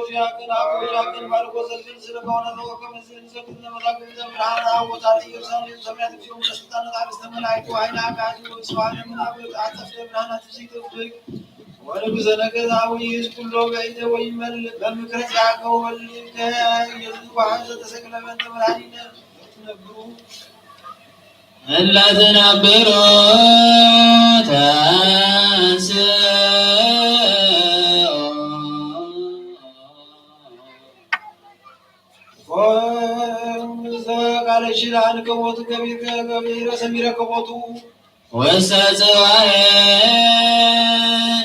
ዲያቆን፣ ኣቦ ዲያቆን ማርቆስ ዘልግል ስለሆነ ነው። ከመዝን ዘግል ለመላክ ዘብርሃን አወጣል ኢየሩሳሌም ሰማያት እግዚኦ በስልጣነ ጣቢስ ተመላእኩ ኃይለ አጋዚ ወስብሐ ለመናብርት አጸፍተ ብርሃናት ዘይተፍደግ ወንጉሰ ነገሥት አቡይ ሕዝብ ኩሎ በእንተ ወይመል በምክረ ዚአከ ወልድከ ኢየሱስ ዋህን ዘተሰቅለ በእንተ መድኃኒነ ትነብሩ እለ ትነብሩ ተንሥኡ። ቃለ ኪዳን ከቦቱ ገቢርከ ገቢረ ሰሚረ ከቦቱ ውስተ ጽባሕ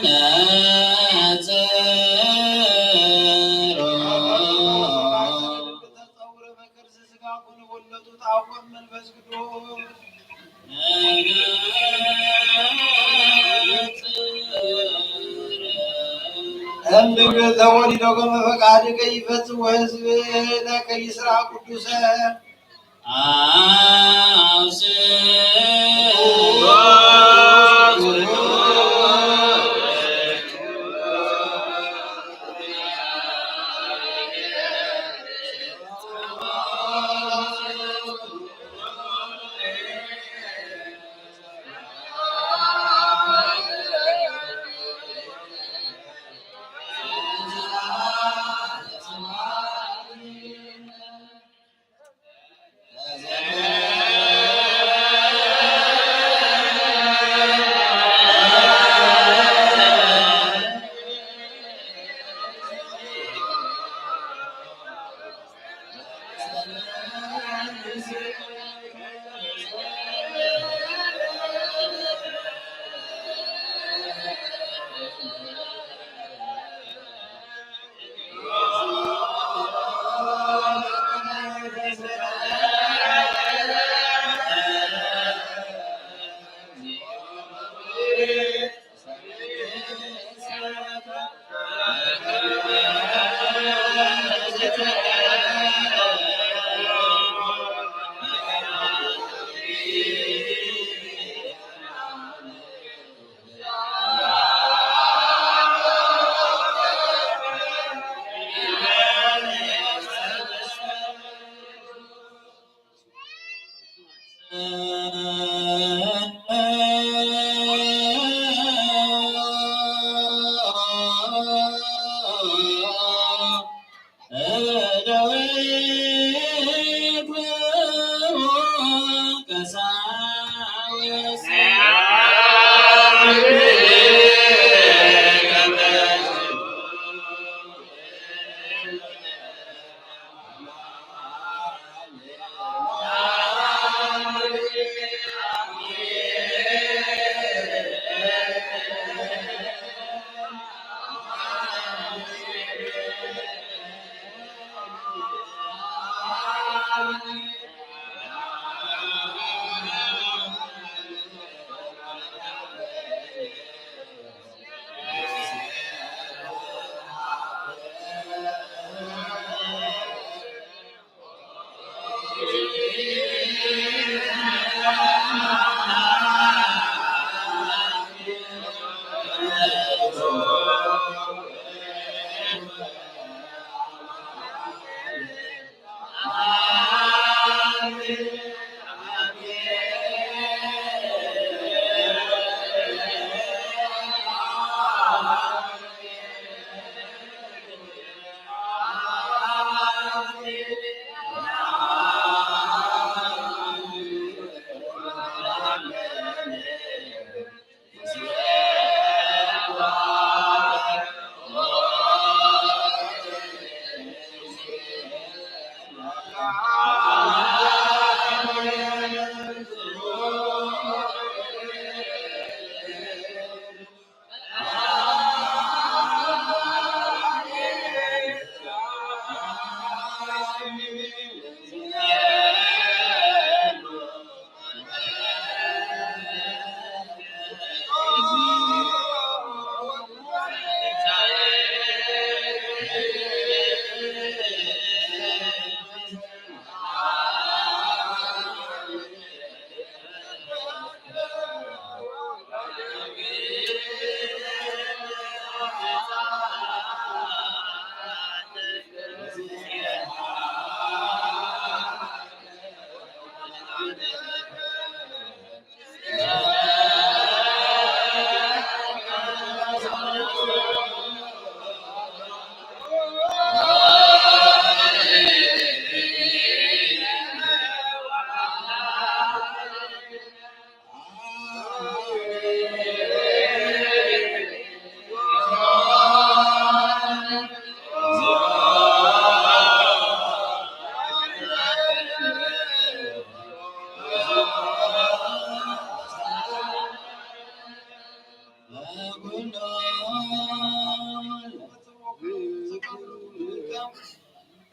ነጽሮ። እምድንግል ተወሊዶ ከመ ፈቃድከ ይፈጽም ወሕዝብከ ይስራዕ ቅዱሰ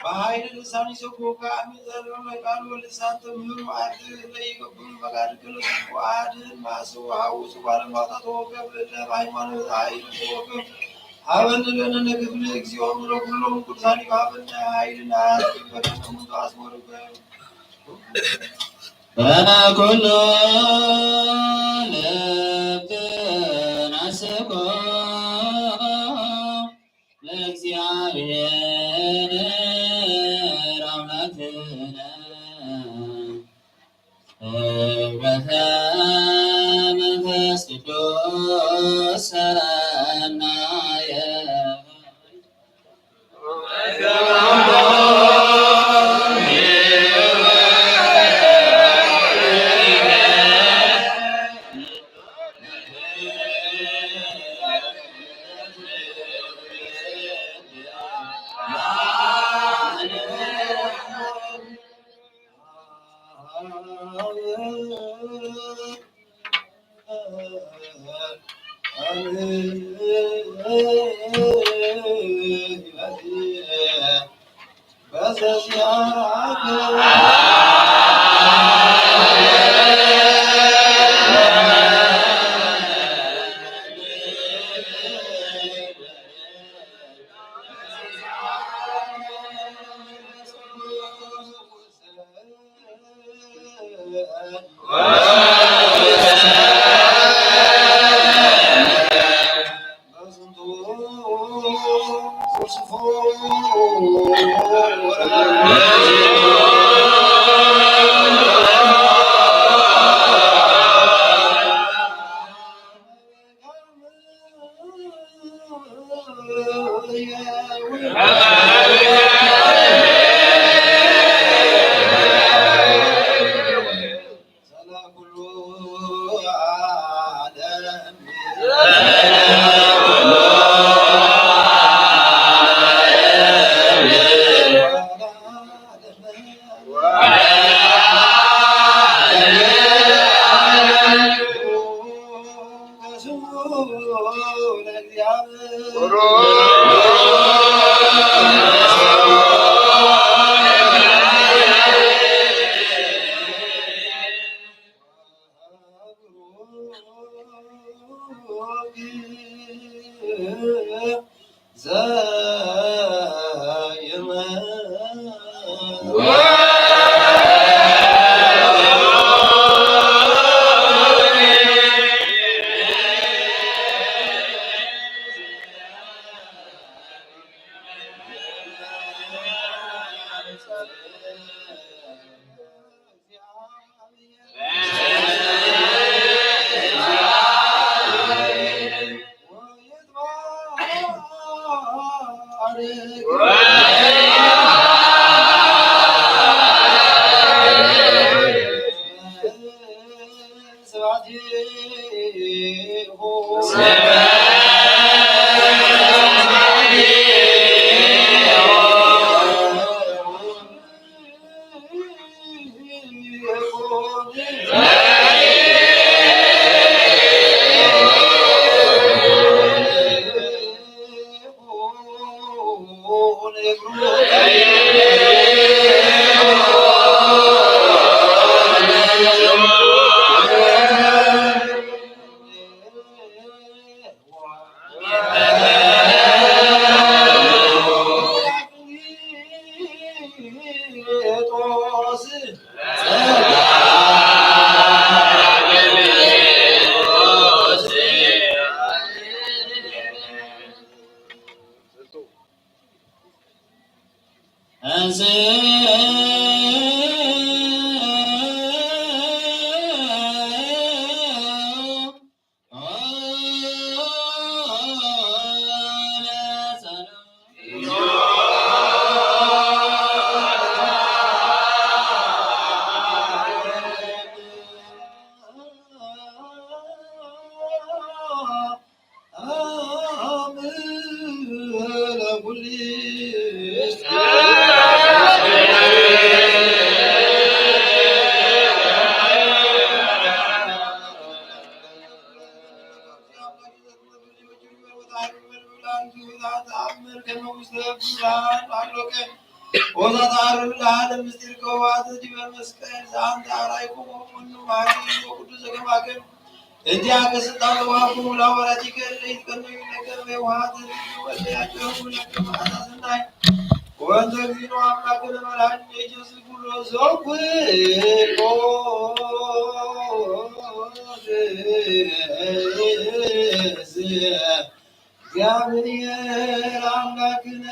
በኃይል ልሳን ይሰብኩከ አሚን ዘርም ለቃሉ ልሳን ትምህሩ አርት ለይገብሩ ፈቃድከ ለዝንቱ አድህን ማእሰው ሐውስ ጓለማውታ ተወከፍ እለ በሃይማኖት ኃይል ተወከፍ ሀበን ለነነ ክፍል እግዚኦ ምሎ ኩሎም ቅዱሳን ይባበነ ኃይልና አስግበተነ ሙንቱ አስመሩከ በኩሉ ልብ ናስኮ ለእግዚአብሔር አምላክነ ገብረተ መንፈስ ቅዱስ ሰናየ ወዛተዓረሉ ለዓለም ምስጢር ከዋት ዲበ መስቀል ዘአንተ አርአይኩሙ ኩሉ መሃሪ ወቅዱስ ዘገባክን እንዲያ ከስልጣን ተዋህቡ ላወራቲከ ለይትቀነዩ ለከመ የውሃት ወለያቸው ለከመ አሳሰናይ ወንተ እግዚኦ አምላክነ መድኃኒነ ኢየሱስ ኩሎ ዘኩሎ እግዚአብሔር አምላክነ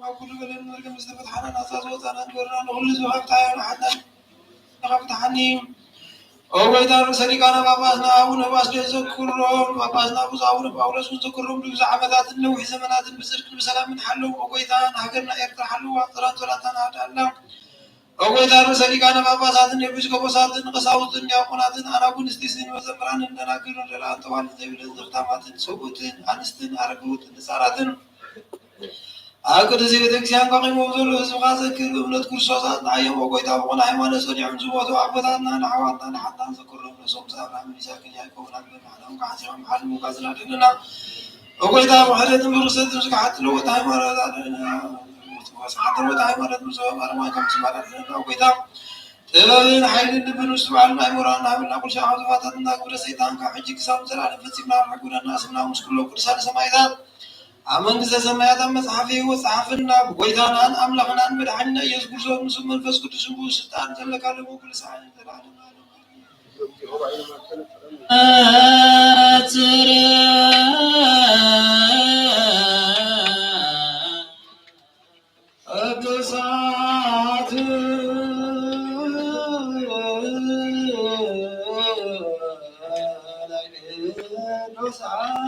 ካብ ኩሉ በደል መርገም ዝተፈትሓና ናፃ ዝወፃና ንገርና ንኩሉ ህዝቢ ካብ ታሕና ሓታን ካብ ታሕኒ ኦ ጎይታ ርእሰ ሊቃነ ጳጳስና ኣቡነ ባስልዮስ ዘክሮም፣ ጳጳስና ብፁዕ ኣቡነ ጳውሎስ እውን ዘክሮም፣ ንብዙሕ ዓመታትን ነዊሕ ዘመናትን ብጽድቅን ብሰላምን ሓለዉ። ኦ ጎይታ፣ ንሃገርና ኤርትራ ሓልዋ፣ ጸላም ጸላእታና ኣድሃላ። ኦ ጎይታ፣ ርእሰ ሊቃነ ጳጳሳትን ኤጲስቆጶሳትን ቀሳውስትን ዲያቆናትን ኣናጉንስጢስን መዘምራንን ደናግልን ደላን ጠዋልን ዘይብለን ዘኽታማትን ሰብኡትን ኣንስትን ኣረጋውትን ንጻራትን ኣብ ቅድስቲ ቤተክርስትያን ቆቒሞም ዘለዉ ህዝብኻ ዘክር። ብእምነት ክርስቶስ ኣጽንዓዮም። ኦ ጎይታ፣ ብቕኑዕ ሃይማኖት ጸኒዖም ዝሞቱ ኣቦታትና፣ ንኣሕዋትና፣ ንሓጥኣን ዘክሮም። ነፍሶም ምስ ኣብርሃምን ይስሐቅን ያዕቆብን ኣብ በብሓድኦም ክሓሲቦም ሓድሞም ካዝና ኣድሕነና። ኦ ጎይታ፣ ብሕደትን ብርክሰትን ዝከሓት ለወጥ ሃይማኖት ኣድሕነና። ስሓት ለወጥ ሃይማኖት ምስ ኣርማን ከም ዝባል ኣድሕነና። ኦ ጎይታ፣ ጥበብን ሓይልን ልብን ምስትውዓልን ኣእምሮን ሃበና። ኩሉ ሻዕ ካብ ጥፋታትና ግብረ ሰይጣን ካብ ሕጂ ክሳብ ንዘለኣለም ፈጺምና ኣርሕቁና። ስምና ምስ ኩሎም ቅዱሳን ሰማዕታት ኣብ መንግስተ ሰማያት ኣብ መጽሓፍ ህይወት ጸሓፈና። ብጎይታናን ኣምላኽናን መድሓኒና ኢየሱስ ክርስቶስ፣ ምስ መንፈስ ቅዱስ ብኡ ስልጣን ዘለካ፣ ሎሚ ኩሉ ሰዓት ዘለዓለም ዓለም። ኣጽረ ቅዱሳት ቅዱሳን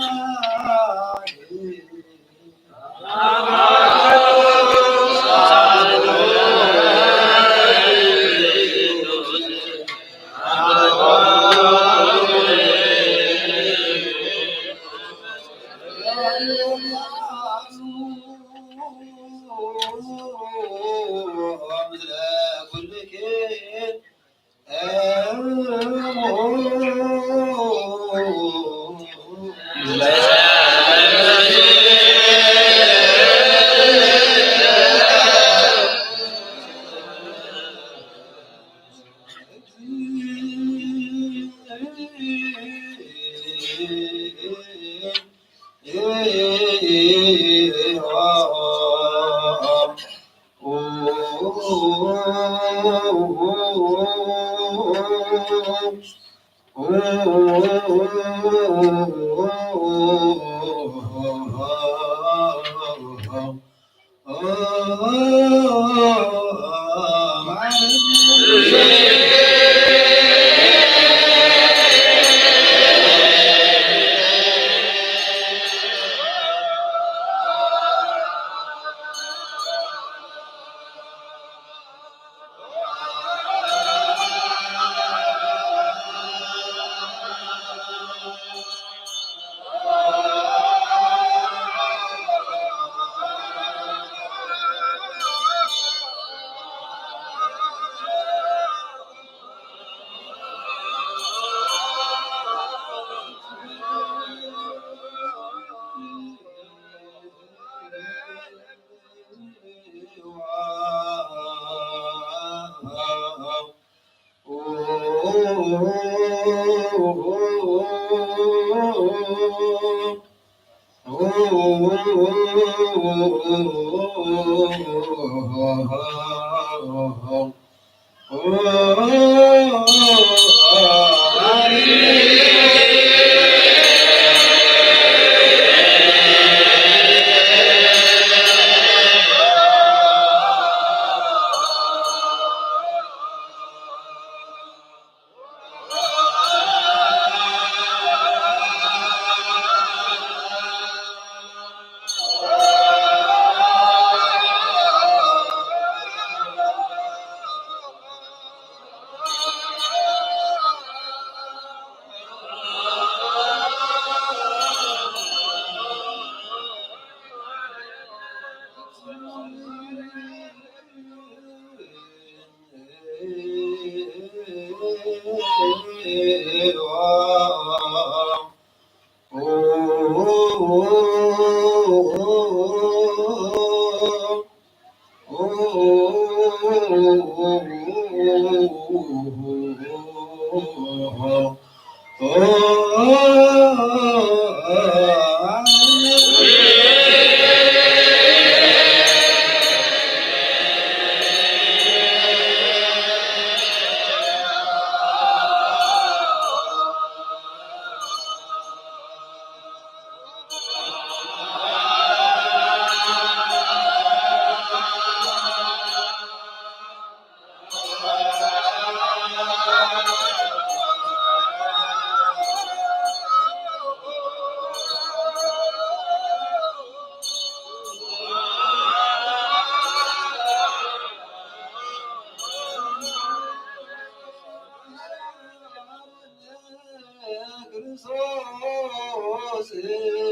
ክርስቶስ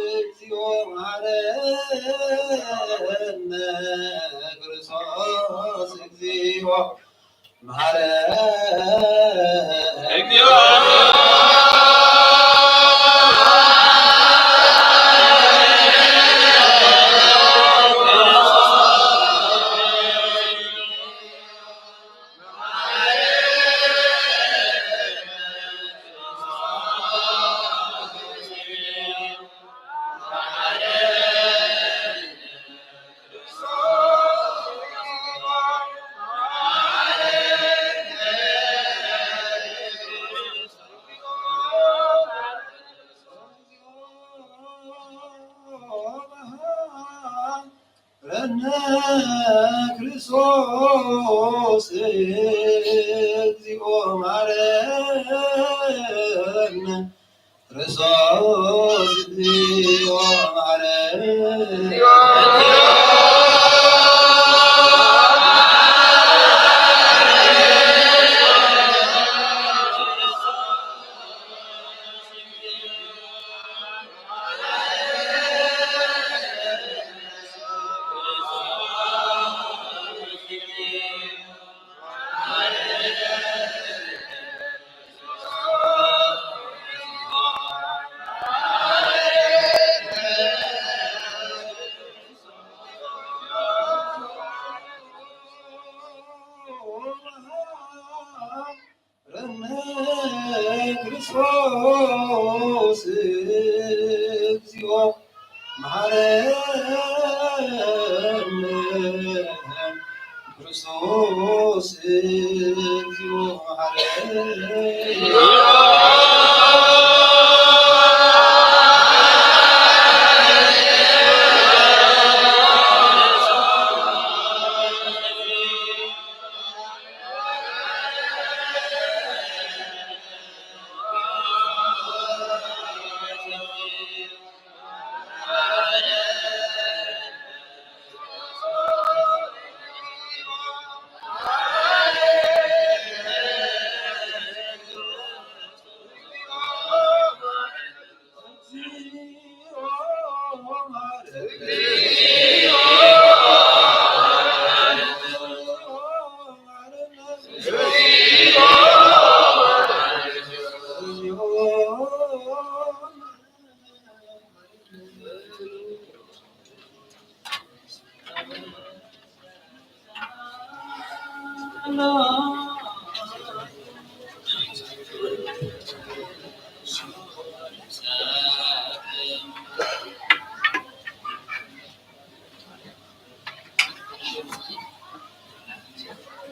እግዚኦ መሐረነ፣ ክርስቶስ እግዚኦ መሐረነ። ረነ ክርስቶስ እግዚኦ መሐረነ፣ ክርስቶስ እግዚኦ መሐረነ። ረነ ክርስቶስ እግዚኦ መሐረነ፣ ክርስቶስ እግዚኦ መሐረነ።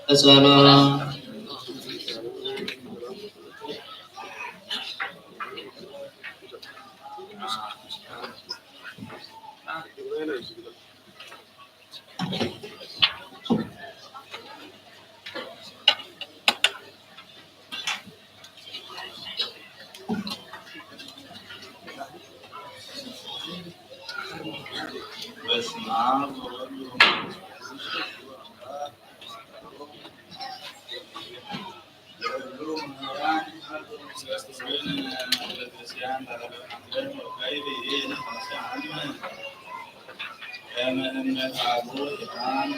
ቀጸሎ። በስመ አብ ወወልድ ወመንፈስ ቅዱስ። ለሁሉ መምህራን ቤተክርስቲያን ላለማክበር ወካይ ቤት ከመ እመ አቡ የማን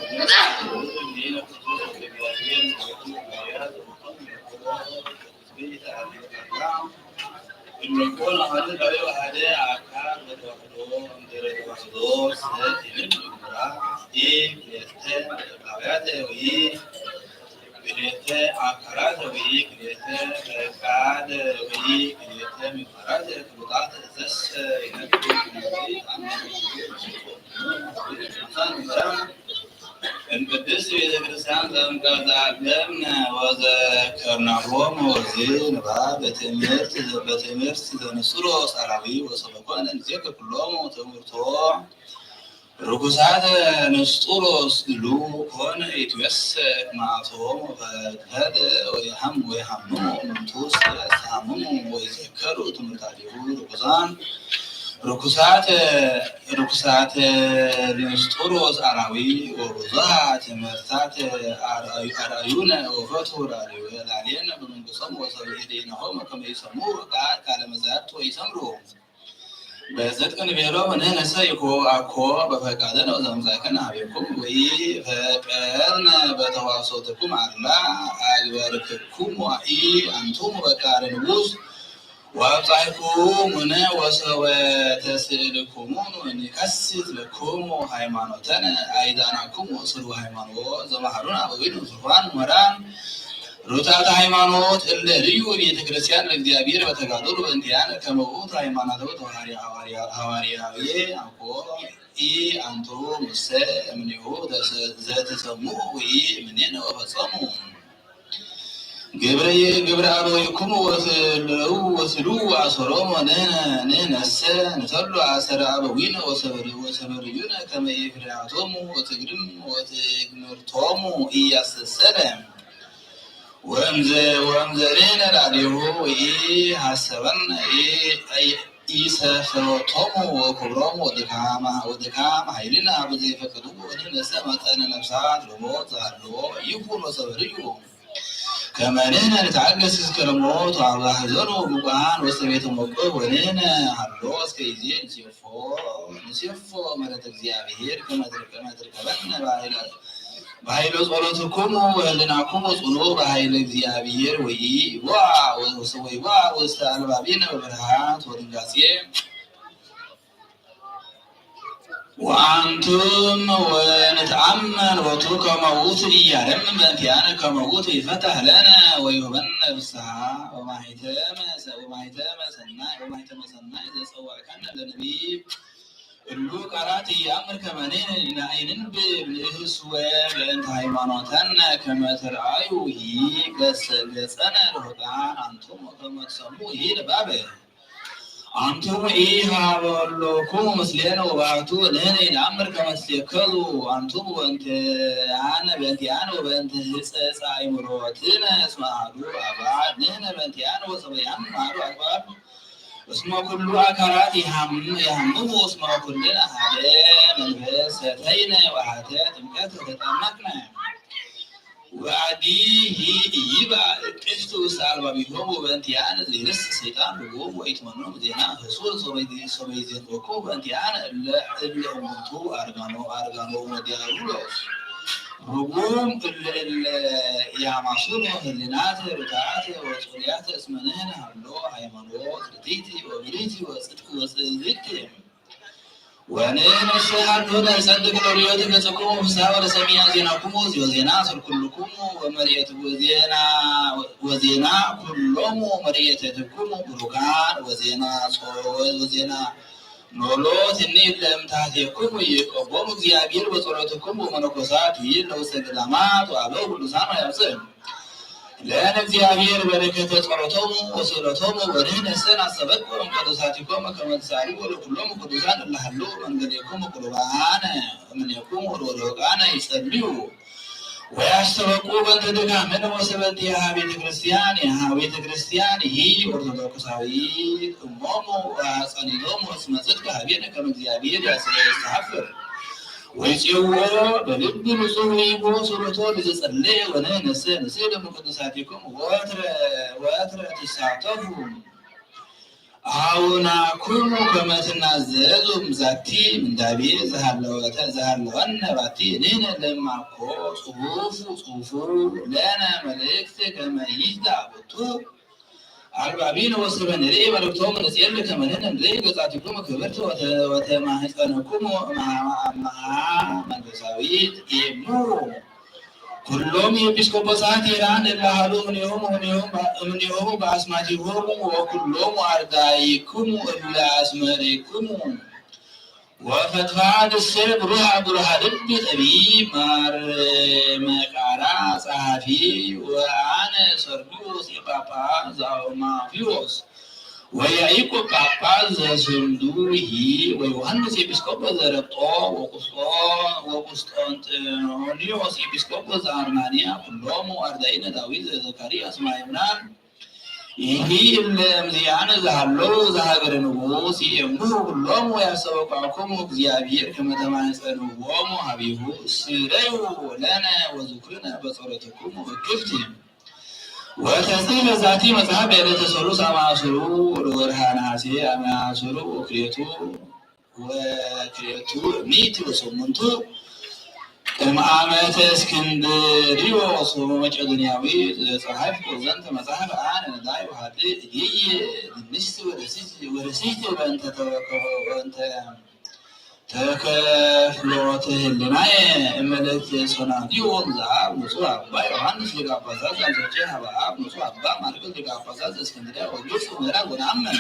እምልኮ ንሓደ ላዕሊ ሓደ ኣካል በተዋሕዶ እንድሕረ ተዋሕዶ ስለ ትብል እምራ፣ ኢ ክልኤተ መለኮታውያተ ወይ ክልኤተ ኣካላት ወይ ክልኤተ ፈቃድ ወይ ክልኤተ ምግባራት ፍሉጣት ዘሰ ይነብር። እምቅድስት ቤተ ክርስቲያን ዘእምቀርተ ዓለም ወዘከርናሆሙ። እዚ ንባብ በትምህርት በትምህርት ዘንስሎ ሳላዊ ወሰበኮነ ንዜክር ኩሎሙ ትምህርቶ ርኩሳት ንስጥሮስ እሉ ኮነ ይትወሰክ መዓቶም ፈድፈድ ወይሃም ወይሃምሙ ምንቱስ ያስተሃምሙ ወይዘከሩ ትምህርታቲሁ ርኩሳን ርኩሳት ርኩሳት ንስጥሮስ ኣራዊ ወብዙሃ ትምህርታት ኣርኣዩ- ኣርኣዩነ ወፈቱ ላዕሌነ በመንግስቶም ወሰብእ ዲናሆም ከመ ይሰሙ ቃል ቃለ መዛግብት ወይሰምሩ። በጽድቅ ንቤሎም ንሕነሰ ይኮ አኮ በፈቃድነ ወዘምጻእከነ ሀቤኩም ወኢፈቀድነ በተዋሶትኩም አላ አግበርክኩሙ ኢአንቱሙ በቃለ ንጉስ ወአብጻሕኩሙነ ወሰወ ተስእልኩሙ ንከስት ለኩሙ ሃይማኖተነ አይዳናኩሙ ስሩ ሃይማኖት ዘመሃሩነ አበዊነ ብፁዓን መራን ሩታተ ሃይማኖት እለ ልዩ ቤተ ክርስቲያን ለእግዚአብሔር በተጋድሎ በእንቲአነ ከመ ውእቱ ሃይማኖታዊ ተዋህሪ ሐዋርያዊ አኮ ኢ አንቱ ሙሰ እምኔሁ ዘተሰምዑ ወኢ እምኔነ ወፈጸሙ ግብረ ግብረ አበዊክሙ ወትለው ወትሉ አሰሮሙ ንሕነ ንሕነሰ ንተሉ አሰረ አበዊነ ወሰበርዩነ ከመ ኢፍርሃቶሙ ወትግርም ወትግምርቶሙ ኢያስተሰለ ወእምዘ ወእምዘ ርኤነ ላዕሌሁ ኢሐሰበነ ኢሰፈሮቶሙ ወክብሮሙ ወድካም ወድካም ኃይልነ አብ ዘይፈቀድዎ ወንሕነሰ መጠነ ነፍሳት ለሞት ዘሃለዎ ይኩን ወሰበርዩ ከመ ንሕነ ንትዓገስ እስከ ለሞት ወአብ ሐዘኑ ብፁዓን ወሰቤተ መቆብ ወንሕነ ሃሎ እስከ ይዜ ንሴፎ ንሴፎ ምሕረት እግዚአብሔር ከመ ትርከበነ በኃይለ በኃይለ ጸሎትክሙ ወህልናክሙ ጽኑ በኃይለ እግዚአብሔር ወይዋ ወይዋ ውስተ አልባቢነ በፍርሃት ወድንጋጼ ወአንቱም ወንትአመን ወቱ ከመ ውእቱ ኢያደምን በእንቲአነ ከመ ውእቱ ይፈታህ ለነ ወይሁበነ ፍስሐ ወማይተመ ወማይተመ ሰናይ ወማይተመ ሰናይ ዘጸዋዕከነ ለነቢብ እሉ ቃላት ኢየአምር ከመ ንሕነ ንንብብ ንእህስወ በእንተ ሃይማኖተነ ከመ ትርአዩ ይገሰገሰነ ርሑቃን አንትሙ ከመ ትሰምዑ ይሄ ለባበ አንትሙ ኢሃበሎኩሙ ምስሌነ ወባቱ ንሕነ ኢነአምር ከመ ትሴከሉ አንትሙ በእንቲአነ በእንቲአነ ወበእንተ ህጸጽ አእምሮትነ እስመ አሐዱ አብ ንሕነ በእንቲአነ ወሰበያም አሐዱ አግባብ እስመ ኩሉ አካላት ይሃምሙ እስመ ኩልነ ሓደ መንፈስ ሰተይነ ወአሐተ ጥምቀት ተጠመቅነ ወአዲ ይባ ቅስቱ ውስተ አልባቢሆሙ በእንቲአነ ዘይነስ ሰይጣን ርጉም ወይትመኖም ዜና ህሱር ሰበይ ዜንወኩ በእንቲአነ እለ እለ እሙንቱ አርጋኖ አርጋኖ ወዲያብሎስ ርጉም እለ እለ ያማሱኖ ህሊናት ርታዓት ወጽሩያት እስመ ንሕነ ሃሎ ሃይማኖት ርትዕቲ ወብርህቲ ወጽድቅ ወጽድቅ ወንሕነሰ ሃሎ ነጸድቅ ለርእዮት ገጽክሙ ፍስሐ ወለሰሚዐ ዜናክሙ ወዜና ስርኩልክሙ ወመርየት ወዜና ወዜና ኩሎሙ መርየትክሙ ብሩካን ወዜና ጾ- ወዜና ኖሎት እኒ ለእምታቴክሙ ይቀቦም እግዚአብሔር በጸሎትክሙ ወመነኮሳት ይለውሰ ገዳማት ወአበው ቅዱሳን ያብጽእ ለእግዚአብሔር በረከተ ጸሎቶሙ ወስእለቶሙ ወንሕነሰ ናስተበቅዖ እምቅዱሳቲኮሙ ከመ ትሳልዎ ለኩሎሙ ቅዱሳን እለ ሀለው መንገሌኩሙ ቅሩባነ እምኔኩሙ ወርሑቃነ ይጸልዩ ወያስተበቁ በእንተ ድካምነ ወስለ በእንቲአሃ ቤተ ክርስቲያን ያሃ ቤተ ክርስቲያን ይሂ ኦርቶዶክሳዊት እሞሙ ወአጸኒቶሙ እስመ ጽድቅ ሀቤነ ከመ እግዚአብሔር ያስተሐፍር ወይጼውኦ በልብ ንጹሕ ወይቦ ጸሎቶ ለዘጸለየ ወንሕነሰ ንስእል እምቅዱሳቲክሙ ወትረ ወትረ ትሳተፉ አቡናክሙ ከመ ትናዘዙ እምዛቲ ምንዳቤ ዘሃለወተ ዘሃለወነ ባቲ ንሕነ ለማኮ ጽሑፉ ጽሑፉ ለነ መልእክት ከመ ይጅዳ ቦቱ ኣልባቢን ወስበን ርኢ መልእክቶም ንጽየል ከመንን ንርኢ ገጻቲኩም ክብርት ወተ-፣ ወተማህጸንኩም እምሃ መንፈሳዊት ኤሙ። ኩሎም ኤጲስቆጶሳት ኢራን እለ ሃሉ እምኔሆሙ፣ እምኔሆሙ፣ እምኔሆሙ በአስማቲሆሙ ወኩሎሙ አርዳኢክሙ እለ አስመሬክሙ ወፈትፋት እሴ ብሩሃ ብሩሃ ልብ ጠቢብ ማር መቃራ ጸሐፊ ወአነ ሰርጊዮስ ኤጳጳ ዘአውማፊዎስ ወያዕቆብ ጳጳስ ዘስንዱሂ ወዮሐንስ ኤጲስቆጶስ ዘረብጦ ወቁስጦ-፣ ወቁስጦንጥኖኒዎስ ኤጲስቆጶስ ዘአርማንያ ኩሎሙ አርዳኢነ ዳዊት ዘዘካርያስ ማይምናን ይሂ እለ እምዚአነ ዘሃለው ዘሃገረ ንጉስ ይእምሩ ኩሎሙ ያስተበቋዕኩሙ እግዚአብሔር ከመ ተማሕፀንዎሙ ሀቢሁ ስረዩ ለነ ወዝክሩነ በጸሎትኩሙ እክብቲ። ወተጽሕፈ ዛቲ መጽሐፍ በዕለተ ሰሉስ አመ አስሩ ለወርሃ ነሐሴ አመ አስሩ ወክልኤቱ ወክልኤቱ ሚእቲ ወሰሙንቱ እምአመተ እስክንድርዮስ ወመቄዶንያዊ ዘጸሐፍኩ ዘንተ መጽሐፍ አነ ነዳይ ወሃለ እጌየ ድንሽቲ ወደሲቲ ወደሲቲ በእንተ ተወከ-፣ በእንተ ተከፍሎተ ህልናየ እመለት ሶናዲዮን ዘአብ ንጹሕ አባ ዮሐንስ ሊቀ ጳጳሳት ዘአንጾኪያ ሀበ አብ ንጹሕ አባ ማርቆስ ሊቀ ጳጳሳት ዘእስክንድርያ ወግብጽ ምዕራብ ወነአምን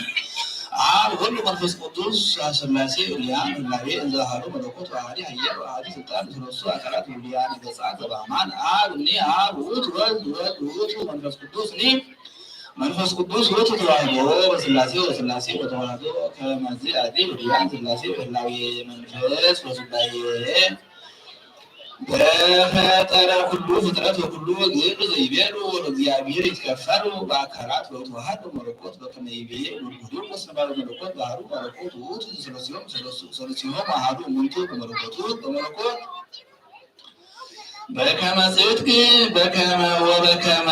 አብ ወልድ መንፈስ ቅዱስ ሥላሴ እልያን ህላዌ እንዘ አሐዱ መለኮት ወአሐዲ ኃያል ወአሐዲ ስልጣን ምስለ ሦስቱ አካላት ውሉያነ ገጻት ዘበአማን አብ እኒ አብ ውእቱ ወልድ ወልድ ውእቱ መንፈስ ቅዱስ እኒ መንፈስ ቅዱስ ውእቱ ተዋህዶ በሥላሴ ወሥላሴ በተዋህዶ ከመዚ አዲ ውሉያን ሥላሴ በህላዌ መንፈስ ወስላሴ በፈጠረ ኩሉ ፍጥረት ወኩሉ ግብር ዘይቤሉ ወለእግዚአብሔር ይትከፈሉ በአካላት ወተዋህዶ መለኮት በከመ ይቤ ውሉድ ቅዱስ ነባሪ መለኮት ባህሩ መለኮት ውእቱ ዘሰለሲሆም ሰለሱ-፣ ሰለሲሆም አሐዱ እሙንቱ በመለኮቱ በመለኮት በከመ ጽድቅ በከመ ወበከመ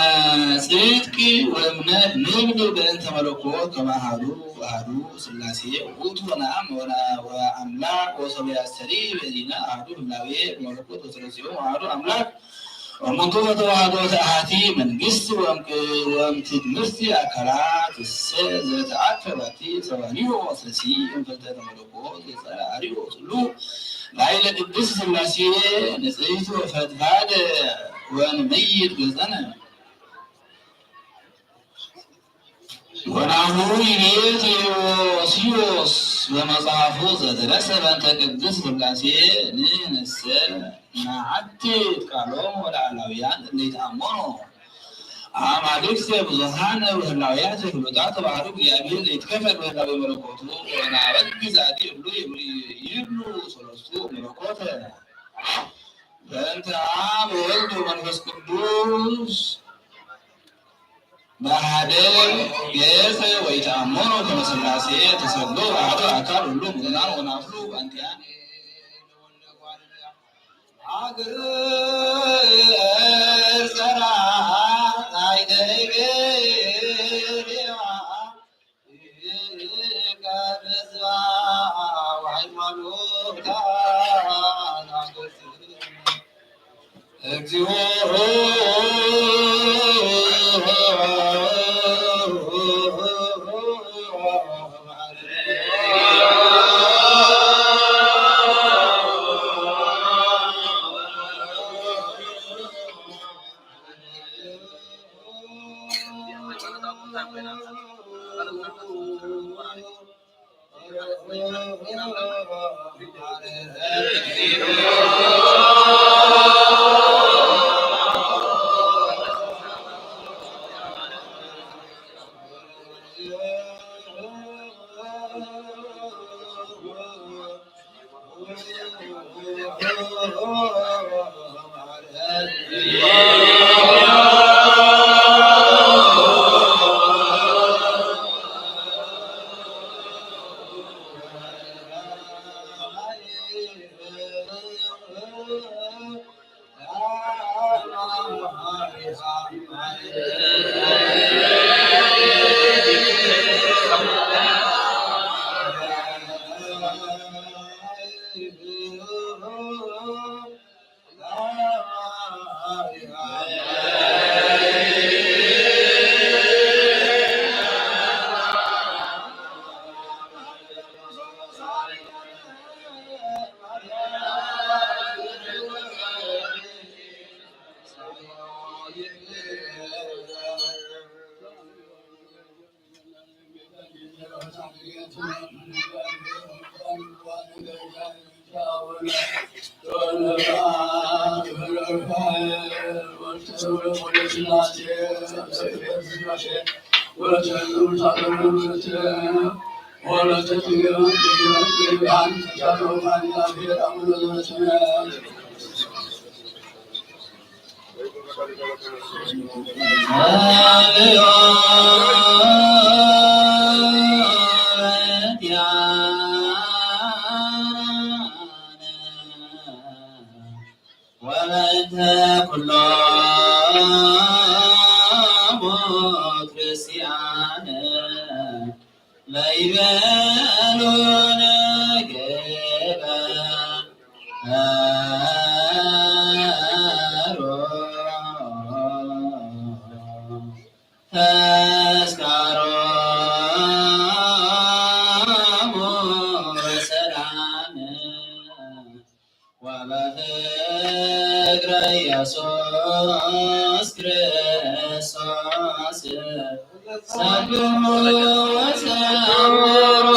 ጽድቅ ወእምነት ንብል በእንተ መለኮት ከመ አሐዱ አሐዱ ሥላሴ ውእቱ ወነአም ወነ-፣ ወአምላክ ወሰማያዊ በዚነ አሐዱ ህላዌ መለኮት ወሰለሲሆም አሐዱ አምላክ እሙንቱ በተዋህዶ ተአሐቲ መንግስት ወእምቅ-፣ ወእምትእምርቲ አካላት እሰ ዘተአከ ባቲ ሰባኒዮ ወሰሲ እምፈልጠተ መለኮት የጸረ አርዮ ጽሉ ላይለ ቅድስት ሥላሴ ንጽሕት ወፈድፋድ ወንመይጥ ገጸነ። ወናሁ ይቤ ቴዎሲዎስ በመጽሐፉ ዘደረሰ በእንተ ቅድስት ሥላሴ ንሕነሰ ነዓትት ቃሎሙ ለአላውያን እለ ይትአመኑ አማልክት ብዙኃን ወህላውያት ፍሉጣት ባህሩ እግዚአብሔር ዘይትከፈል በህላዊ መለኮቱ ወናበግ ዛቲ እሉ ይብሉ ሰለስቱ መለኮት በእንተ አብ ወወልድ ወመንፈስ ቅዱስ በአሐደ ገጽ ወይትአመኑ ከመ ሥላሴ ተሰግዶ በአሐዱ አካል ሁሉ ምእመናን ወናፍሉ በእንቲአነ ሀገር ጸራ አይደገ እግዚኦ ወበእንተ ኩሎሙ ክርስቲያን ለይቤሉ ንግበር ተስካሮሙ በሰላም ወበፍቅረ ኢየሱስ ክርስቶስ ሰብሑ ወዘምሩ።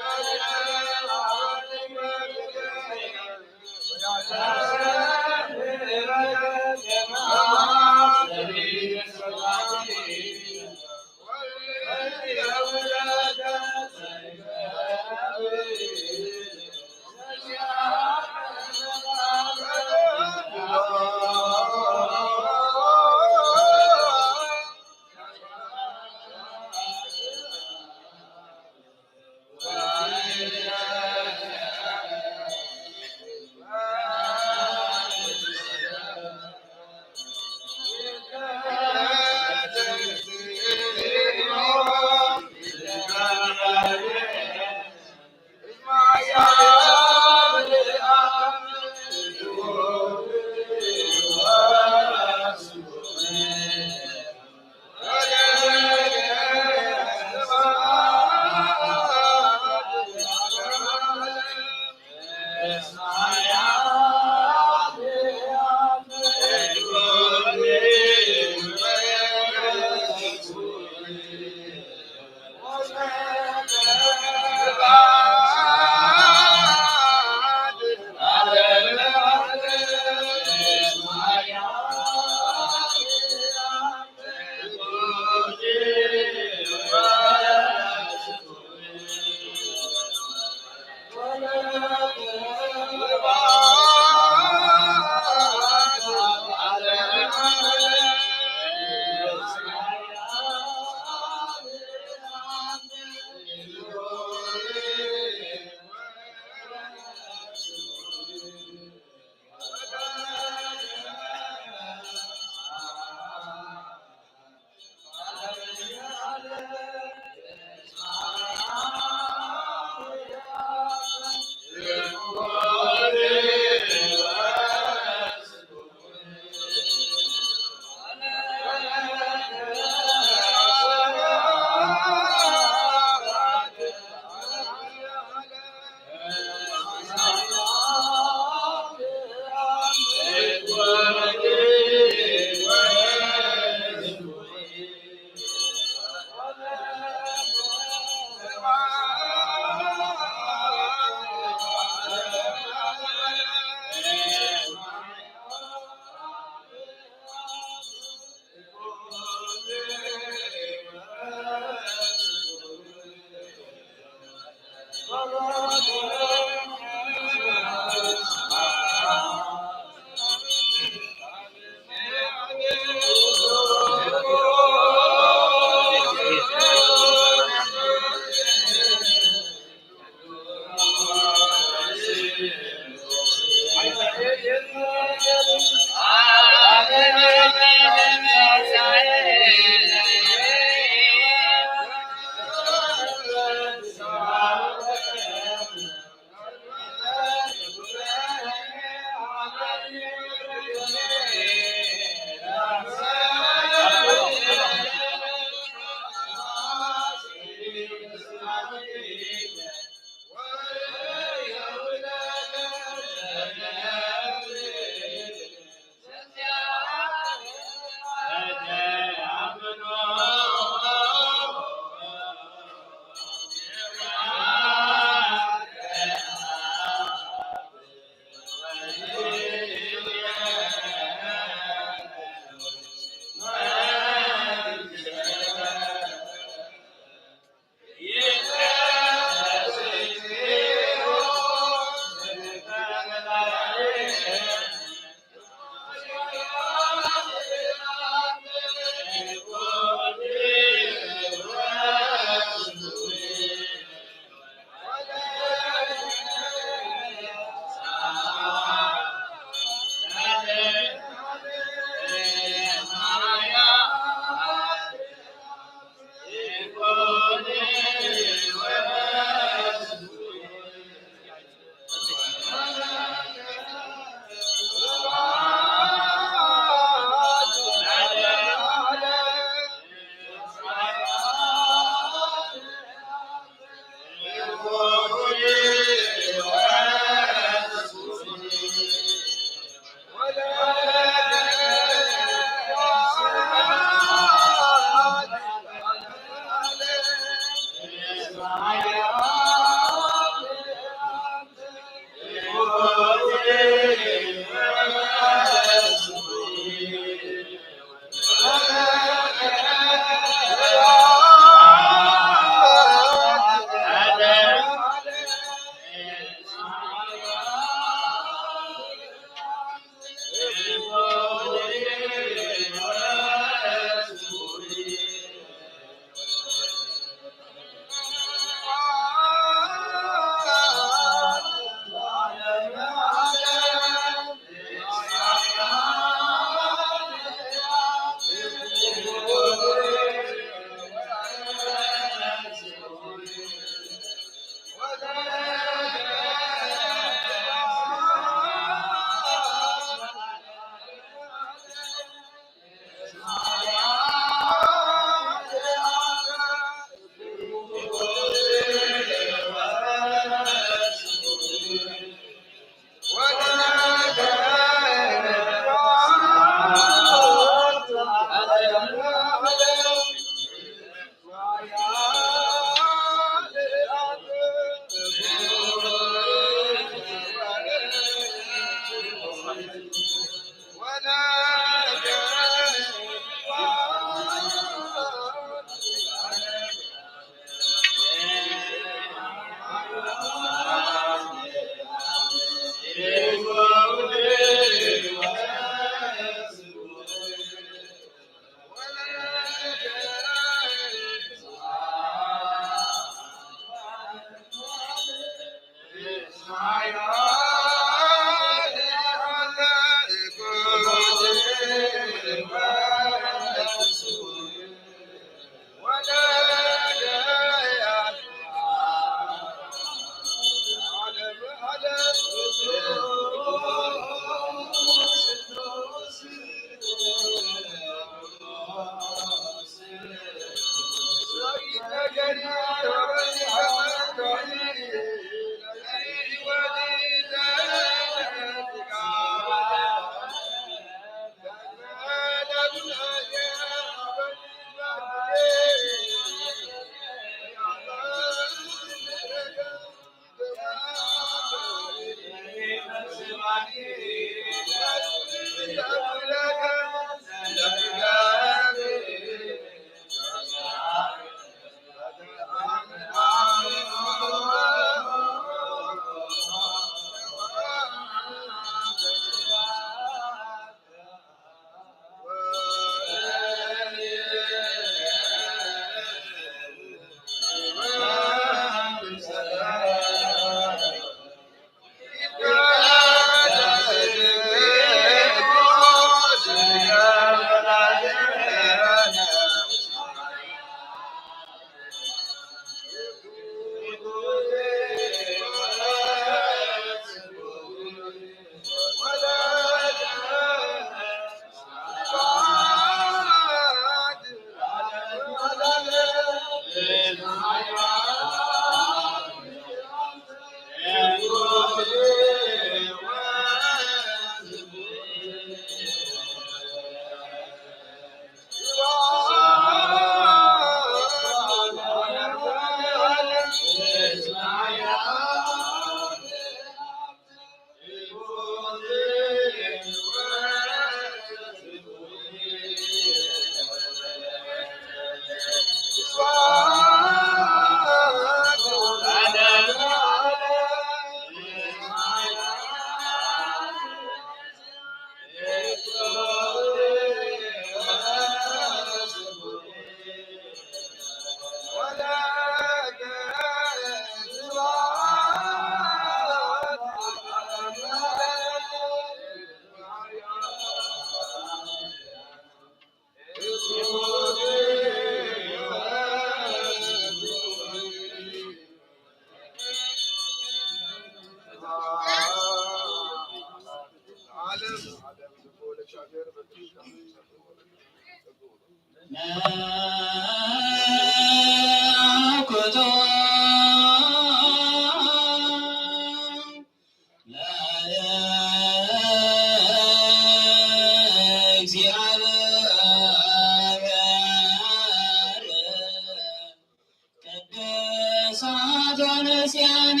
ቅድሳት ተነስያነ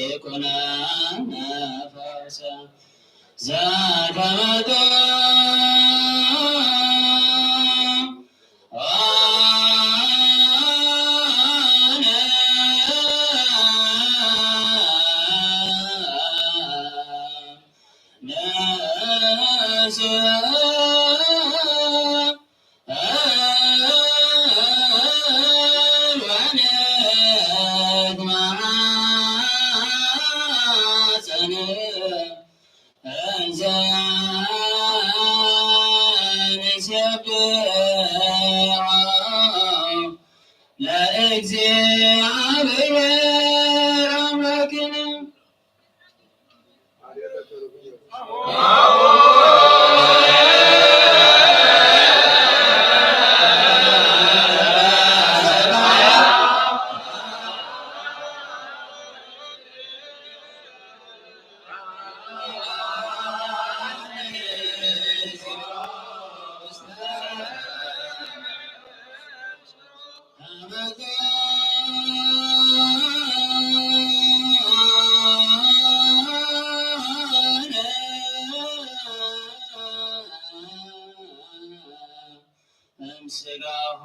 ይኩነነ ፈውሰ ዘከመ ለእግዚአብሔር አምላክነ። እምስጋሁ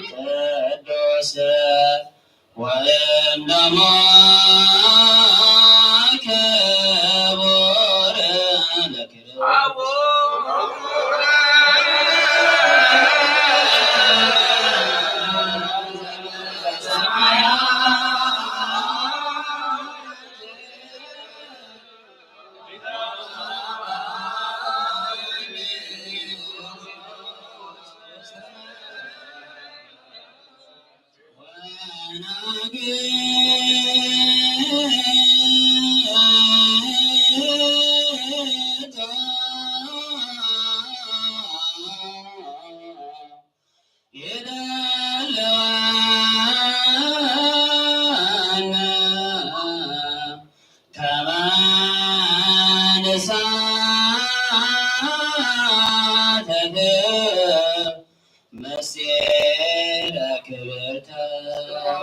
ቅዱስ ወእም ደሞ ክቡር ለክብር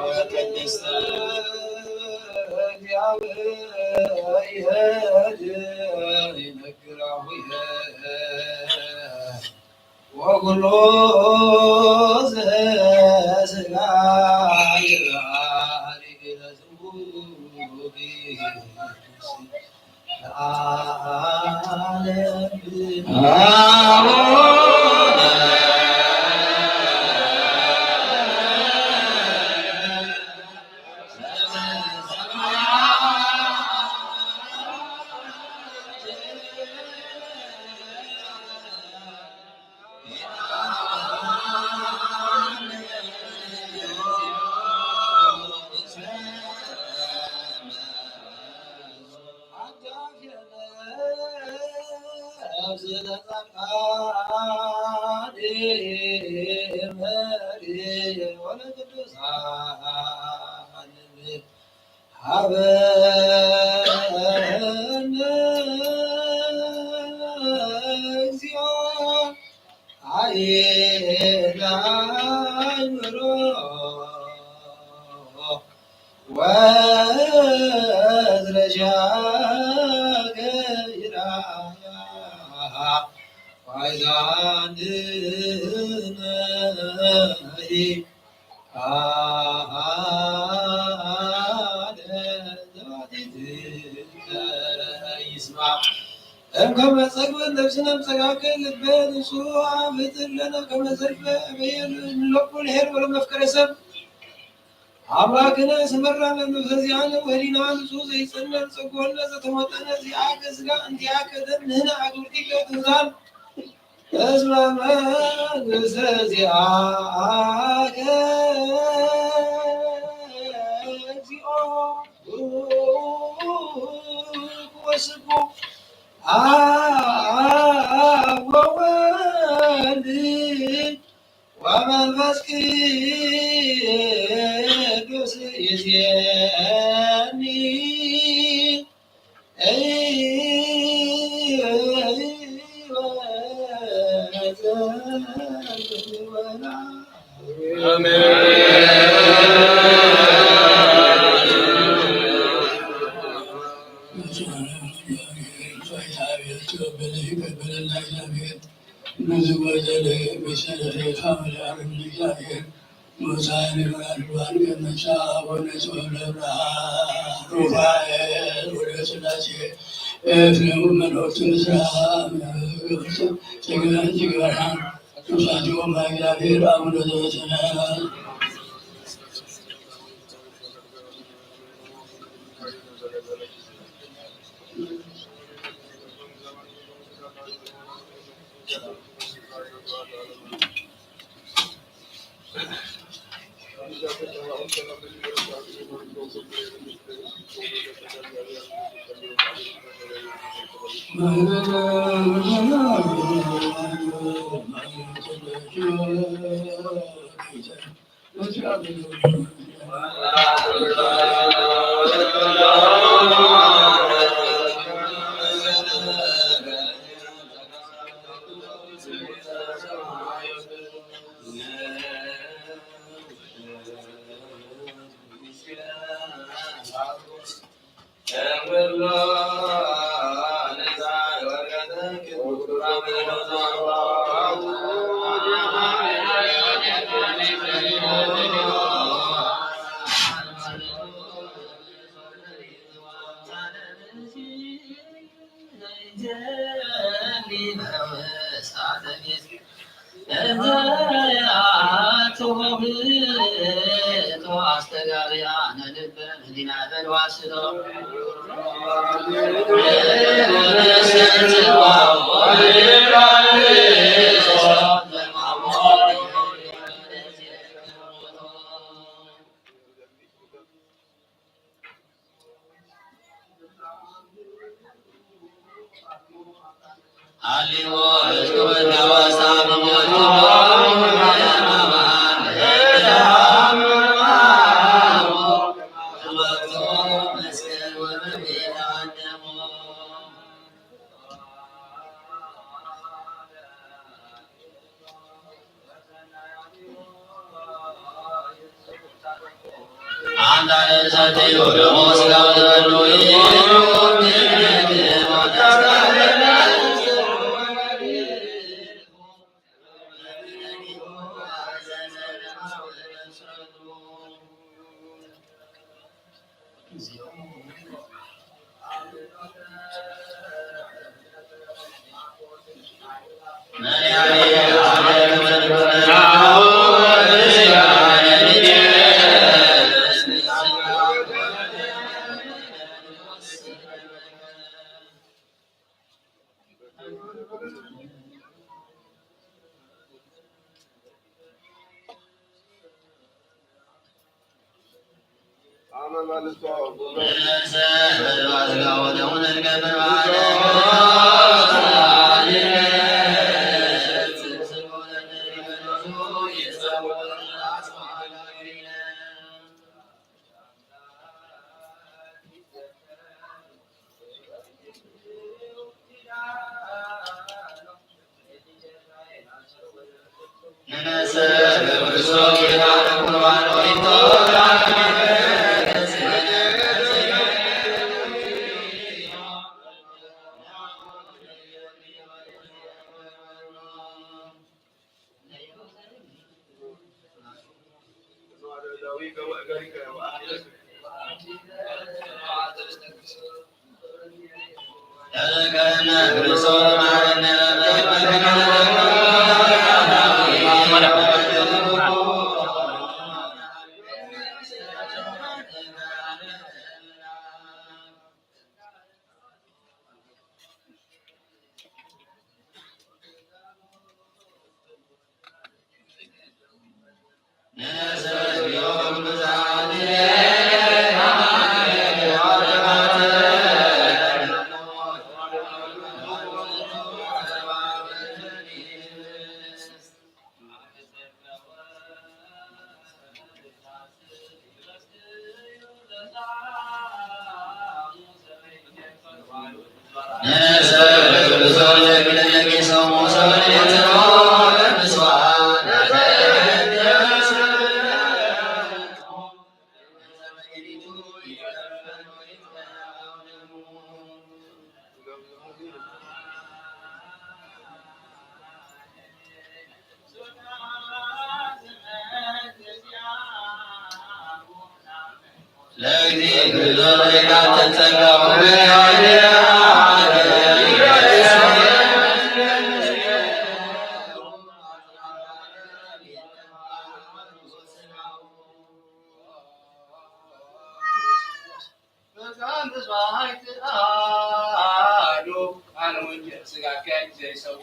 ወቅድስተ እግዚአብሔር ይነግራሁ ወኩሎ ዘስጋ ይባሪ ለስሙ ለዓለም። ሀበነ እግዚኦ ኃይለ አእምሮ ወዝረሻ ገይራ ፋይዛንድነይ ይስማ። እም ከመ ጸግበ ነፍስነ እምጸጋከ ልበ ንጹሕ አፍጥር ለነ ከመ ዘልፈ እበየ ንለቡ ለኄር ወለመፍቀሬ ሰብ። አምላክነ ስመራ ለመፈዚያነ ወህሊና ንጹሕ ዘይጸነር ጸጎነ ዘተሞጠነ ዚአከ ስጋ እንቲአከ ደም ንህነ አግብርቲከ ትዛን እስመ መንግስተ ዚአከ እግዚኦ ቡሩክ ወስቡሕ አብ ወወልድ ወመንፈስ ቅዱስ ይእዜኒ። ንዝጎደለ ብሰለፌ ካብ መድሃርም ንእግዚኣብሔር መውፃእን ይሆናል። ብርሃን ገነሻ አቡነ ስውለ ብርሃን ሩፋኤል ወደ ስላሴ ኤፍሬም መኖት ምስራ ጸገን ጅግባርሃን ሩፋቲኦም እግዚአብሔር አቡነ ዘበሰማያት።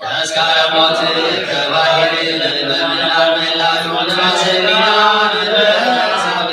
ተስካረ ሞት ከባህር ለልበና ምላቱ ንማሰቢና ንበሳቢ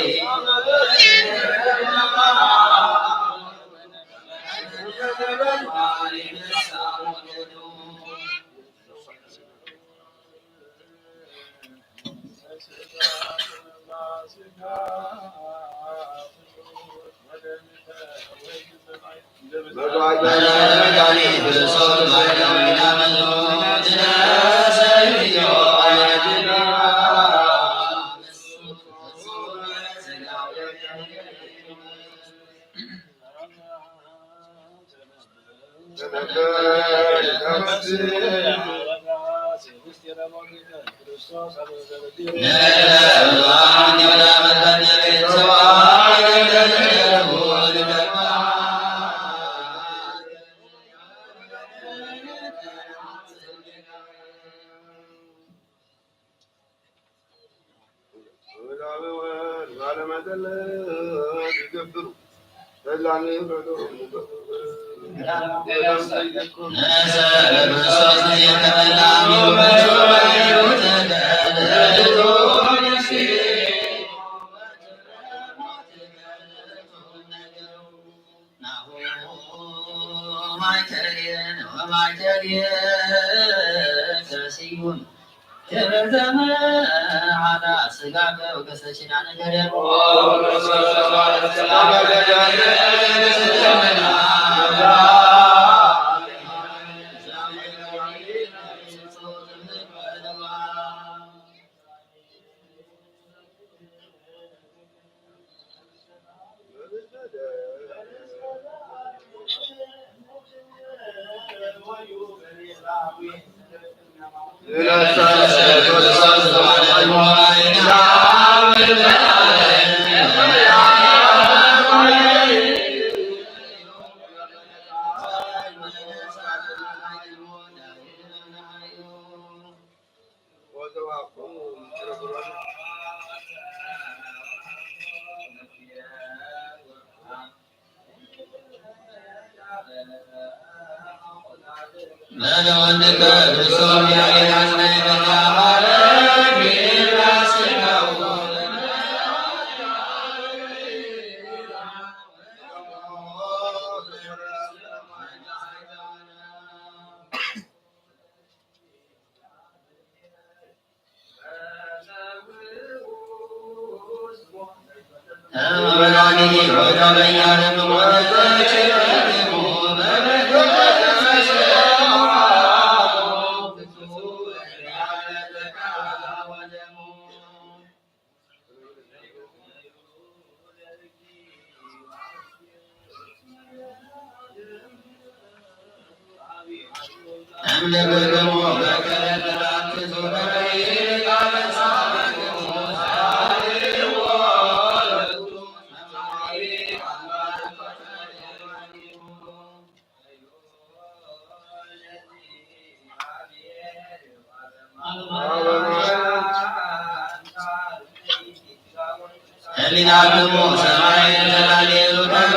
ህሊናክሙ ሰማይ ተላልዩ ከመ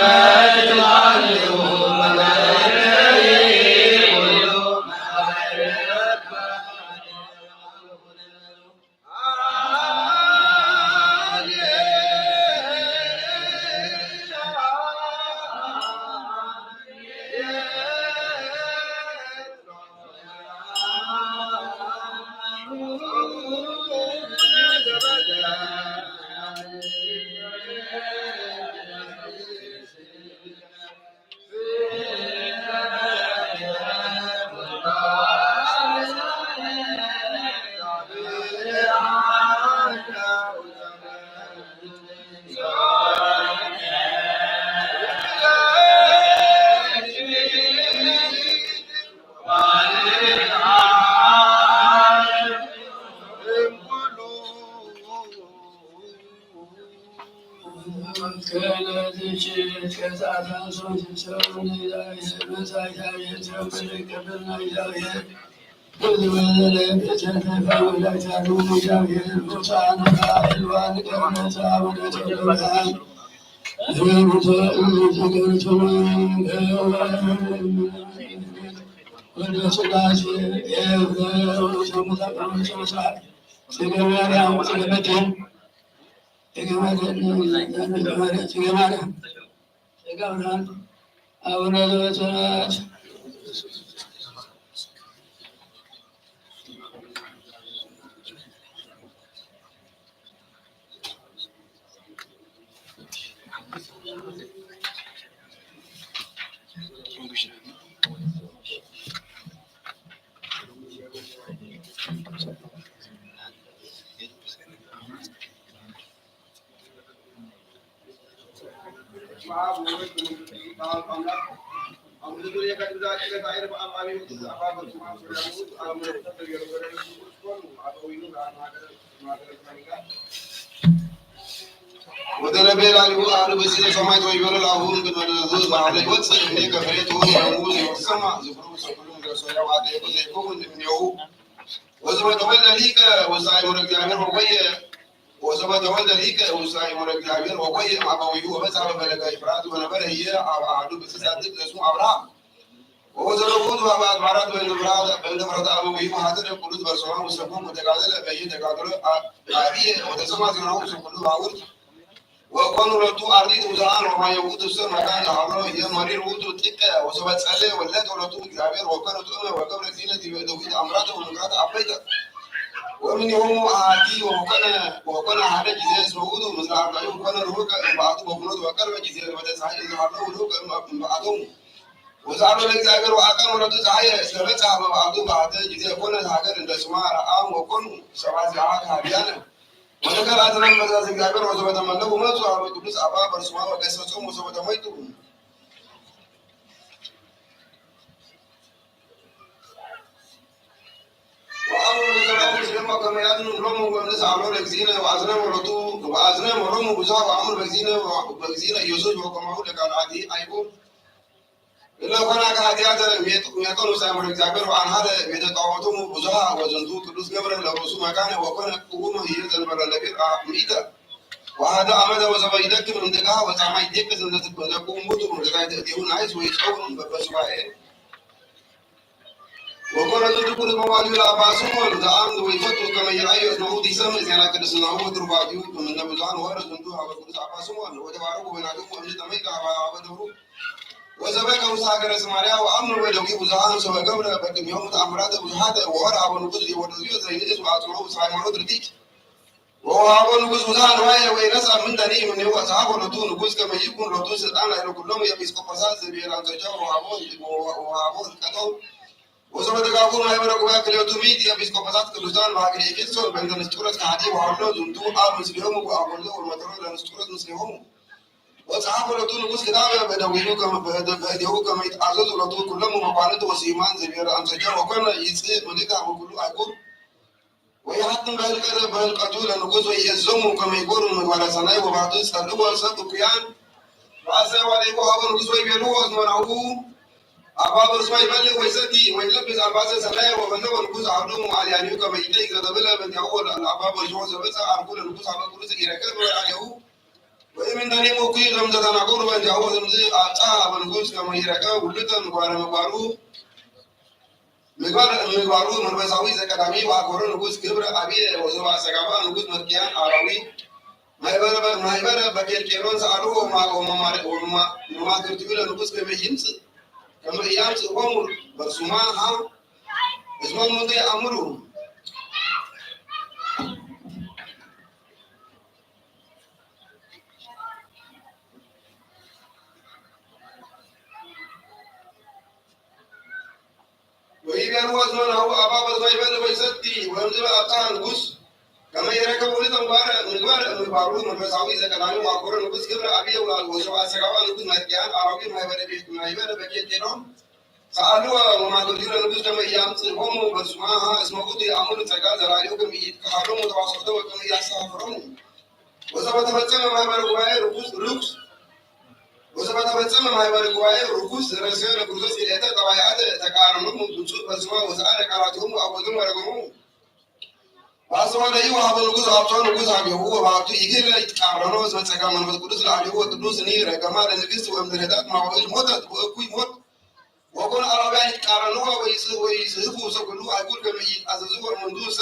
ትሃልዉ መላእክት ኩሉ ጽገ ማርያም፣ ጽገ መድህን፣ ጽገ ማርያም፣ ጽገ ማርያም፣ ጽገ ብርሃን፣ አቡነ ዘበሰማያት። ወደ ነቤላ ሊሁ አህዱ ብእሲተ ሰማይ ተወይበሉ ላሁ እንግድ ወደነዙ በዓለ ይወፅእ እምኔ ከፍሬቱ የሙ ዘይወሰማ ዝፍሩ ሰብሉ እንገሶ ያዋጤ ዘይከውን እምኔው ወዘበ ተወልደ ሊቀ ውስተ አእምሮ እግዚአብሔር ወቆየ ወዘበ ተወልደ ሊቀ ውስተ አእምሮ እግዚአብሔር ወቆየ እምአበዊሁ ወበጽሐ በፈለገ ኤፍራጥ ወነበረ ህየ አብ አሐዱ ብእሲ ጻድቅ ዘስሙ አብርሃም። ወወዘበ ውእቱ አብ አድባራት በእንተ ፍርሃት በእንተ ፍርሃተ አበዊሁ ሀደረ ቅዱስ በርሶማ ውስተ ኮም ወተጋደለ በየ ተጋድሎ አብየ ወተሰማ ዜናሁ ውስተ ኩሉ ባውርት። ወኮኑ ሎቱ አርዲት ውዛን ወማየውት ውስተ መካን ለሀብሮ ህየ መሪር ውእቱ ጥቀ ወሰበ ጸለ ወለተ ሎቱ እግዚአብሔር ወኮነ ጥዑመ ወገብረ ዚነ ዲበ እደዊት አምራተ ወምክራተ አበይተ። ወእምኔሆሙ አሐቲ ወኮነ ወኮነ ሐደ ጊዜ እስመ ውእቱ ምስለ አርዳኢሁ ኮነ ርሁቀ እምበአቱ በፍኖት ወቀርበ ጊዜ ለበተ ፀሐይ እለ ሀሎ ውሉቀ እምበአቶሙ። ወዛሎ ለእግዚአብሔር ወአቀም ወለቱ ፀሐይ እስመ በጽሐ በበአቱ በአሐተ ጊዜ ኮነ ሀገር እንደ ስማ ረአም ወኮኑ ሰብአ ዚአሃ ከሃዲያነ። ወነገር አዘመን መዛዝ እግዚአብሔር ወዘበተመለኩ መጹ አበ ቅዱስ አባ በርሱማ ወገሰጾሙ ወዘበተመይጡ። አቡነ ዘርአብሩክ ደግሞ ከመ ያድኑ ሎሙ ወንስ አሎ ለእግዚእነ ወአዝነሙ ሎቱ ወአዝነሙ ሎሙ ብዙኃ ወአምሩ በእግዚእነ በእግዚእነ ኢየሱስ ወከማሁ ለቃል አቲ አይቦ እለ ኮና ከሃዲያተ ሜጦኑ ሳይሞን እግዚአብሔር ወአንሃረ ቤተ ጣዖቶሙ ብዙኃ ወዝንቱ ቅዱስ ገብረ ለርእሱ መካነ ወኮነ ቅውመ ህይወተ እንበለ ለቤት ምኢተ ወአሐደ ዓመተ ወሰበ ይደክም እምድቃ ወጻማ ይደቅስ እንዘትኩን ዘቁም ውእቱ እምድቃ ይትእዜሁ ናይስ ወይጸውም በበሱባኤ ወኮነ ዝድኩ ንመዋልዩ ለአባ ስምዖን ዘአምድ ወይፈቱ ከመ ይርአዮ እስመ ውእቱ ይሰምዕ ዜና ቅድስናሁ ወትሩፋቲሁ እምነ ብዙኃን ወረ ዝንቱ ሀበ ቅዱስ አባ ስምዖን ወተባረኩ በይናቲሆሙ እምነ ጠመይቀ ሀበ ሀበ ደብሩ ወሰበከ ውስተ ሀገረ ሰማርያ ወአምኑ በደዊሁ ብዙኃን ሰበ ገብረ በቅድሜሆሙ ተአምራተ ብዙኃተ ወወረ ሀበ ንጉሥ ዲዮዶስዮስ ዘይንእስ ወአጽንዑ ውስተ ሃይማኖት ርቲት ወወሃቦ ንጉሥ ብዙኃ ንዋየ ወይነሳ ምንተኒ እምኔሁ ወጸሐፎ ሎቱ ንጉሥ ከመ ይኩን ሎቱ ሥልጣን ላዕለ ኩሎም ኤጲስቆጶሳት ዘብሔር አንጾኪያ ወወሃቦ ወወሃቦ ስልጣኖ ወሰበ ተጋቡ ማሕበረ ጉባኤ ክልኤቱ ምእቲ ኤጲስቆጶሳት ቅዱሳን በሀገረ ኤፌሶን በእንተ ንስጥሮስ ከሃዲ ወሃሎ ዝንቱ አብ ምስሌሆሙ ወአብ ወልደ ወመጠሮ ለንስጥሮስ ምስሌሆሙ ወጸሐፎ ሎቱ ንጉሥ ክታበ በደዊሁ ከመ በእዴሁ ከመ ይትአዘዙ ሎቱ ኩሎሙ መኳንንት ወስዩማን ዘብሔር አንጾኪያ ወኮነ ይጽእ ምልክት ሀበ ኩሉ አይጉር ወይሃትም በህልቀተ በህልቀቱ ለንጉሥ ወይእዞሙ ከመ ይጎሩ ምግባረ ሰናይ ወባቱ ጸልእዎ ሰብ እኩያን ወአሰ ዋሌኮ ሀበ ንጉሥ ወይቤልዎ እስመ ናሁ አባ በስማ ይበልዕ ወይሰቲ ወይለብስ አልባሰ ሰናየ ወፈነወ ንጉሥ አሐዶሙ አልያኒሁ ከመ ይጠይቅ ዘተብለ በእንቲአሁ ወለአባ በስሞ ዘበጸ አርኩ ለንጉሥ ሀበ ቅዱስ ኢረከብ ወአልያሁ ወይምንተኔ እኩይ ዘምተተናገሩ በእንቲአሁ ዘምዝ አብጽሐ ሀበ ንጉሥ ከመ ይረከብ ውሉተ ምግባረ ምግባሩ ምግባር ምግባሩ መንፈሳዊ ዘቀዳሚ ወአክበሮ ንጉሥ ክብር አብየ ወዘባ አስተጋባ ንጉሥ መርቅያን አራዊ ማይበረ በኬልቄሮን ሰአሉ ወማክርቲኡ ለንጉሥ ከመ ይምጽእ ከመ ያምጽእ ሆሙ በርሱማ ሀ እስመ ሙንቱ የአምሩ ወይቤልዎ እስመ ናሁ አባ በዝባይ በል ወይሰቲ ወእምዝበ አብጽሐ ንጉሥ ከመ ይረከብ ውእቱ ምግባር ምግባር ምግባሩ መንፈሳዊ ዘቀዳሚ ዋኮረ ንጉሥ ግብረ አብየ ወሰብአ ሰጋባ ንጉሥ መርቅያን አራዊ ማይበረ ቤት ማይበረ በኬቴኖ ሰአሉ ወማቶዲረ ንጉሥ ከመ ኢያምጽእዎሙ በስማሃ እስመ ውእቱ የአምሩ ጸጋ ዘራእዩ ከመ ኢይትከሃሎሙ ተዋስኦተ ወከመ ኢያስተፋፍሮሙ ወሰበ ተፈጸመ ማይበረ ጉባኤ ርኩስ ርኩስ ወሰበ ተፈጸመ ማይበረ ጉባኤ ርኩስ ዘረሰ ለክርስቶስ ክልኤተ ጠባያት ተቃረኖሙ ብፁዕ በስማ ወሰአለ ቃላቲሆሙ አወግም ወረገሙ በአስማደዩ ሀበ ንጉሥ አብቶ ንጉሥ አብየሁ ወባቱ ይክል ይትቃረኖ እስመ ጸጋ መንፈስ ቅዱስ ለአብየሁ ወቅዱስ ኒ ረገማ ለንግሥት ወእምድሬታት ማውዕል ሞተት ወእኩይ ሞት ወኮነ አላውያን ይትቃረንዎ ወይስህፉ ሰብሉ አይጉር ከመ ኢይትአዘዝዎ እሙንቱ ሰ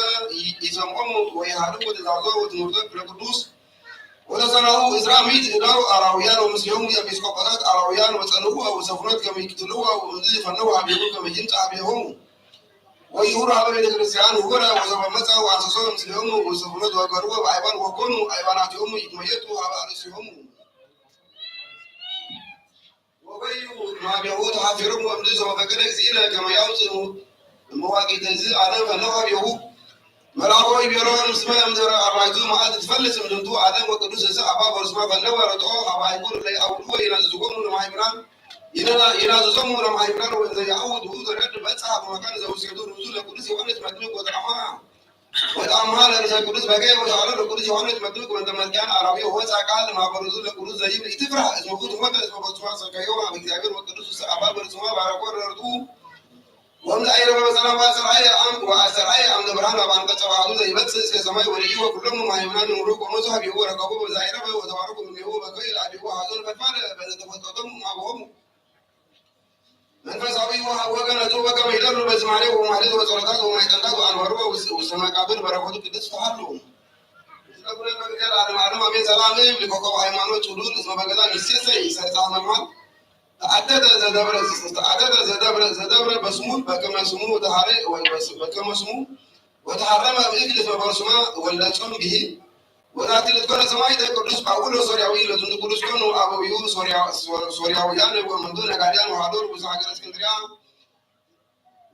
ኢሰምዖሙ ወይሃድሙ ትእዛዞ ወትምህርቶ ለቅዱስ ወተሰናሁ ዕዝራ ምእት እዳው አላውያን ወምስሌሆሙ ኤጲስቆጶሳት አላውያን ወጸንዕዎ ወሰፍኖት ከመ ይቅትልዎ ወእምዝ ፈነው ሀቤሁ ከመ ይምጽእ ሀቤሆሙ ወይሁር ሀበ ቤተ ክርስቲያን ውረ ወሰበ መጻ ወአንሰሶ ምስሌሆሙ ወሰፍኖት ወገርዎ በአይባን ወኮኑ አይባናቲሆሙ ይትመየጡ ሀበ አርእስቲሆሙ ወበዩ ማቤሁ ተሓፊሮም ወምድዞ ፈቀደ እግዚእነ ከመ ያውፅኡ እመዋቂተ እዚ ዓለም ፈነዋ ቤሁ መልአኮ ይቤሎ ምስመ እምድረ አርባዕቱ መዓልት ትፈልስ እምድንቱ ዓለም ወቅዱስ እዚ አባ በርስማ ፈነወ ረድኦ ሀበ አይጉር ለይአውድዎ ይናዝዝዎሙ ለማይምራን ይናዝዞሙ ለማይምራን ወእንዘ የአውድ ውእቱ ረድ በጽሐ በመካን ዘውሴቱ ርዙ ለቅዱስ ዮሐንስ መጥምቅ ወተአማ ወተአምሃ ለርእሰ ቅዱስ በገየ ወሰአሎ ለቅዱስ ዮሐንስ መጥምቅ ወእንተ መርቅያን አራዊ ወፃ ቃል ማህበረቱ ለቅዱስ ዘይብል ኢትፍራህ እስመ ውእቱ ሞተ እስመ በስማ ሰቀዮ አብ እግዚአብሔር ወቅዱስ ውስተ አባ በርስማ ባረኮ ረርቱ ወምዝ አይረፈ በሰላም ወአሰርአየ አም ወአሰርአየ አምደ ብርሃን አብ አንቀጸ ባህቱ ዘይበጽእ እስከ ሰማይ ወርእዩ ወኩሎሙ ማህበራን ምሩቅ ወመሱ ሀቢሁ ወረከቡ በዛ አይረፈ ወተባረኩ ምኔሁ በከዩ ለአቢሁ ሀዞን ፈድፋደ በዘተፈጠጦሙ ማብሆሙ መንፈሳዊ ወገነቱ በከመ ይደሉ በዝማሬ ወማህሌት ወጸሎታት ወማዕጠንታት ወአንበሩ ውስተ መቃብር በረከቱ ቅድስት ተሃሉ። ስለ ኩነ በእግዚአብሔር ለዓለመ ዓለም አሜን። ሰላም እብል ኮከብ ሃይማኖት ጽሉል እስመ በገዛ ንሴሰይ ሰርጻ መማል ተአደደ ዘደብረ ተአደደ ዘደብረ ዘደብረ በስሙ በከመ ስሙ ወተሃረ በከመ ስሙ ወተሃረመ ብእግል እስመ በርሱማ ወልደ ጾም ብሂ ወዛቲ ልትኮነ ሰማዕት ቅዱስ ጳውሎስ ሶርያዊ ለዝንቱ ቅዱስ ኮኑ አበዊሁ ሶርያውያን ወእሙንቱ ነጋድያን ወሀደሩ ውስተ ሀገረ እስክንድርያ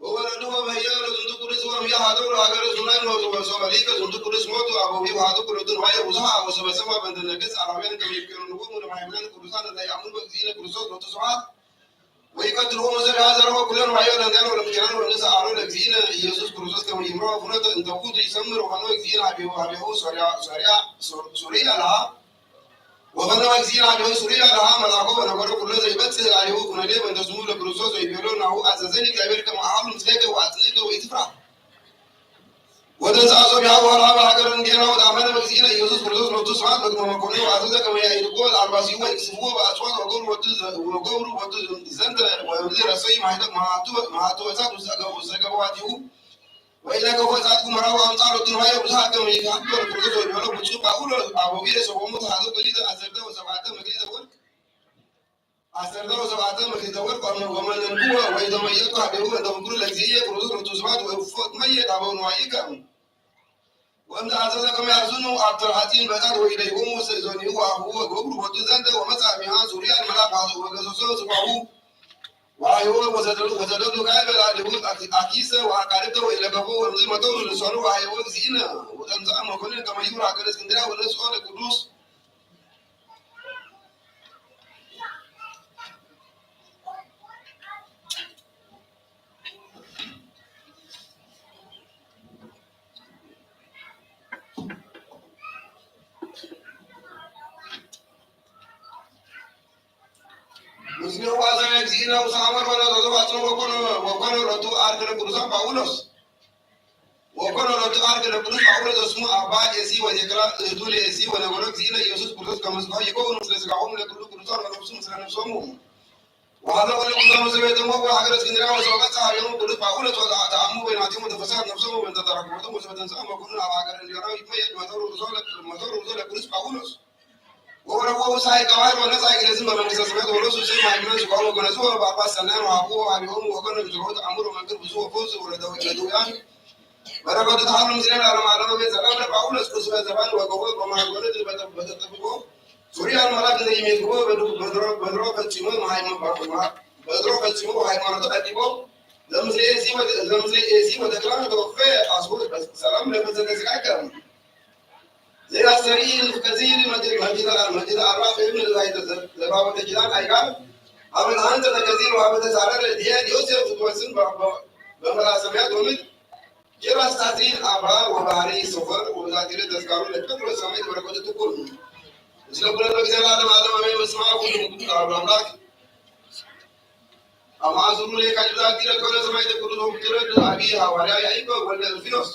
ወወረድዎ በህየ ለዝንቱ ቅዱስ ወእምየ ሀደሩ ሀገረ ሱናን ወሶበ ሊቀ ዝንቱ ቅዱስ ሞቱ አበዊሁ ሀቱ ኩለቱ ንዋየ ብዙሃ ወሰበሰባ በእንተ ነገሥት አላውያን ከመ ይፍቀርንዎሙ ለማይምናን ቅዱሳን እለ ይአምኑ በእግዚእነ ክርስቶስ ሎቱ ስብሐት ويقتلهم زرها زروا كل رعيا لندن ولم يجعلوا الناس أعلو لجزينا يسوس كروزوس كما يمروا فنوت أن تقود يسمر وخلوا جزينا أبي وأبي هو سوريا سوريا سوريا لها وخلوا جزينا أبي هو سوريا لها ملاكو ونقول كل زي بس لا يهو كنا ليه من تسمو لكروزوس ويبيلون أو أساسني كبير كما أعلم سليك وأسليك ويتفرح ወተንሥአ ሶብያ ወሀልሃ በሀገረ እንዴና ወተአመነ በእግዚእነ ኢየሱስ ክርስቶስ ሎቱ ስብሐት በግመ መኮንዮ ወአዘዘ ከመ ያዕርጎ ለአርባሲሁ ወይክስፍዎ በአጽዋት ወገብሩ ወቱ ዘ-፣ ወገብሩ ወቱ ዘንተ ወእምዝ ረሰዩ ማይተ-፣ ማቱ-፣ ማቱ ወእሳት ውስተ ገ-፣ ውስተ ገበዋቲሁ ወኢለ ከፎ እሳት ጉመራ ወአምጻ ሎቱ ንዋየ ብዙኃት ከመ ይትሐቶ ለክርስቶስ ወይቤሎ ብፁዕ ጳውሎስ አቦብየ ሰቦሙ ተሐዘ ክሊተ አሰርተ ወሰብዓተ መክሊተ ወርቅ አሰርተ ወሰብዓተ መክሊተ ወርቅ ወመ-፣ ወመነንክወ ወኢተመየጥኩ ሀቤሁ እንተ ፍቁሩ ለእግዚእየ ክርስቶስ ሎቱ ስብሐት ወእፎ እትመየጥ ሀበው ንዋይከ። ወእምዝ አዘዘ ከመ ያርዝኑ አብተ ሐጺን በእሳት ወኢደይቦሙ ሰይዞኒሁ ወአፉሁ ወገብሩ ቦቱ ዘንተ ወመጽአ እምኔሃ ሱርያን መልአክ ወገሰሶ ጽባሁ ወአየወ ወሰደዱ ወሰደዱ ካዕበ ለአሌሁ አኪ-፣ አኪሰ ወአቃርብተ ወኢለገቦ ወእምዝ መጠው ልሳኑ ወአየወ እግዚእነ ወተንሥአ መኮንን ከመ ይብራ ሀገረ እስክንድርያ ወነስኦ ለቅዱስ ምስሌሁ አዘነ እግዚእነ ውስተ አመር ወነዘዙ ባጽኑ ወኮነ፣ ወኮነ ሎቱ አርክ ለቅዱሳን ጳውሎስ። ወኮነ ሎቱ አርክ ለቅዱስ ጳውሎስ እስሙ አባ ኤሲ ወቴክላ እህቱ ለኤሲ ወነበረ እግዚእነ ኢየሱስ ክርስቶስ ከመ ሥጋሁ ይከውን ምስለ ሥጋሆሙ ለኩሉ ቅዱሳን ወነፍሱ ምስለ ነፍሶሙ። ወሀዘ ወልድ ኩሎም እስር ቤቶሙ ወሀገረ እስክንድርያ ወሰበቀት ጸሐፊሆሙ ቅዱስ ጳውሎስ ወተአሙ በይናቲሆሙ ወተፈስሐት ነፍሶሙ በእንተ ተረክቦቶሙ ወሰበ ተንሥአ መኮንን አብ ሀገረ እንዲሆነ ይትመየጥ መተሩ ርሶ ለቅዱስ ጳውሎስ ወወረቦ ውሳይ ቀባር ወነጻ ይግለጽም በመንግስተ ሰማያት ወረሱ ስም ሃይማኖት ዝቋሙ ወገነሱ ወበአባ ሰናን ወአቡ አሊሆሙ ወገነ ብዝሆት አምሮ መንክር ብዙ ወፈውስ ወለደውያን በረከቱ ተሃሉ ምስሌነ ለዓለመ ዓለም አሜን። ሰላም ለጳውሎስ ቅዱስ ዘባን ወገቦ በማህበረት በተጠብቆ ሱሪያን መራት ዘይሜግቦ በድሮ ፈጺሞ በድሮ ፈጺሞ ሃይማኖቱ ቀዲሞ ለምስሌ ኤሲ ወተክላ ተወፈ አስቦ ሰላም ለፈዘነ ስጋከ ሌላ ሰሪ ከዚህ መዲና አርባ ሰሪ ለባወተ ኪዳን አይጋር አበል አንተ ከዚህ ወአበተ ሳረር ዲያ ዮሴፍ ትወስን በመላ ሰማያት ወምድር ጀራስ ታዚን አባ ወባህሪ ሶፈር ወብዛቲረ ተዝካሩ ለቀጥሎ ሰማይ በረከቱ ትኩን ምስለ ኩለነ ጊዜ ለዓለም ዓለም አሜን። በስመ አብ ወወልድ ወመንፈስ ቅዱስ አሐዱ አምላክ። አማዙሩ ለካጅ ብዛቲረ ከወለ ሰማይ ተኩሉ ወምድር አቢ ሐዋርያ ያዕቆብ ወልደ ሩፊኖስ።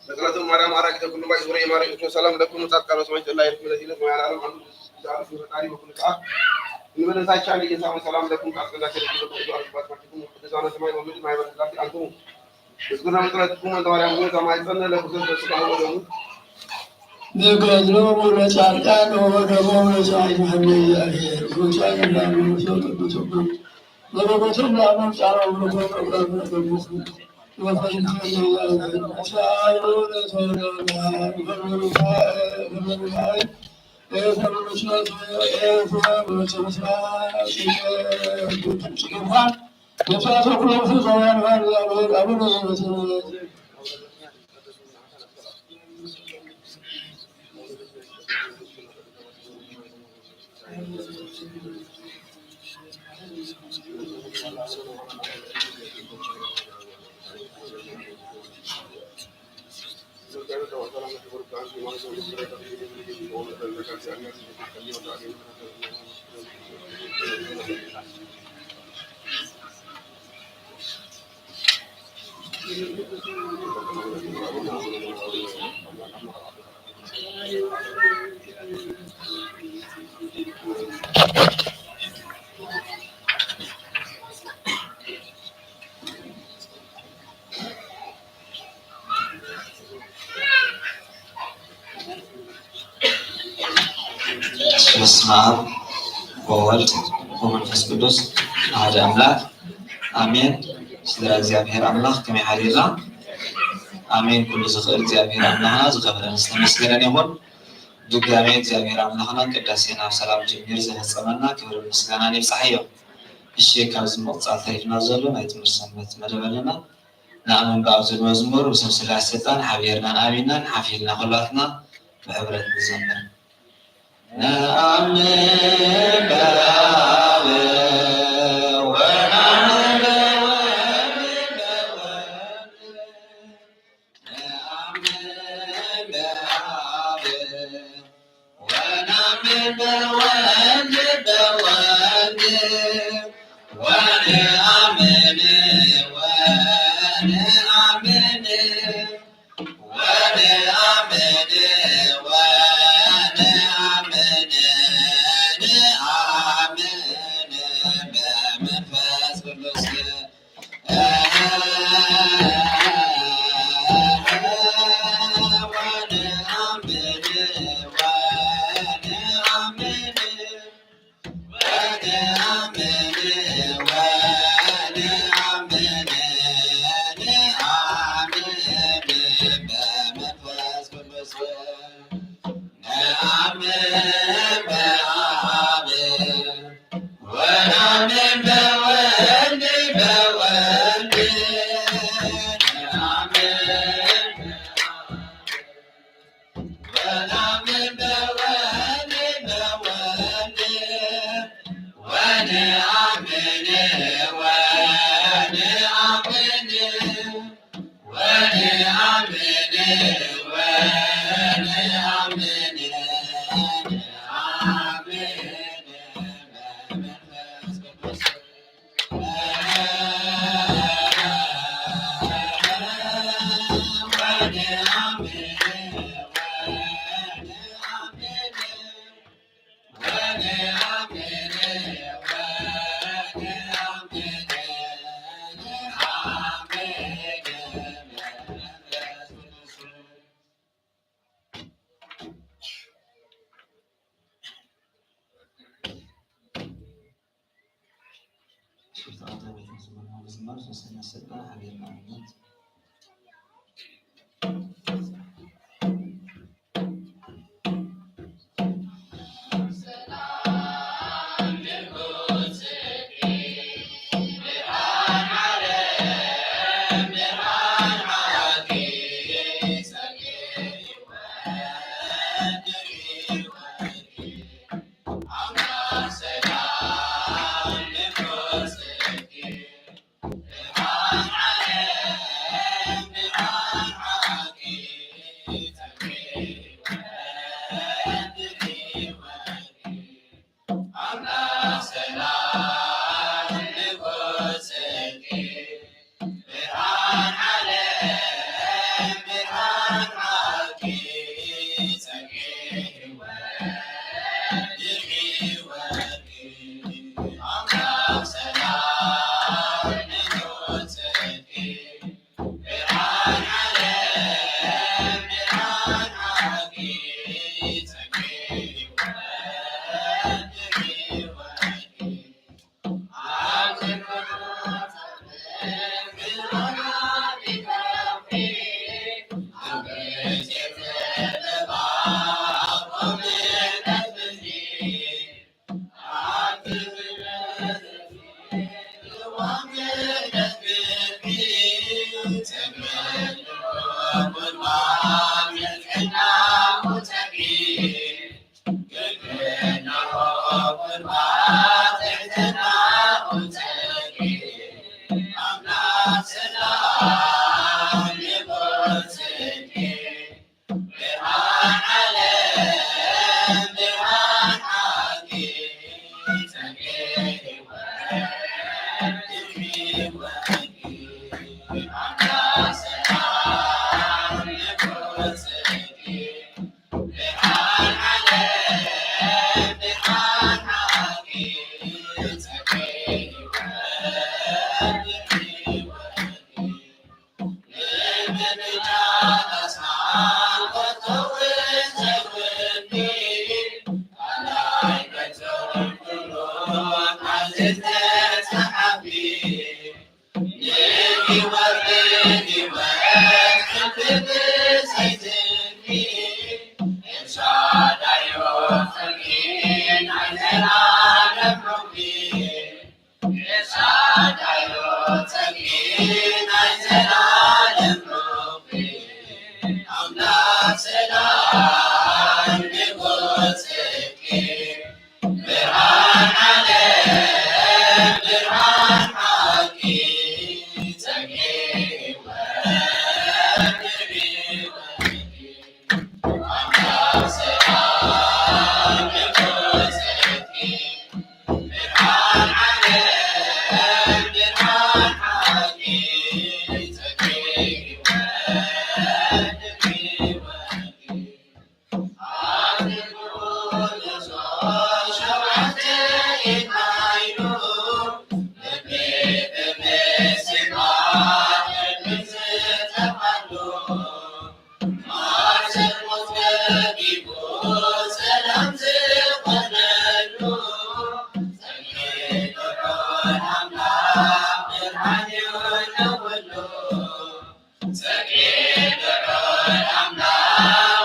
በጸሎተ ማርያም አራቂተ ኩሉ ባይ ዙሪያ ማርያም ሰላም ለኩም ጻድቃን ወሰማዕት ላይልኩም ለዚነ ሰማይ ዓለም አንዱ ዳሩ ፈጣሪ በኩሉ ሰዓት እንበለ ሳቻ ለጌታ ሰላም ለኩም ቃል ጸጋ ለኩም ቅዱሳነ ሰማይ ወምድር ማይበረ ስላሴ አንትሙ። ምስጉና ፍጥረትኩም ወልደ ማርያም ሆይ ከማይጸነ ለብዙ በስጋ ወደሙ ንገድሎሙ ለጻድቃን ወደሞሙ ለሰማዕት መሐመድ እግዚአብሔር። ጉንጫን እንዳሉ ሰው ቅዱስ ቅዱስ በረከቱም ለአመት ጻራ ወረከቱ ቅዱስ ወፈንቱ ለተወዳዳሪ ወመንፈሳዊ በስመ አብ ወወልድ ወመንፈስ ቅዱስ አሐደ አምላክ አሜን። ስለ እግዚኣብሔር ኣምላኽ ከመይ ሓዲርና? ኣሜን። ኩሉ ዝኽእል እግዚኣብሔር ኣምላኽና ዝኸበረን ዝተመስገነን ይኹን። ድጋሜ እግዚኣብሔር ኣምላኽና ቅዳሴና ብሰላም ጀሚሩ ዘፈጸመና ክብርን ምስጋናን ይብጻሕዮ። እሺ፣ ካብዚ ምቕጻል ተሪፍና ዘሎ ናይ ትምህርቲ ሰንበት መደብ ኣለና። ንኣምን ብኣብ ዝብል መዝሙር ብስም ስላሴ ስልጣን ሓቢርናን ኣሚንናን ሓፊልና ኩላትና ብሕብረት ንዘምር። ነኣምን በኣብ ወነኣምን በወልድ ነአምን በአብ ወነአምን በወልድ በወልድ ወነአምን ወነአምን ወነአምን ወነአምን ነአምን በመንፈስ ቅዱስ ወነአምን በወልድ በወልድ ነአምን ወነአምን በወልድ በወልድ ወነአምን ወነአምን ወነአምን ወነአምን ነአምን በመንፈስ ቅዱስ ሽፍታ ቤት ዝመርሖ ዝማር ሶስተኛ ስልጣን ሓቢርና ንሞት።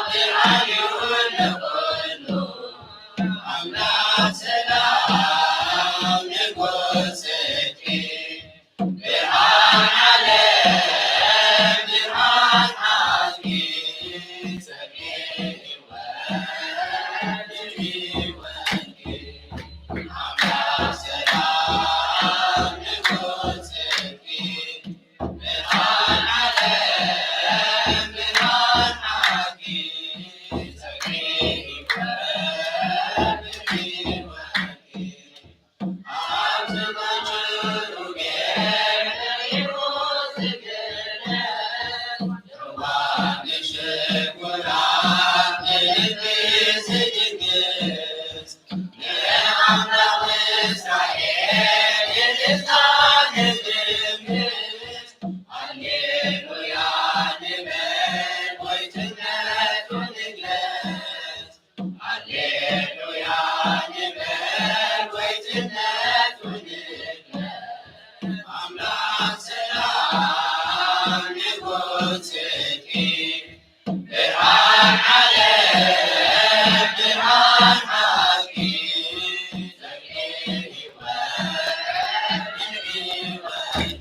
ብርሃን ይሁን ንኹሉ፣ ኣምላኽ ሰላም ንጉስ ጽድቂ። ብርሃን ዓለም፣ ብርሃን ሓቂ፣ ጸሊም ይወርድ ይወርድ። ኣምላኽ ሰላም ንጉስ ጽድቂ። ብርሃን ዓለም፣ ብርሃን ሓቂ፣ ጸሊም ይወርድ ይወርድ። ሃሌሉያ ንበል፣ ጎይትነቱ ንግለጽ። ኣምላኽ ሰላም፣ ንጉስ ጽድቂ፣ ብርሃን ዓለም፣ ብርሃን ሓቂ፣ ጸሊም ይወርድ ይወርድ።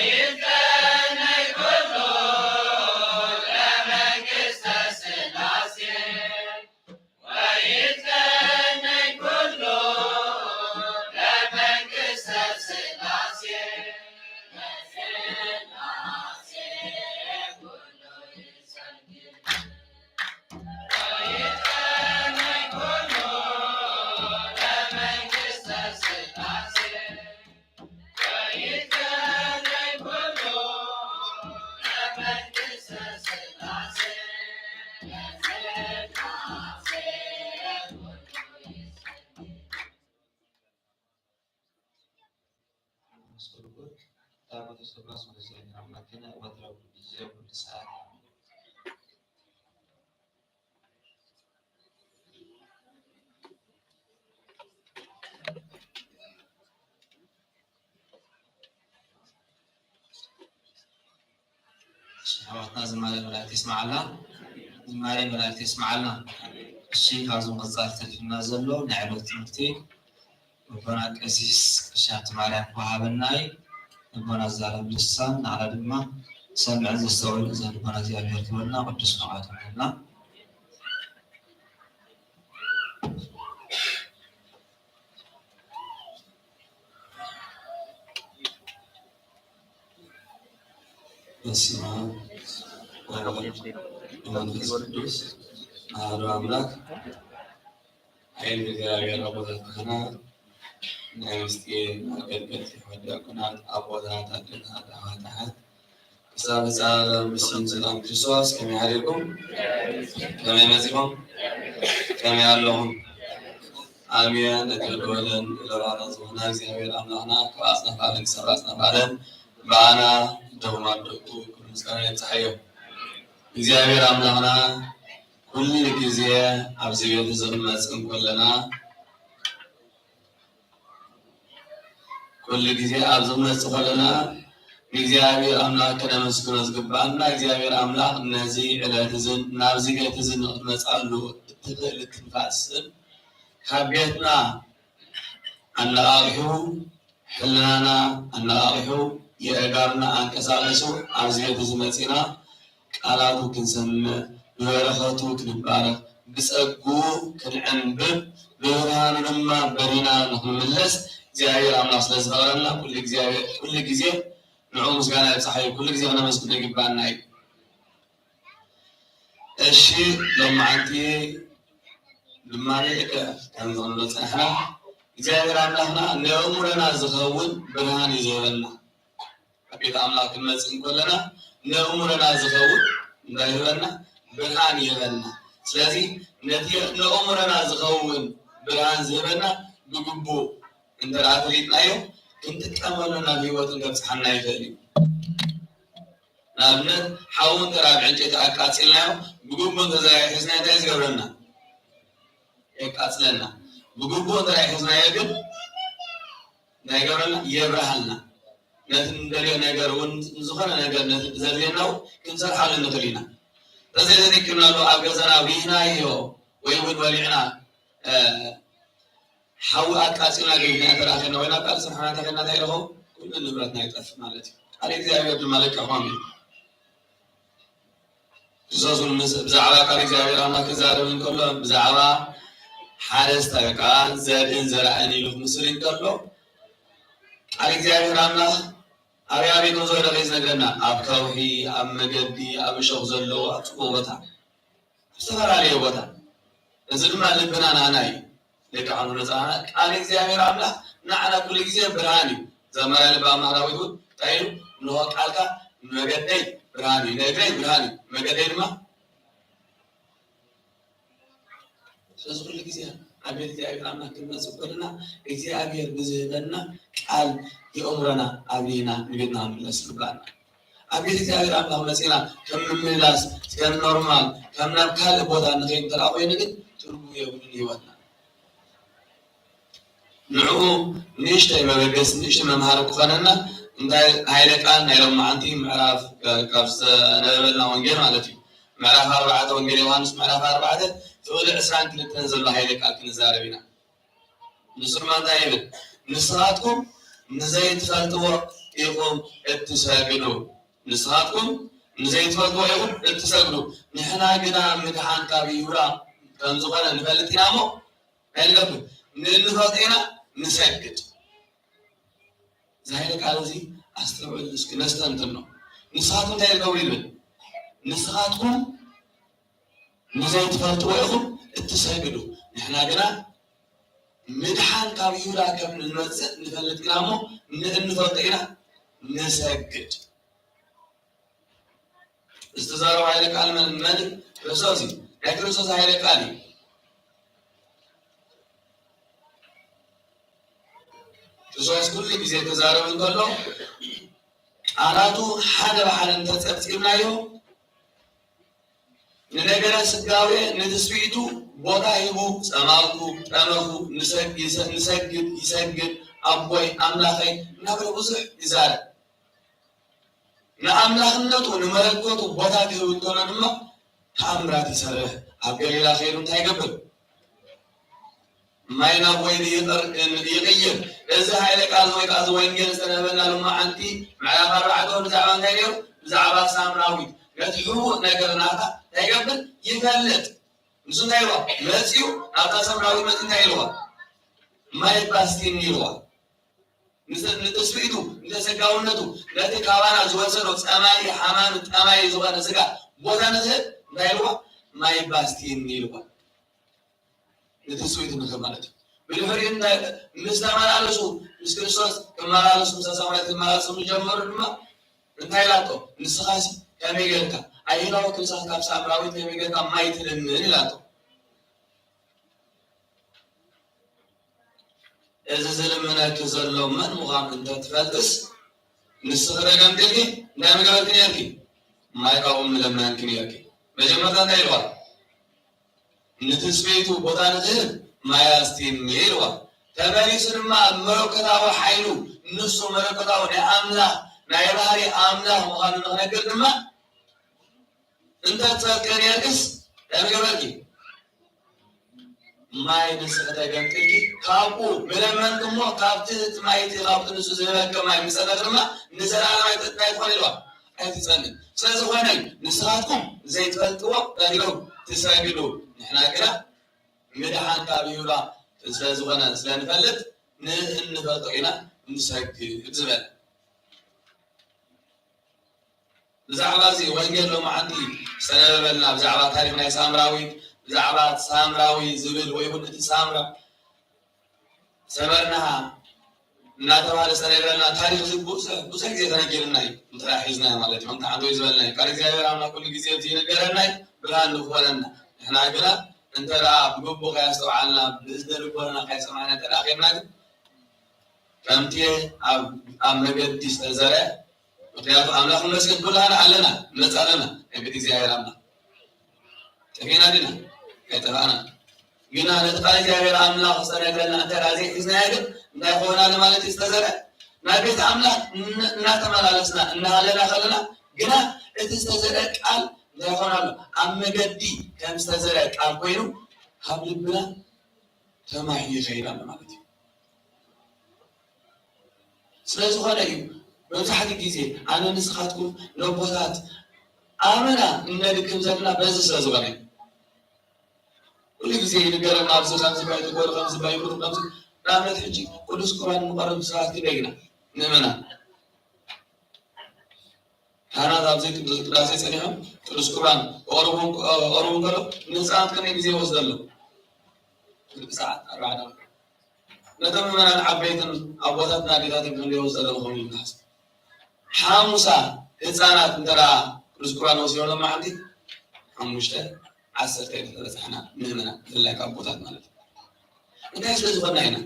ይትቀነይ ኩሉ ለመንግስተ ስላሴ፣ ወይትቀነይ ኩሉ ለመንግስተ ስላሴ፣ ለስላሴ ኩሉ ይሰግድ። እሺ፣ ኣሕዋትና ዝማሬ መላእክት የስምዓልና። ዝማሬ መላእክት የስምዓልና። እሺ፣ ካብዚ ምቕጻል ተሪፍና ዘሎ ናይ ዕለት ትምህርቲ ኣቦና ቀሲስ ቀሺ ሃብተማርያም ክወሃበና እዩ። ኣቦና ዝዛረብ ልሳን፣ ንዓና ድማ ሰምዕን ዘስተውዕል እዝነ ልቦና እግዚኣብሔር ክህበና ቅዱስ ፍቓዱ ይሁንልና። በስመ አብ ወወልድ ወመንፈስ ቅዱስ አሐዱ አምላክ። ኃይል እግዚአብሔር አቦታት ካህናት፣ ናይ ምስጢር ኣገልገልቲ ኣሕዋት ዲያቆናት፣ ኣቦታት፣ ኣዴታት፣ ኣሕዋት ኣሓት፣ ክሳብ ህፃን ምስኪን ሰላም ክርስቶስ ከመይ ሓዲርኩም? ከመይ መፂኹም? ከመይ ኣለኹም? ኣሜን። እቲ ልዑልን ልዑላውያን ዝኾነ እግዚኣብሔር ኣምላኽና ካብ ኣጽናፈ ዓለም ክሳብ ኣጽናፈ ዓለም ብኣና ደኹም ኣደቁ ክብሪ ምስጋና ይብጽሓዮ። እግዚኣብሔር ኣምላኽና ኩሉ ግዜ ኣብዚ ቤት እዚ ክንመጽእ እንከለና ኩሉ ግዜ ኣብዚ ክንመጽእ ከለና ንእግዚኣብሔር ኣምላኽ ከነመስግኖ ዝግብኣና እግዚኣብሔር ኣምላኽ ነዚ ዕለት እዝን ናብዚ ቤት እዚ ንክትመጻሉ እትኽእል እትንፋስን ካብ ቤትና ኣነቓቒሑ ሕልናና ኣነቓቒሑ የእጋርና ኣንቀሳቒሱ ኣብዚ ቤት እዚ መጺና ቃላቱ ክንሰምዕ ብበረኸቱ ክንባረኽ ብጸግኡ ክንዕንብብ ብብርሃኑ ድማ በሪህና ንኽንምለስ እግዚኣብሔር ኣምላኽ ስለ ዝፈቕረልና ኩሉ እግዚኣብሔር ኩሉ ግዜ ንዕኡ ምስጋና ይብጽሓዮ። ኩሉ ግዜ ክነመስግኖ ይግባኣና እዩ። እሺ ሎማዓንቲ ድማ ልክዕ ከምዚ ክንብል ጸናሕና እግዚኣብሔር ኣምላኽና ንእምሮና ዝኸውን ብርሃን እዩ ዝህበና። ኣብ ቤት ኣምላኽ ክንመጽእ እንከለና ንእምሮና ዝኸውን እንታይ ይህበና? ብርሃን ይህበና። ስለዚ ነቲ ንእምሮና ዝኸውን ብርሃን ዝህበና ብግቡእ እንተ ደኣ ፈሊጥናዮ ክንጥቀመሉ ናብ ህይወትን ከብጽሓና ይኽእል እዩ። ንኣብነት ሓዊ እንተ ደኣ ብዕንጨይቲ ኣቃጺልናዮ ብግቡእ እንተ ዘይሒዝናዮ እንታይ እዩ ዝገብረና? የቃጽለና። ብግቡእ እንተ ዘይሒዝናዮ ግን እንታይ ይገብረልና? የብርሃልና። ነቲ እንደልዮ ነገር እውን ዝኾነ ነገር ነቲ ዘድልየና እውን ክንሰርሓሉ ንኽእል ኢና። ተዘይተጠቂምናሉ ኣብ ገዛና ሪህናዮ ወይ እውን ወሊዕና ሓዊ ኣቃጺልና ገይና ተራኺብና ወይ ናብ ካልእ ስራሕና እንተኸድና እንታይ ይረኸቡ? ኩሉ ንብረትና ይጠፍእ ማለት እዩ። ቃል እግዚኣብሔር ድማ ለቀሖም እዩ። ክርስቶስ እውን ምስ ብዛዕባ ቃል እግዚኣብሔር ኣምላኽ ክዛረብ እንከሎ ብዛዕባ ሓረስታይ ወይ ከዓ ዘርእን ዘራእን ኢሉ ክምስል እንከሎ ቃል እግዚኣብሔር ኣምላኽ ኣበይ ኣበይ ከም ዝወደቐ እዩ ዝነግረና። ኣብ ከውሒ፣ ኣብ መገዲ፣ ኣብ እሾኽ ዘለዎ ኣብ ጽቡቕ ቦታ፣ ኣብ ዝተፈላለየ ቦታ። እዚ ድማ ልብና ናና እዩ። ደቂ ዓምሮ ጻና ቃል እግዚኣብሔር ኣምላኽ ንዓና ኩሉ ግዜ ብርሃን እዩ። ዘማሪ ልበ ኣምላኽ ዳዊት እውን እንታይ ኢሉ? እንሆ ቃልካ ንመገደይ ብርሃን እዩ፣ ንእግረይ ብርሃን እዩ፣ መገደይ ድማ ስለዚ ኩሉ ግዜ ኣብ ቤት እግዚኣብሔር ኣምላኽ ክንመጽእ ከለና እግዚኣብሔር ብዝህበና ቃል የእምሮና ኣብሊና ንቤትና ክንምለስ ይግባኣና። ኣብ ቤት እግዚኣብሔር ኣምላኽ መጺና ከም ምምልላስ ከም ኖርማል ከም ናብ ካልእ ቦታ ንኸይድ እንተ ደኣ ኮይኑ ግን ትርጉም የብሉን ህይወትና። ንዕኡ ንእሽተይ መበገሲ ንእሽተይ መምሃሪ ክኾነና እንታይ ሃይለ ቃል ናይ ሎማዓንቲ ምዕራፍ ካብ ዝተነበበልና ወንጌል ማለት እዩ። ምዕራፍ ኣርባዕተ ወንጌል ዮሃንስ ምዕራፍ ኣርባዕተ ፍቕዲ ዕስራን ክልተን ዘሎ ሃይለ ቃል ክንዛረብ ኢና። ንሱ ድማ እንታይ ይብል? ንስኻትኩም ንዘይትፈልጥዎ ኢኹም እትሰግዱ። ንስኻትኩም ንዘይትፈልጥዎ ኢኹም እትሰግዱ። ንሕና ግና ምድሓን ካብ ይሁዳ ከም ዝኾነ ንፈልጥ ኢና እሞ፣ እንታይ ንገብር? ንንፈልጦ ኢና ንሰግድ። እዚ ኃይለ ቃል እዚ ኣስተውዕል እስኪ፣ ነስተንትን ነው። ንስኻትኩም እንታይ ትገብሩ ይብል? ንስኻትኩም ንዘይትፈልጥዎ ኢኹም እትሰግዱ። ንሕና ግና ምድሓን ካብ ይሁዳ ከም እንመጽእ ንፈልጥ ኢና እሞ፣ ንእንፈልጦ ኢና ንሰግድ። ዝተዛረበ ኃይለ ቃል መን፣ መን እዩ? ክርስቶስ እዩ። ናይ ክርስቶስ ኃይለ ቃል እዩ። ክርስቶስ ኩሉ ግዜ ክዛረብ እንከሎ፣ ቃላቱ ሓደ ብሓደ እንተጸብጺብናዮ፣ ንነገረ ስጋዌ ንትስብእቱ ቦታ ሂቡ፣ ጸማልኩ፣ ጠመኹ፣ ንሰግ-፣ ይሰ-፣ ንሰግድ፣ ይሰግድ፣ ኣቦይ፣ ኣምላኸይ እናበለ ብዙሕ ይዛረብ። ንኣምላኽነቱ፣ ንመለኮቱ ቦታ ክህብ እንከሎ ድማ ተኣምራት ይሰርሕ። ኣብ ገሊላ ከይዱ እንታይ ይገብር? ማይ ናብ ወይኒ ይቕር-፣ ይቕይር። እዚ ኃይለ ቃል ወይ ከዓ እዚ ወንጌል ዝተነበና ሎማዓንቲ ምዕራፍ ኣርባዕተ ብዛዕባ እንታይ ነይሩ? ብዛዕባ ሳምራዊት። ነቲ ሕቡእ ነገር ናታ እንታይ ይገብር? ይፈልጥ። ንሱ እንታይ ኢልዋ? መጺኡ ናብታ ሳምራዊት መጺኡ እንታይ ኢልዋ? ማይ ባስቲኒ ኢልዋ። ንተ-፣ ንትስብእቱ፣ ንተሰጋውነቱ፣ ነቲ ካባና ዝወሰዶ ጸማኢ፣ ሓማሚ፣ ጠማኢ ዝኾነ ስጋ ቦታ ንኽህብ እንታይ ኢልዋ? ማይ ባስቲኒ ኢልዋ። ንትስብእቱ ንኽህብ ማለት እዩ። ብድሕሪኡ እንታይ ምስ ተመላለሱ፣ ምስ ክርስቶስ ክመላለሱ፣ ምስ ሳምራዊት ክመላለሱ ምስ ጀመሩ ድማ እንታይ ኢላቶ? ንስኻሲ ከመይ ጌርካ? ኣየናዊ ክልሳስ ካብ ሳምራዊት ከመይ ጌርካ ማይ ትልምን? ኢላቶ። እዚ ዝልምነኪ ዘሎ መን ምዃኑ እንተትፈልጥስ፣ ንስኺ ተገምጢልኪ እንታይ ምገበርኪ ነርኪ? ማይ ካብኡ ምለመንኪ ነርኪ። መጀመርታ እንታይ ኢልዋ? ንትስብእቱ ቦታ ንኽህብ ማይ ኣስቲኒ ኢልዋ። ተመሊሱ ድማ መለኮታዊ ሓይሉ፣ ንሱ መለኮታዊ ናይ ኣምላኽ፣ ናይ ባህሪ ኣምላኽ ምዃኑ ንኽነግር ድማ እንተ ትፈልጢ ነርክስ እንታይ ምገበርኪ? ማይ ንስኺ ተገምጢልኪ ካብኡ ምለመንኪ እሞ ካብቲ እቲ ማይ እቲ ካብቲ ንሱ ዝህበኪ ማይ ምስ ሰተኺ ድማ ንዘለኣለም ኣይት-፣ እንታይ ትኾኒ ኢልዋ? ኣይትጸምእን። ስለዝኾነ እዩ ንስኻትኩም ዘይትፈልጥዎ እንታይ ኢልኩም ትሰግዱ፣ ንሕና ግና ምድሓን ካብ ይሁዳ ስለዝኾነ ስለንፈልጥ ንእንፈልጦ ኢና ንሰግድ ዝበለ። ብዛዕባ እዚ ወንጌል ሎማዓንቲ ዝተነበበልና ብዛዕባ ታሪኽ ናይ ሳምራዊት፣ ብዛዕባ ሳምራዊ ዝብል ወይ እውን እቲ ሳምራ ሰመርናሃ እናተባህለ ዝተነግረና ታሪኽ እዚ ብዙሕ፣ ብዙሕ ግዜ ተነጊርና እዩ። እንተ ደኣ ሒዝናዮ ማለት እዩ። ከምቲ ዓንተወይ ዝበልና እዩ። ቃል እግዚኣብሔር ኣምላኽ ኩሉ ግዜ እዚ ይነገረና እዩ፣ ብርሃን ንክኾነና። ንሕና ግና እንተ ደኣ ብግቡእ ከያስተውዓልና፣ ብእዝነ ልቦናና ከይሰማዕና እንተ ደኣ ኬድና ግን፣ ከምቲ ኣብ፣ ኣብ መገዲ ዝተዘርአ፣ ምኽንያቱ ኣምላኽ ይመስገን ኩላህና ኣለና፣ ንመጽእ ኣለና፣ ናይ ቤት እግዚኣብሔር ኣምላኽ። ጠፊእና ዲና? ኣይጠፋእናን። ግና ነቲ ቃል እግዚኣብሔር ኣምላኽ ዝተነግረና እንተ ደኣ ዘይሒዝናዮ ግን እንታይ ይኸውን ኣሎ ማለት እዩ? ዝተዘርአ። ናብ ቤት ኣምላኽ እን-፣ እናተመላለስና እናሃለና ከለና ግና እቲ ዝተዘርአ ቃል እንታይ ይኸውን ኣሎ? ኣብ መገዲ ከም ዝተዘርአ ቃል ኮይኑ ካብ ልብና ተማሂዩ ይኸይድ ኣሎ ማለት እዩ። ስለ ዝኾነ እዩ መብዛሕትኡ ግዜ ኣነ ንስኻትኩም ነቦታት ኣመና እነድክም ዘለና በዚ ስለ ዝኾነ እዩ። ኩሉ ግዜ ይንገረና፣ ኣብዚ ከምዚ ባይ ትግበሩ፣ ከምዚ ባይ ይብሉ፣ ከምዚ። ንኣብነት ሕጂ ቅዱስ ቁርባን ንቐርብ ሰባት ክንደይ ኢና? ምእመናን። ካህናት ኣብ ዘይቅዱስ ቅዳሴ ጸኒሖም ቅዱስ ቁርባን ክቐርቡ፣ ክቐርቡ እንከሎ ንህፃናት ከመይ ግዜ ይወስደሎም? ክልተ ሰዓት፣ ኣርባዕተ ደቂቕ። ነቶም ምእመናን ዓበይትን ኣቦታትን ኣዴታትን ክንደይ ይወስደሎም ይኸውን ኢሉ ንሓስብ። ሓሙሳ ህፃናት እንተ ደኣ ቅዱስ ቁርባን ወሲዶም ሎማዓንቲ ሓሙሽተ፣ ዓሰርተ ኣይተበጻሕና ምእመናን፣ ብፍላይ ካብ ኣቦታት ማለት እዩ። እንታይ ስለ ዝኾንና ኢና?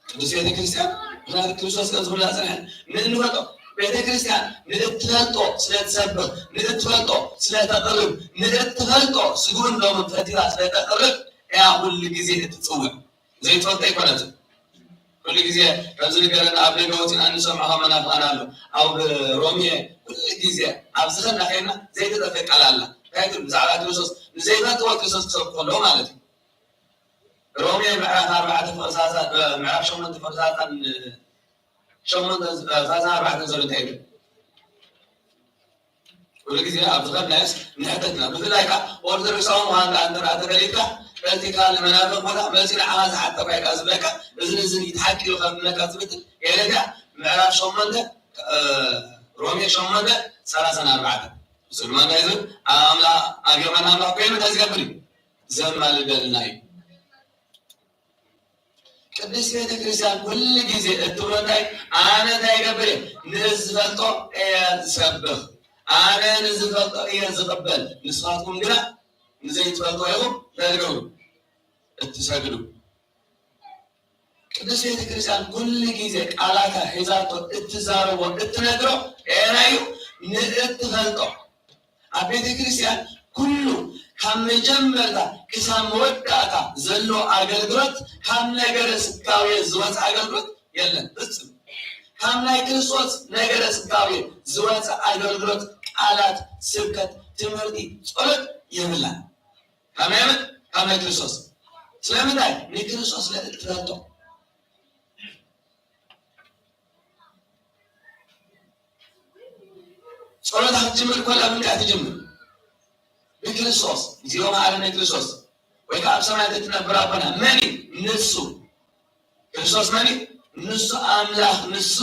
ቅዱስ ቤተ ክርስቲያን፣ ምኽንያቱ ክርስቶስ ከም ዝብላ ጽንሐ፣ ንእንፈልጦ፣ ቤተ ክርስቲያን ንእትፈልጦ ስለ ትሰብኽ፣ ንእትፈልጦ ስለ ተቕርብ፣ ንእትፈልጦ ስግኡን ደሙን ፈቲራ ስለ ተቕርብ እያ ኩሉ ግዜ እትጽውዕ። ዘይትፈልጦ ኣይኮነትን። ኩሉ ግዜ ከም ዝንገረና ኣብ ደገ ወጺና እንሰምዖ ካብ መናፍቓን ኣሎ። ኣብ ሮሜ ኩሉ ግዜ ኣብ ዝኸድና ኸይድና ዘይትጠፍእ ቃል ኣላ። እንታይ ትብል? ብዛዕባ ክርስቶስ ንዘይፈልጥዎ ክርስቶስ ክሰብኩ ከለዉ ማለት እዩ። ሮሜ ምዕራፍ ኣርባዕተ ፍቕሪ ሰላሳ፣ ምዕራፍ ሸሞንተ ፍቕሪ ሰላሳ ን-፣ ሸሞንተ፣ ሰላሳን ኣርባዕተን ዘሎ እንታይ ይብል? ኩሉ ግዜ ኣብ ዝኸድናዮስ ንሕተትና። ብፍላይ ከዓ ኦርቶዶክሳዊ ምዃንካ እንተ ደኣ ተፈሊጥካ፣ እቲ ካብ ንመናፍቕ ቦታ መፂኡ ንዓኻ ዝሓተካ እዩ ከዓ ዝብለካ፣ እዝን እዝን እዩ፣ እቲ ሓቂ እዩ ካብ ዝብለካ ዝብትል። ገለ ከዓ ምዕራፍ ሸሞንተ፣ እ፣ ሮሜ ሸሞንተ፣ ሰላሳን ኣርባዕተን። እሱ ድማ እንታይ ዝብል? ኣብ ኣምላኽ፣ ኣብ የማን ኣምላኽ ኮይኑ እንታይ ዝገብር እዩ? ዘማልደልና እዩ። ቅድስት ቤተ ክርስቲያን ኩሉ ግዜ እትብሎ እንታይ? ኣነ እንታይ ይገብር እየ? ንዝፈልጦ እየ ዝሰብኽ። ኣነ ንዝፈልጦ እየ ዝቕበል። ንስኻትኩም ግና ንዘይትፈልጦ ኢኹም እንታይ ትገብሩ? እትሰግዱ። ቅድስት ቤተ ክርስቲያን ኩሉ ግዜ ቃላታ ሒዛቶ እትዛረቦ፣ እትነግሮ እንታይ እዩ? ንእትፈልጦ። ኣብ ቤተ ክርስቲያን ኩሉ ካብ መጀመርታ ክሳብ መወዳእታ ዘሎ ኣገልግሎት ካብ ነገረ ስጋዌ ዝወፀ ኣገልግሎት የለን። ፍጹም ካብ ናይ ክርስቶስ ነገረ ስጋዌ ዝወፀ ኣገልግሎት፣ ቃላት፣ ስብከት፣ ትምህርቲ፣ ጸሎት የብላን። ካብ ናይ መን? ካብ ናይ ክርስቶስ። ስለምንታይ? ንክርስቶስ ስለ እትፈልጦ። ጸሎታ ክትጅምር ከላ ብምንታይ ትጅምር? ብክርስቶስ፣ እግዚኦ መሐረነ ክርስቶስ። ወይ ከዓ ኣብ ሰማያት እትነብር ኣቦና መን እዩ? ንሱ። ክርስቶስ መን እዩ? ንሱ ኣምላኽ፣ ንሱ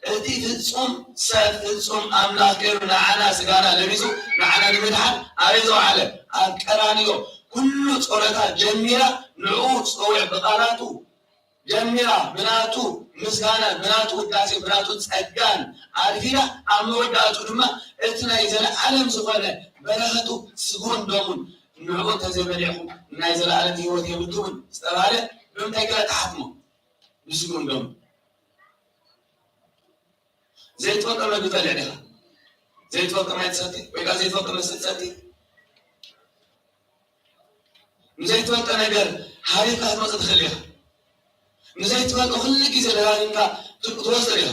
እቲ ፍጹም ሰብ፣ ፍጹም ኣምላኽ ገይሩ ንዓና ስጋና ለቢሱ ንዓና ንምድሓን ኣበይ ዝወዓለ? ኣብ ቀራንዮ። ኩሉ ጸሎታ ጀሚራ ንዕኡ ጸዊዕ ብቓላቱ ጀሚራ ብናቱ ምስጋና፣ ብናቱ ውዳሴ፣ ብናቱ ጸጋን ኣርፊዳ፣ ኣብ መወዳእቱ ድማ እቲ ናይ ዘለዓለም ዝኾነ በረኸቱ ስግኡን ደሙን፣ ንዕኡ እንተዘይበሊዕኹም ናይ ዘለዓለም ህይወት የብልኩምን ዝተባህለ ብምንታይ ገይራ ትሓትሞ? ብስግኡን ደሙን። ዘይትፈልጦ መግቢ ትበልዕ ዲኻ? ዘይትፈልጦ ማይ ትሰቲ ወይ ከዓ ዘይትፈልጦ መስተ ትሰቲ? ንዘይትፈልጦ ነገር ሃሪፍካ ክትመጽእ ትኽእል ኢኻ። ንዘይትፈልጦ ኩሉ ግዜ ደጋጊምካ ትወስዶ ኢኻ።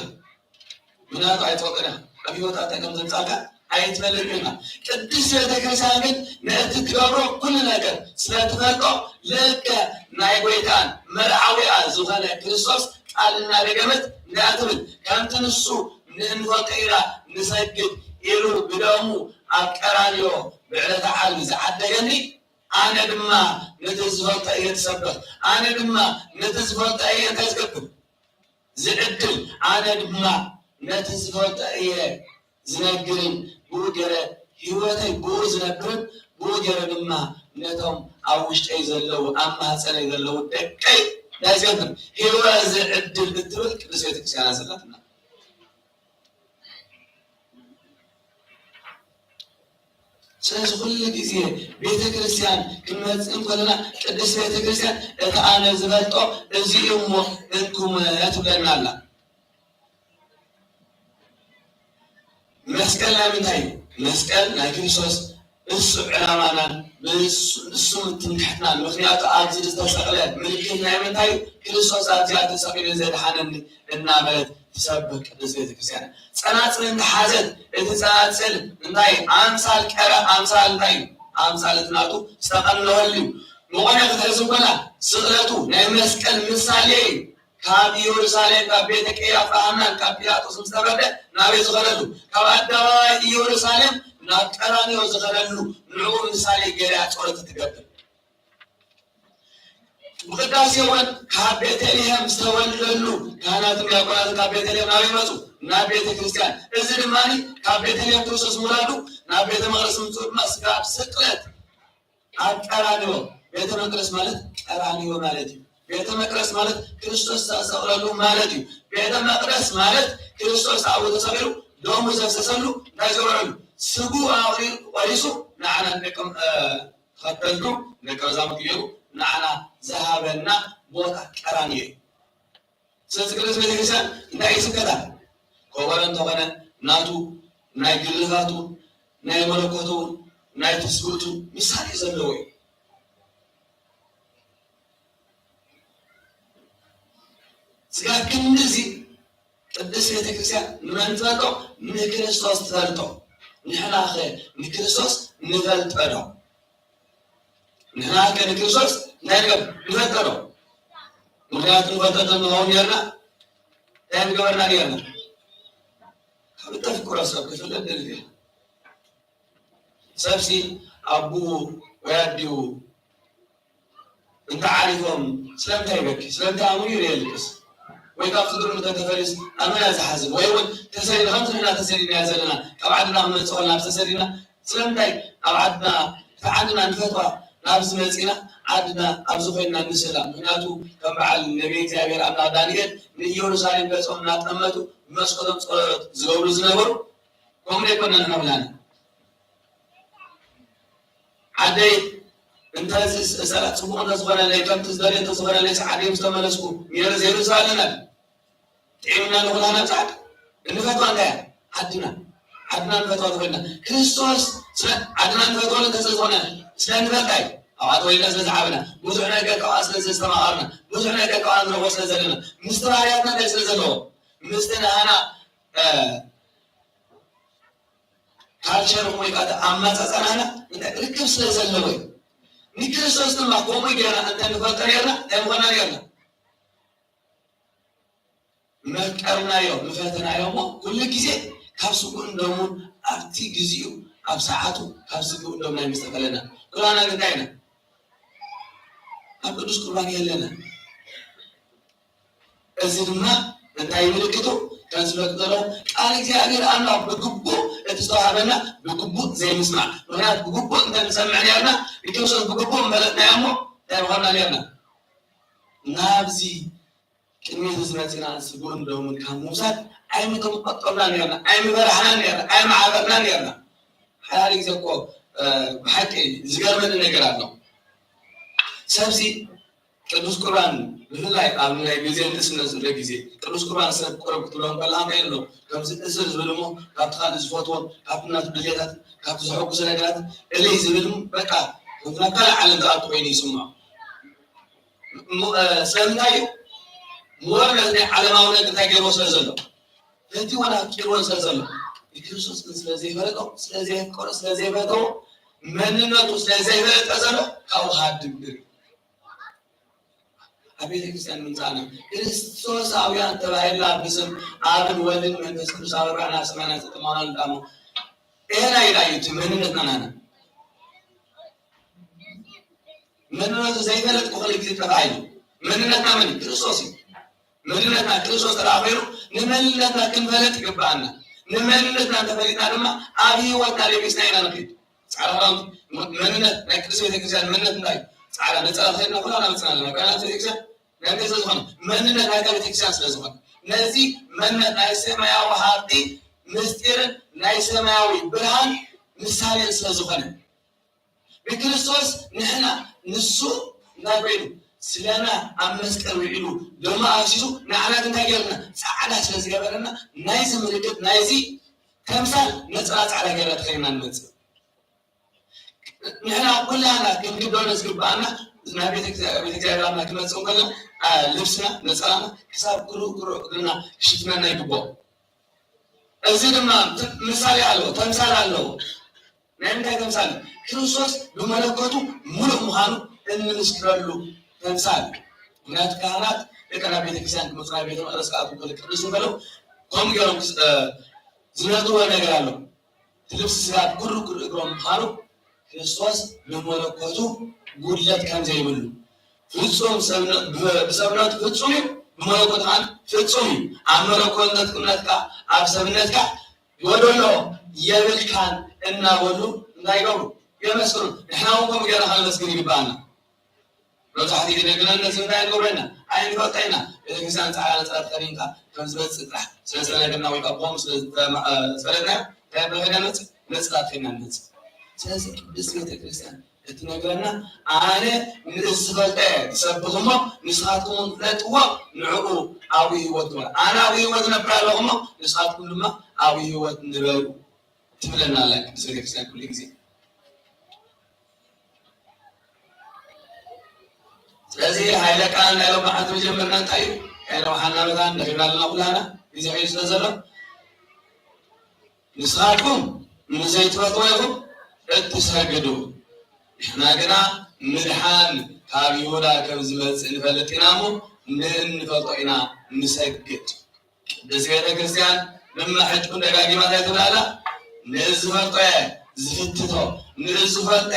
ምኽንያቱ ኣይትፈልጦን ኢኻ። ኣብ ህይወትካ እንታይ ከም ዘምጻእካ ኣይትፈልጥን ኢኻ። ቅድስት ቤተ ክርስቲያን ግን ነቲ ትገብሮ ኩሉ ነገር ስለ ትፈልጦ፣ ልክዕ ናይ ጐይታን መርዓዊኣ ዝኾነ ክርስቶስ ቃል እናደገመት እንታይ ትብል? ከምቲ ንሱ ንእንፈልጦ ኢና ንሰግድ ኢሉ ብደሙ ኣብ ቀራንዮ ብዕለተ ዓርቢ ዝዓደገኒ፣ ኣነ ድማ ነቲ ዝፈልጦ እየ ዝሰብኽ፣ ኣነ ድማ ነቲ ዝፈልጦ እየ እንታይ ዝገብር? ዝዕድል፣ ኣነ ድማ ነቲ ዝፈልጦ እየ ዝነግርን፣ ብኡ ገይረ ህይወተይ ብኡ ዝነብርን፣ ብኡ ገይረ ድማ ነቶም ኣብ ውሽጠይ ዘለዉ፣ ኣብ ማህፀነይ ዘለዉ ደቀይ እንታይ ዝገብር? ህይወት ዝዕድል እትብል ቅድስት ቤተክርስቲያና ዘላትና። ስለዚ ኩሉ ግዜ ቤተ ክርስቲያን ክንመጽእ እንከለና ቅድስት ቤተ ክርስቲያን እቲ ኣነ ዝፈልጦ እዚ እዩ እሞ እንኩመ ትብለና ኣላ። መስቀል ናይ ምንታይ እዩ? መስቀል ናይ ክርስቶስ እሱ ዕላማናን ብእሱ እሱ ትምክሕትናን። ምኽንያቱ ኣብዚ ዝተሰቕለ ምልክት ናይ ምንታይ እዩ? ክርስቶስ ኣብዚኣ ተሰቒሉ ዘድሓነኒ እናበለት ትሰብኽ ቅድስት ቤተክርስትያን። ጸናጽል እንተሓዘት፣ እቲ ጸናጽል እንታይ? ኣምሳል ቀረ-፣ ኣምሳል እንታይ እዩ? ኣምሳል እቲ ናቱ ዝተቐነወሉ እዩ። መቖሚያ ክትሕዝ እንከላ፣ ስቕለቱ ናይ መስቀል ምሳሌ እዩ። ካብ ኢየሩሳሌም፣ ካብ ቤተ ቀያፋ ሃናን ካብ ጲላጦስ ምስ ተፈርደ፣ ናበይ ዝኸደሉ? ካብ ኣደባባይ ኢየሩሳሌም ናብ ቀራንዮ ዝኸደሉ፣ ንዕኡ ምሳሌ ገይራ ጸሎት ትገብር። ብቅዳሴ እውን ካብ ቤተልሔም ዝተወለደሉ፣ ካህናትን ዲያቆናትን ካብ ቤተልሔም ናበይ መጹ? ናብ ቤተ ክርስቲያን። እዚ ድማ ካብ ቤተልሔም ክርስቶስ ምውላዱ ናብ ቤተ መቅደስ ምምጽኡ ድማ ስጋብ ስቅለት ኣብ ቀራንዮ። ቤተ መቅደስ ማለት ቀራንዮ ማለት እዩ። ቤተ መቅደስ ማለት ክርስቶስ ዝተሰቕለሉ ማለት እዩ። ቤተ መቅደስ ማለት ክርስቶስ ኣብኡ ተሰቒሉ ደሙ ዘፍሰሰሉ፣ እንታይ ዝገብረሉ? ስግኡ ኣቕሪቡ ቆሪሱ ንዓና ንደቀ-፣ እ፣ ተኸተልቱ ደቀ መዛሙርቱ ገይሩ ንዓና ዝሃበና ቦታ ቀራንዮ እዩ። ስለዚ ቅድስት ቤተክርስትያን እንታይ ይስብከታ? ከበሮ እንተኾነ ናቱ ናይ ግርፋቱ፣ ናይ መለኮቱ፣ ናይ ትስብእቱ ምሳሌ ዘለዎ እዩ። ስጋብ ክንድዚ ቅድስት ቤተክርስትያን ንመን ትፈልጦ? ንክርስቶስ ትፈልጦ። ንሕናኸ ንክርስቶስ ንፈልጦ ዶ? ንሕናኸ ንክርስቶስ እንታይ ንገብር? ንፈልጦ ዶ? ምኽንያቱ ንፈልጦ እንተንኸውን ጌርና፣ እንታይ ምገበርና ነርና? ካብ እተፍቅሮ ሰብ ክትፍለጥ ደልያ። ሰብሲ ኣቡኡ ወይ ኣዲኡ እንተ ዓሪፎም ስለምንታይ ይበኪ? ስለምንታይ ኣእምሩ የልቅስ? ወይ ካብ ስድርኡ እንተ ተፈልዩስ ኣመና ዝሓዝን? ወይ እውን ተሰዲዱ ከምዚ ንሕና ተሰዲድና ዘለና ካብ ዓድና ክንመጽእ ከለና ተሰዲድና ስለምንታይ ኣብ ዓድና እቲ ዓድና ንፈትዋ ናብዚ መጺና ዓድና ኣብዚ ኮይንና ንስላ? ምክንያቱ ከም በዓል ነቢይ እግዚኣብሔር ኣምላኽ ዳንኤል ንኢየሩሳሌም ገጾም እናጠመቱ ብመስኮቶም ጸሎት ዝገብሩ ዝነበሩ ከምኡ ዘይኮንና ንሕና ኩላና። ዓደይ እንተ ሰላም ጽቡቕ እንተዝኾነለይ ከምቲ ዝደልየ እንተዝኾነለይ ዓደይ ምስ ተመለስኩ ነይረ ዘይሩ ዝባለና ጥዒምና ንኹላና ብዛዕባ እንፈትዋ እንታይ እያ? ዓድና ዓድና ንፈትዋ ተኾይና ክርስቶስ ስለ ዓድና ንፈትዋ እንተ ስለዝኾነ ስለ ንፈልጣ እዩ። ኣብኣ ተወሊድና ስለ ዝዓበና ብዙሕ ነገር ካብኣ ስለ ዘስተማሃርና ብዙሕ ነገር ካብኣ ንረኽቦ ስለ ዘለና ምስቲ ባህርያትና እንታይ ስለ ዘለዎ ምስቲ ንኣና ካልቸር ወይ ከዓ ኣመፃፀናና እንታይ ርክብ ስለ ዘለዎ እዩ። ንክርስቶስ ድማ ከምኡ ጌርና እንተንፈልጦ ኔርና እንታይ ምኾና ኔርና? መፍቀርናዮ ምፈተናዮ እሞ ኩሉ ግዜ ካብ ስጉእን ደሙን ኣብቲ ግዜኡ ኣብ ሰዓቱ ካብ ስጉእን ደሙን ኣይምስተፈለና። ኩላና እንታይ ኢና? ኣብ ቅዱስ ቁርባን የለና። እዚ ድማ እንታይ ምልክቱ? ከም ዝፈለጡ ዘለዉ ቃል እግዚኣብሔር ኣምላኽ ብግቡእ እቲ ዝተዋህበና ብግቡእ ዘይምስማዕ። ምክንያቱ ብግቡእ እንተ ንሰምዕ ነርና ንክርስቶስ ብግቡእ ምፈለጥናዮ እሞ እንታይ ምኾንና ነርና? ናብዚ ቅድሚ ህዝቢ መጺና ስጉእን ደሙን ካብ ምውሳድ ኣይምተመቐጠልና ነርና፣ ኣይምበራሕና ነርና፣ ኣይምዓበርና ነርና። ሓደ ሓደ ግዜ እኮ ብሓቂ ዝገርመኒ ነገር ኣሎ። ሰብሲ ቅዱስ ቁርባን ብፍላይ ኣብ ናይ ግዜ ንእስነት ዘሎ ግዜ ቅዱስ ቁርባን ሰብ ቁረብ ክትብሎ ከለካ እንታይ ኣሎ ከምዚ እስር ዝብል እሞ ካብቲ ካልእ ዝፈትዎ ካብቲ ናቱ ድሌታት ካብቲ ዘሐጉሶ ነገራት እለይ ዝብል በቃ ናብ ካልእ ዓለም ዝኣቱ ኮይኑ ይስምዖ። ስለምንታይ እዩ? ሞር ነዚ ናይ ዓለማዊ ነገር እንታይ ገይርዎ ስለ ዘሎ ፈቲዎን ኣፍቂርዎን ስለ ዘሎ ንክርስቶስ ግን ስለ ዘይፈለጦ ስለ ዘየፍቀሮ ስለ ዘይፈተዎ መንነቱ ስለ ዘይፈለጠ ዘሎ ካብኡ ሃድም ድር ኣብ ቤተ ክርስቲያን ምምፃእና ክርስቶሳውያን ተባሂልና ብስም ኣብን ወልድን መንፈስ ቅዱስ ኣበራና ስማና ተጠማና ንጣሞ ይሄን ኣይዳ እዩ እቲ መንነትና ናና መንነቱ ዘይፈለጥ ክኾነ ግዜ ጠፋ እዩ። መንነትና መን ክርስቶስ እዩ። መንነትና ክርስቶስ ተረኣ ኮይኑ ንመንነትና ክንፈለጥ ይግባኣና። ንመንነትና እንተፈሊጥና ድማ ኣብ ህይወትና ለቢስና ኢና ንኽድ። ፃዕዳ ክዳውንቲ መንነት ናይ ቅዱስ ቤተክርስትያን መንነት እንታይ እዩ? ፃዕዳ ነፀላ ተኸድና ኩላና መፅና ኣለና። ቃና ቤተክርስትያን ናይ ቤተ ዝኾነ መንነት ናይታ ቤተክርስትያን ስለ ዝኾነ ነዚ መንነት ናይ ሰማያዊ ሃብቲ ምስጢርን ናይ ሰማያዊ ብርሃን ምሳሌን ስለ ዝኾነ ብክርስቶስ ንሕና ንሱ እንታይ ኮይኑ ስለና ኣብ መስቀል ውዒሉ ደሙ ኣፍሲሱ ንዓና እንታይ ገርና ፃዕዳ ስለ ዝገበረና ናይዚ ምልክት ናይዚ ተምሳል ነፀላ ፃዕዳ ገይርና ተኸይና ንመፅእ። ንሕና ኩላና ክንግደሎ ዝግበኣና ናብ ቤተ እግዚኣብሔር ኣምላክ ክመፅእ እንከለና ልብስና ነፀላና ክሳብ ክሩእ ክሩእ እግርና ክሽፍነና ይግበኦ። እዚ ድማ ምሳሌ ኣለዎ፣ ተምሳል ኣለዎ። ናይ ምንታይ ተምሳል? ክርስቶስ ብመለኮቱ ሙሉእ ምዃኑ እንምስክረሉ ተምሳል። ምክንያቱ ካህናት ደቂ ናብ ቤተክርስትያን ክመፁ ናብ ቤተ መቅደስ ክኣትዉ ከለዉ ክቅድሱ ከለዉ ከምኡ ገይሮም ዝነግርዎ ነገር ኣሎ። እቲ ልብሲ ስጋ ኩሉ ኩሉ እግሮም ምዃኑ ክርስቶስ ብመለኮቱ ጉድለት ከም ዘይብሉ ፍጹም ብሰብነቱ ፍጹም እዩ፣ ብመለኮቱ ከዓ ፍጹም እዩ። ኣብ መለኮትነት እምነትካ ኣብ ሰብነትካ ጎደሎ የብልካን እናበሉ እንታይ ይገብሩ? የመስግኑ። ንሕና እውን ከምኡ ገይርና ከነመስግን ይግባኣና። መብዛሕትኡ ግዜ ግን ነዚ እንታይ ንገብረና ኣይንፈልጦ ኢና። ቤተክርስትያን ፃዕዳ ነፀላ ተኸዲንካ ከም ዝመፅእ ጥራሕ ስለ ዝተነገርና ወይ ከዓ ብኸምኡ ስለ ዝፈለጥና እንታይ ብረኸዳ መፅእ ነፅላ ተኸዲና ንመፅእ። ስለዚ ቅድስቲ ቤተክርስትያን እትነግረና ኣነ ንእስ ዝፈልጠ ዝሰብኽ እሞ ንስኻትኩም እውን ፍለጥዎ ንዕኡ ኣብኡ ህይወት ንበል። ኣነ ኣብኡ ህይወት ነብር ኣለኹ እሞ ንስኻትኩም ድማ ኣብኡ ህይወት ንበሩ ትብለና ኣላ ቅድስቲ ቤተክርስትያን ኩሉ ግዜ። ስለዚ ሃይለ ቃል ናይ ሎም መዓልቲ መጀመርና እንታይ እዩ? ናይ ረብሓና መታን ደኺምና ኣለና ኩላና ግዜ ሒዙ ስለ ዘሎ ንስኻትኩም ንዘይትፈትዎ ኢኹም እትሰግዱ፣ ንሕና ግና ምድሓን ካብ ይሁዳ ከም ዝመጽእ ንፈልጥ ኢና እሞ ንእንፈልጦ ኢና ንሰግድ። ቅድስት ቤተ ክርስቲያን መማሕጭቁን ደጋጊማ እንታይ ትብላላ? ንዝፈልጦ ዝፍትቶ፣ ንዝፈልጠ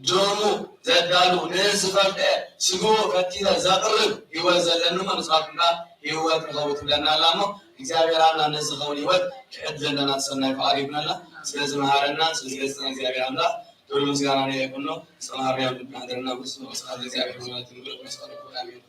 ደሙ ዘዳሉ፣ ንዝፈልጠ ስግኡ ፈቲተ ዘቕርብ ህይወት ዘለኒ እሞ ንስኻትኩም ከኣ ህይወት ርኸቡ ትብለና ኣላ እሞ እግዚኣብሔር ኣምላኽ ነዚ ዝኸውን ህይወት ክዕድለና ሰናይ ፍቓዱ ይኹነልና። ስለዚ መሃረና፣ ስለዚ ገለጸና እግዚኣብሔር ኣምላኽ ክብሪ ምስጋና ንዕኡ ይኹኖ። ዝተምሃርናዮ ልብና ኣሕድረና። ብስመ ስብሐት ለእግዚኣብሔር ወለወላዲቱ ድንግል ወለመስቀሉ ክቡር። ኣሜን።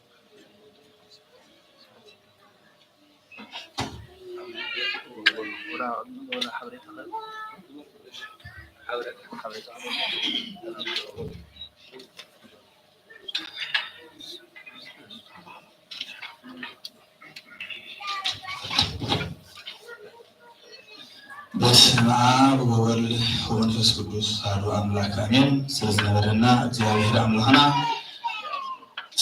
በስመ አብ ወወልድ ወመንፈስ ቅዱስ አሐዱ አምላክ አሜን። ስለዝነበረና እግዚኣብሔር አምላኽና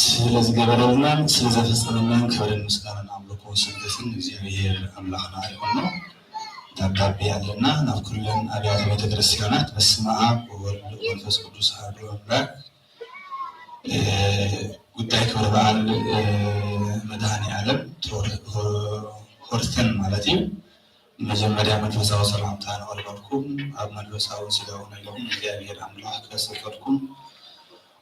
ስለዝገበረልናን ስለዘፈጸመልናን ክብርን ምስጋናን ኣምልኮ ስግደትን እግዚኣብሔር ኣምላኽና ይኹኖ። ደብዳቤ ኣለና ናብ ኩለን ኣብያተ ቤተ ክርስቲያናት። በስመ አብ ወወልድ ወመንፈስ ቅዱስ አሐዱ አምላክ። እ፣ ጉዳይ ክብረ በዓል፣ እ፣ መድኃኔ ዓለም ሆር-፣ ሆርተን ማለት እዩ። መጀመርያ መንፈሳዊ ሰላምታ ነቕርበልኩም። ኣብ መንፈሳዊ ስጋውን ነለኹም እግዚኣብሔር ኣምላኽ ከሰፈርኩም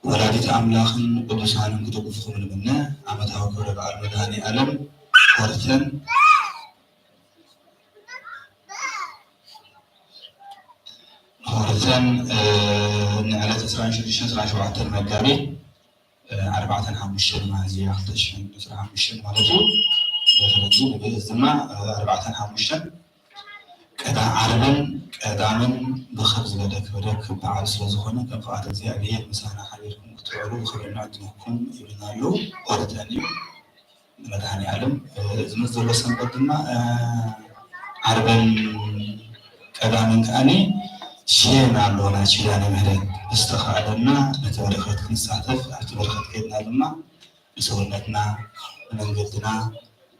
ወላዲት ኣምላኽን ቅዱሳንን ክድግፍኹም ንምነ። ዓመታዊ ክብረ በዓል መድኃኔ ዓለም ሆርተን ሆርተን፣ እ፣ ንዕለት ዕስራን ሽዱሽተን ዕስራን ሸውዓተን መጋቢት፣ እ፣ ኣርባዕተን ሓሙሽተን ሚያዝያ ክልተ ሽሕን ዕስራን ሓሙሽተን ማለት እዩ። ብፈረንጂ፣ ብግእዝ ድማ፣ እ፣ ኣርባዕተን ሓሙሽተን ቀዳ-፣ ዓርብን ቀዳምን ብኸም ዝበለ ክብረ ክብ በዓል ስለ ዝኾነ፣ ከም ፍቓድ እግዚኣብሔር ምሳና ሓቢርኩም ክትውዕሉ ክብርን ዕድመኩም ይብልና ኣለዉ። ሆርተን እዩ። ንመድኃኔ ዓለም፣ እ፣ ዝመጽእ ዘሎ ሰንበት ድማ፣ እ፣ ዓርብን ቀዳምን ከኣኒ ሽየን ኣሎ ናይ ኪዳነ ምሕረት። ዝተኻእለና ነቲ በረኸት ክንሳተፍ፣ ኣብቲ በረኸት ከይድና ድማ ንሰውነትና፣ ንመንገድና፣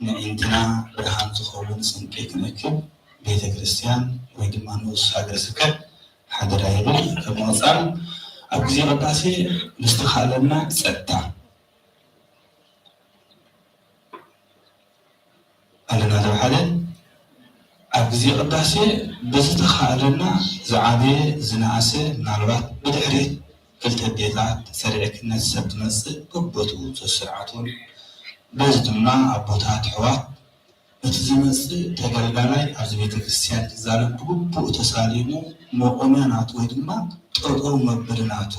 ንዒንትና ብርሃን ዝኸውን ስንቂ ክንእክብ ቤተ ክርስቲያን ወይ ድማ ንኡስ ሃገረ ስብከት ሓደራ ይብል። ከም ምቕጻል ኣብ ግዜ ቅዳሴ ብዝተኻእለና ጸጥታ ኣለና ተባሃለ። ኣብ ግዜ ቅዳሴ ብዝተኻእለና ዝዓበየ ዝነኣሰ፣ ምናልባት ብድሕሪት ክልተ ኣዴታት ሰሪዕክነት ሰብ ትመጽእ፣ በቦትኡ ተስርዓቶን፣ በዚ ድማ ኣቦታት፣ ኣሕዋት፣ እቲ ዝመጽእ ተገልጋላይ ኣብዚ ቤተ ክርስቲያን ክዛረብ ብግቡእ ተሳሊሙ፣ መቆምያ ናቱ ወይ ድማ ጠጠው መበሊ ናቱ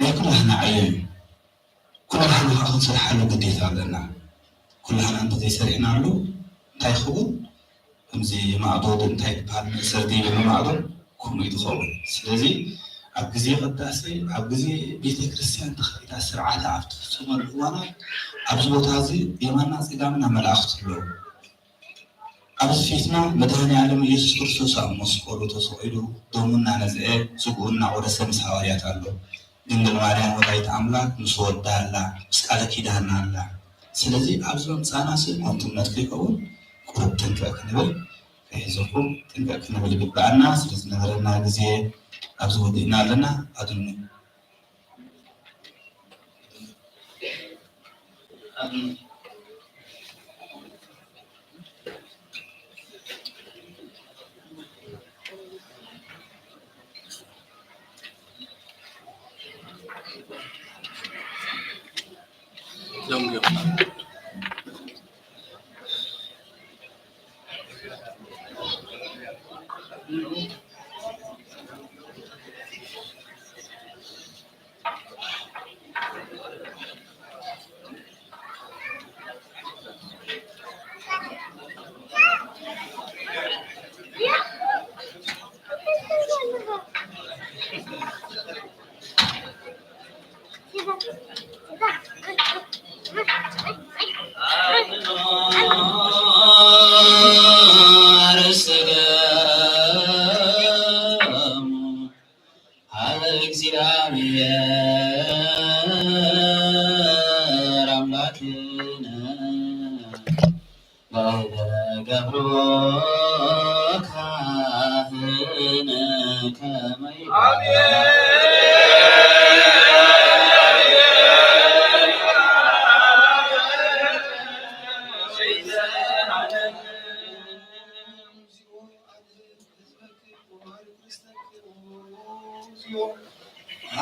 ናይ ኩላህና ዕዮ እዩ። ኩላህና ከዓ ክንሰርሓሉ ግዴታ ኣለና። ኩላህና እንተዘይሰሪሕናሉ እንታይ ይኸውን? ከምዚ ማዕዶ እንታይ ይበሃል? መእሰርቲ ይብሉ ማዕዶ፣ ከምኡ እዩ ዝኸውን። ስለዚ ኣብ ግዜ ቅዳሴ፣ ኣብ ግዜ ቤተ ክርስቲያን ተኸፊታ ስርዓታ ኣብ ትፍጽመሉ እዋናት ኣብዚ ቦታ እዚ የማና ጸጋምና መላእኽቲ ኣለዉ። ኣብዚ ፊትና መድኃኔ ዓለም ኢየሱስ ክርስቶስ ኣብ መስቀሉ ተሰቒሉ ደሙ እናነዝዐ ስግኡ እናቖረሰ ምስ ሃዋርያት ኣሎ። ድንግል ማርያም ወላዲት ኣምላክ ምስ ወዳ ኣላ፣ ምስ ቃለ ኪዳና ኣላ። ስለዚ ኣብዚ ምምጻእና ስእ ከንቱነት ከይከውን ቁሩብ ጥንቅቕ ክንብል፣ ከይሕዘኩም ጥንቅቕ ክንብል ይግብኣና። ስለ ዝነበረና ግዜ ኣብዚ ወዲእና ኣለና። ኣድኑ።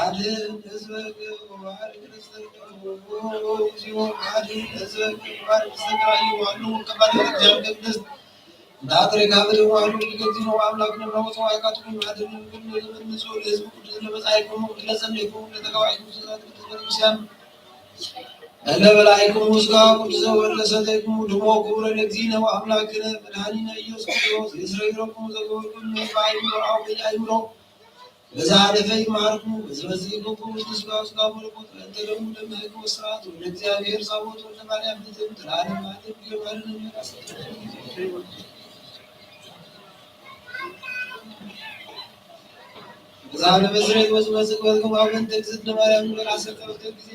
አድን ሕዝበከ ወባርክ ርዝቀከ። ኦ እግዚኦ አድን ሕዝበከ ወባርክ ርዝቀከ። አዩ አሉ ከባድ ጃን ቅድስት እንዳትረካ ብደዋሉ ሊገዚኖ አምላክ ነብረው ሰዋይካትኩም አድን ግን ለመንሱ ለህዝብ ቅዱስ ለመጻይኩም ለጸለይኩም ለተጋባይኩም ስዛት ቤተክርስቲያን ለበላይኩም ስጋ ቅዱስ ወለሰተይኩም ድሞ ክብረ ለእግዚእነ ወአምላክነ መድኃኒነ ኢየሱስ ክርስቶስ የስረይረኩም ዘገበርኩም ባይምሮ አው በያይምሮ በዛ አለፈ ይማርኩ በዝበዚ ይገቡ ስጋ ስጋ መለኮት በእንተ ደሙ ደመ ህግ ወስራት ወደ እግዚአብሔር ሳቦት ወደ ማርያም ድትም ትላለም አድርግ የማርነ እዛ ንብስሬት ወዝመጽእ ወዝግብ ኣብ እንተ እግዝእትነ ማርያም ንብል ዓሰርተ ክልተ ግዜ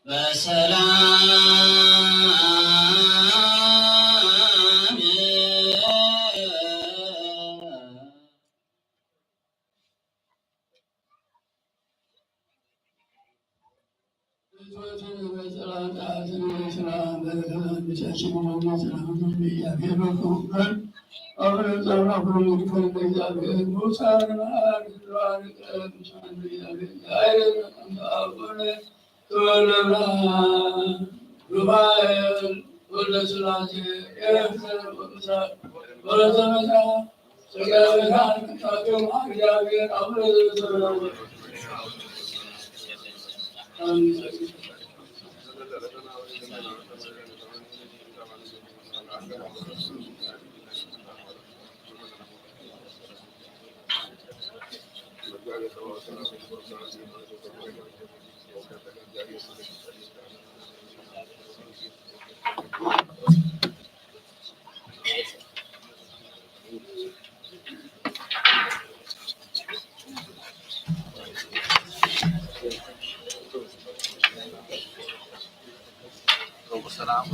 በሰላም ተወልደ ብርሃን ሩፋኤል ወልደ ሥላሴ ኤፍሬም ወምሳሌ ወለተ መጽሐፍ ጸጋ ብርሃን ከንታቸው እግዚአብሔር አቡነ ዘበሰማያት ሰላም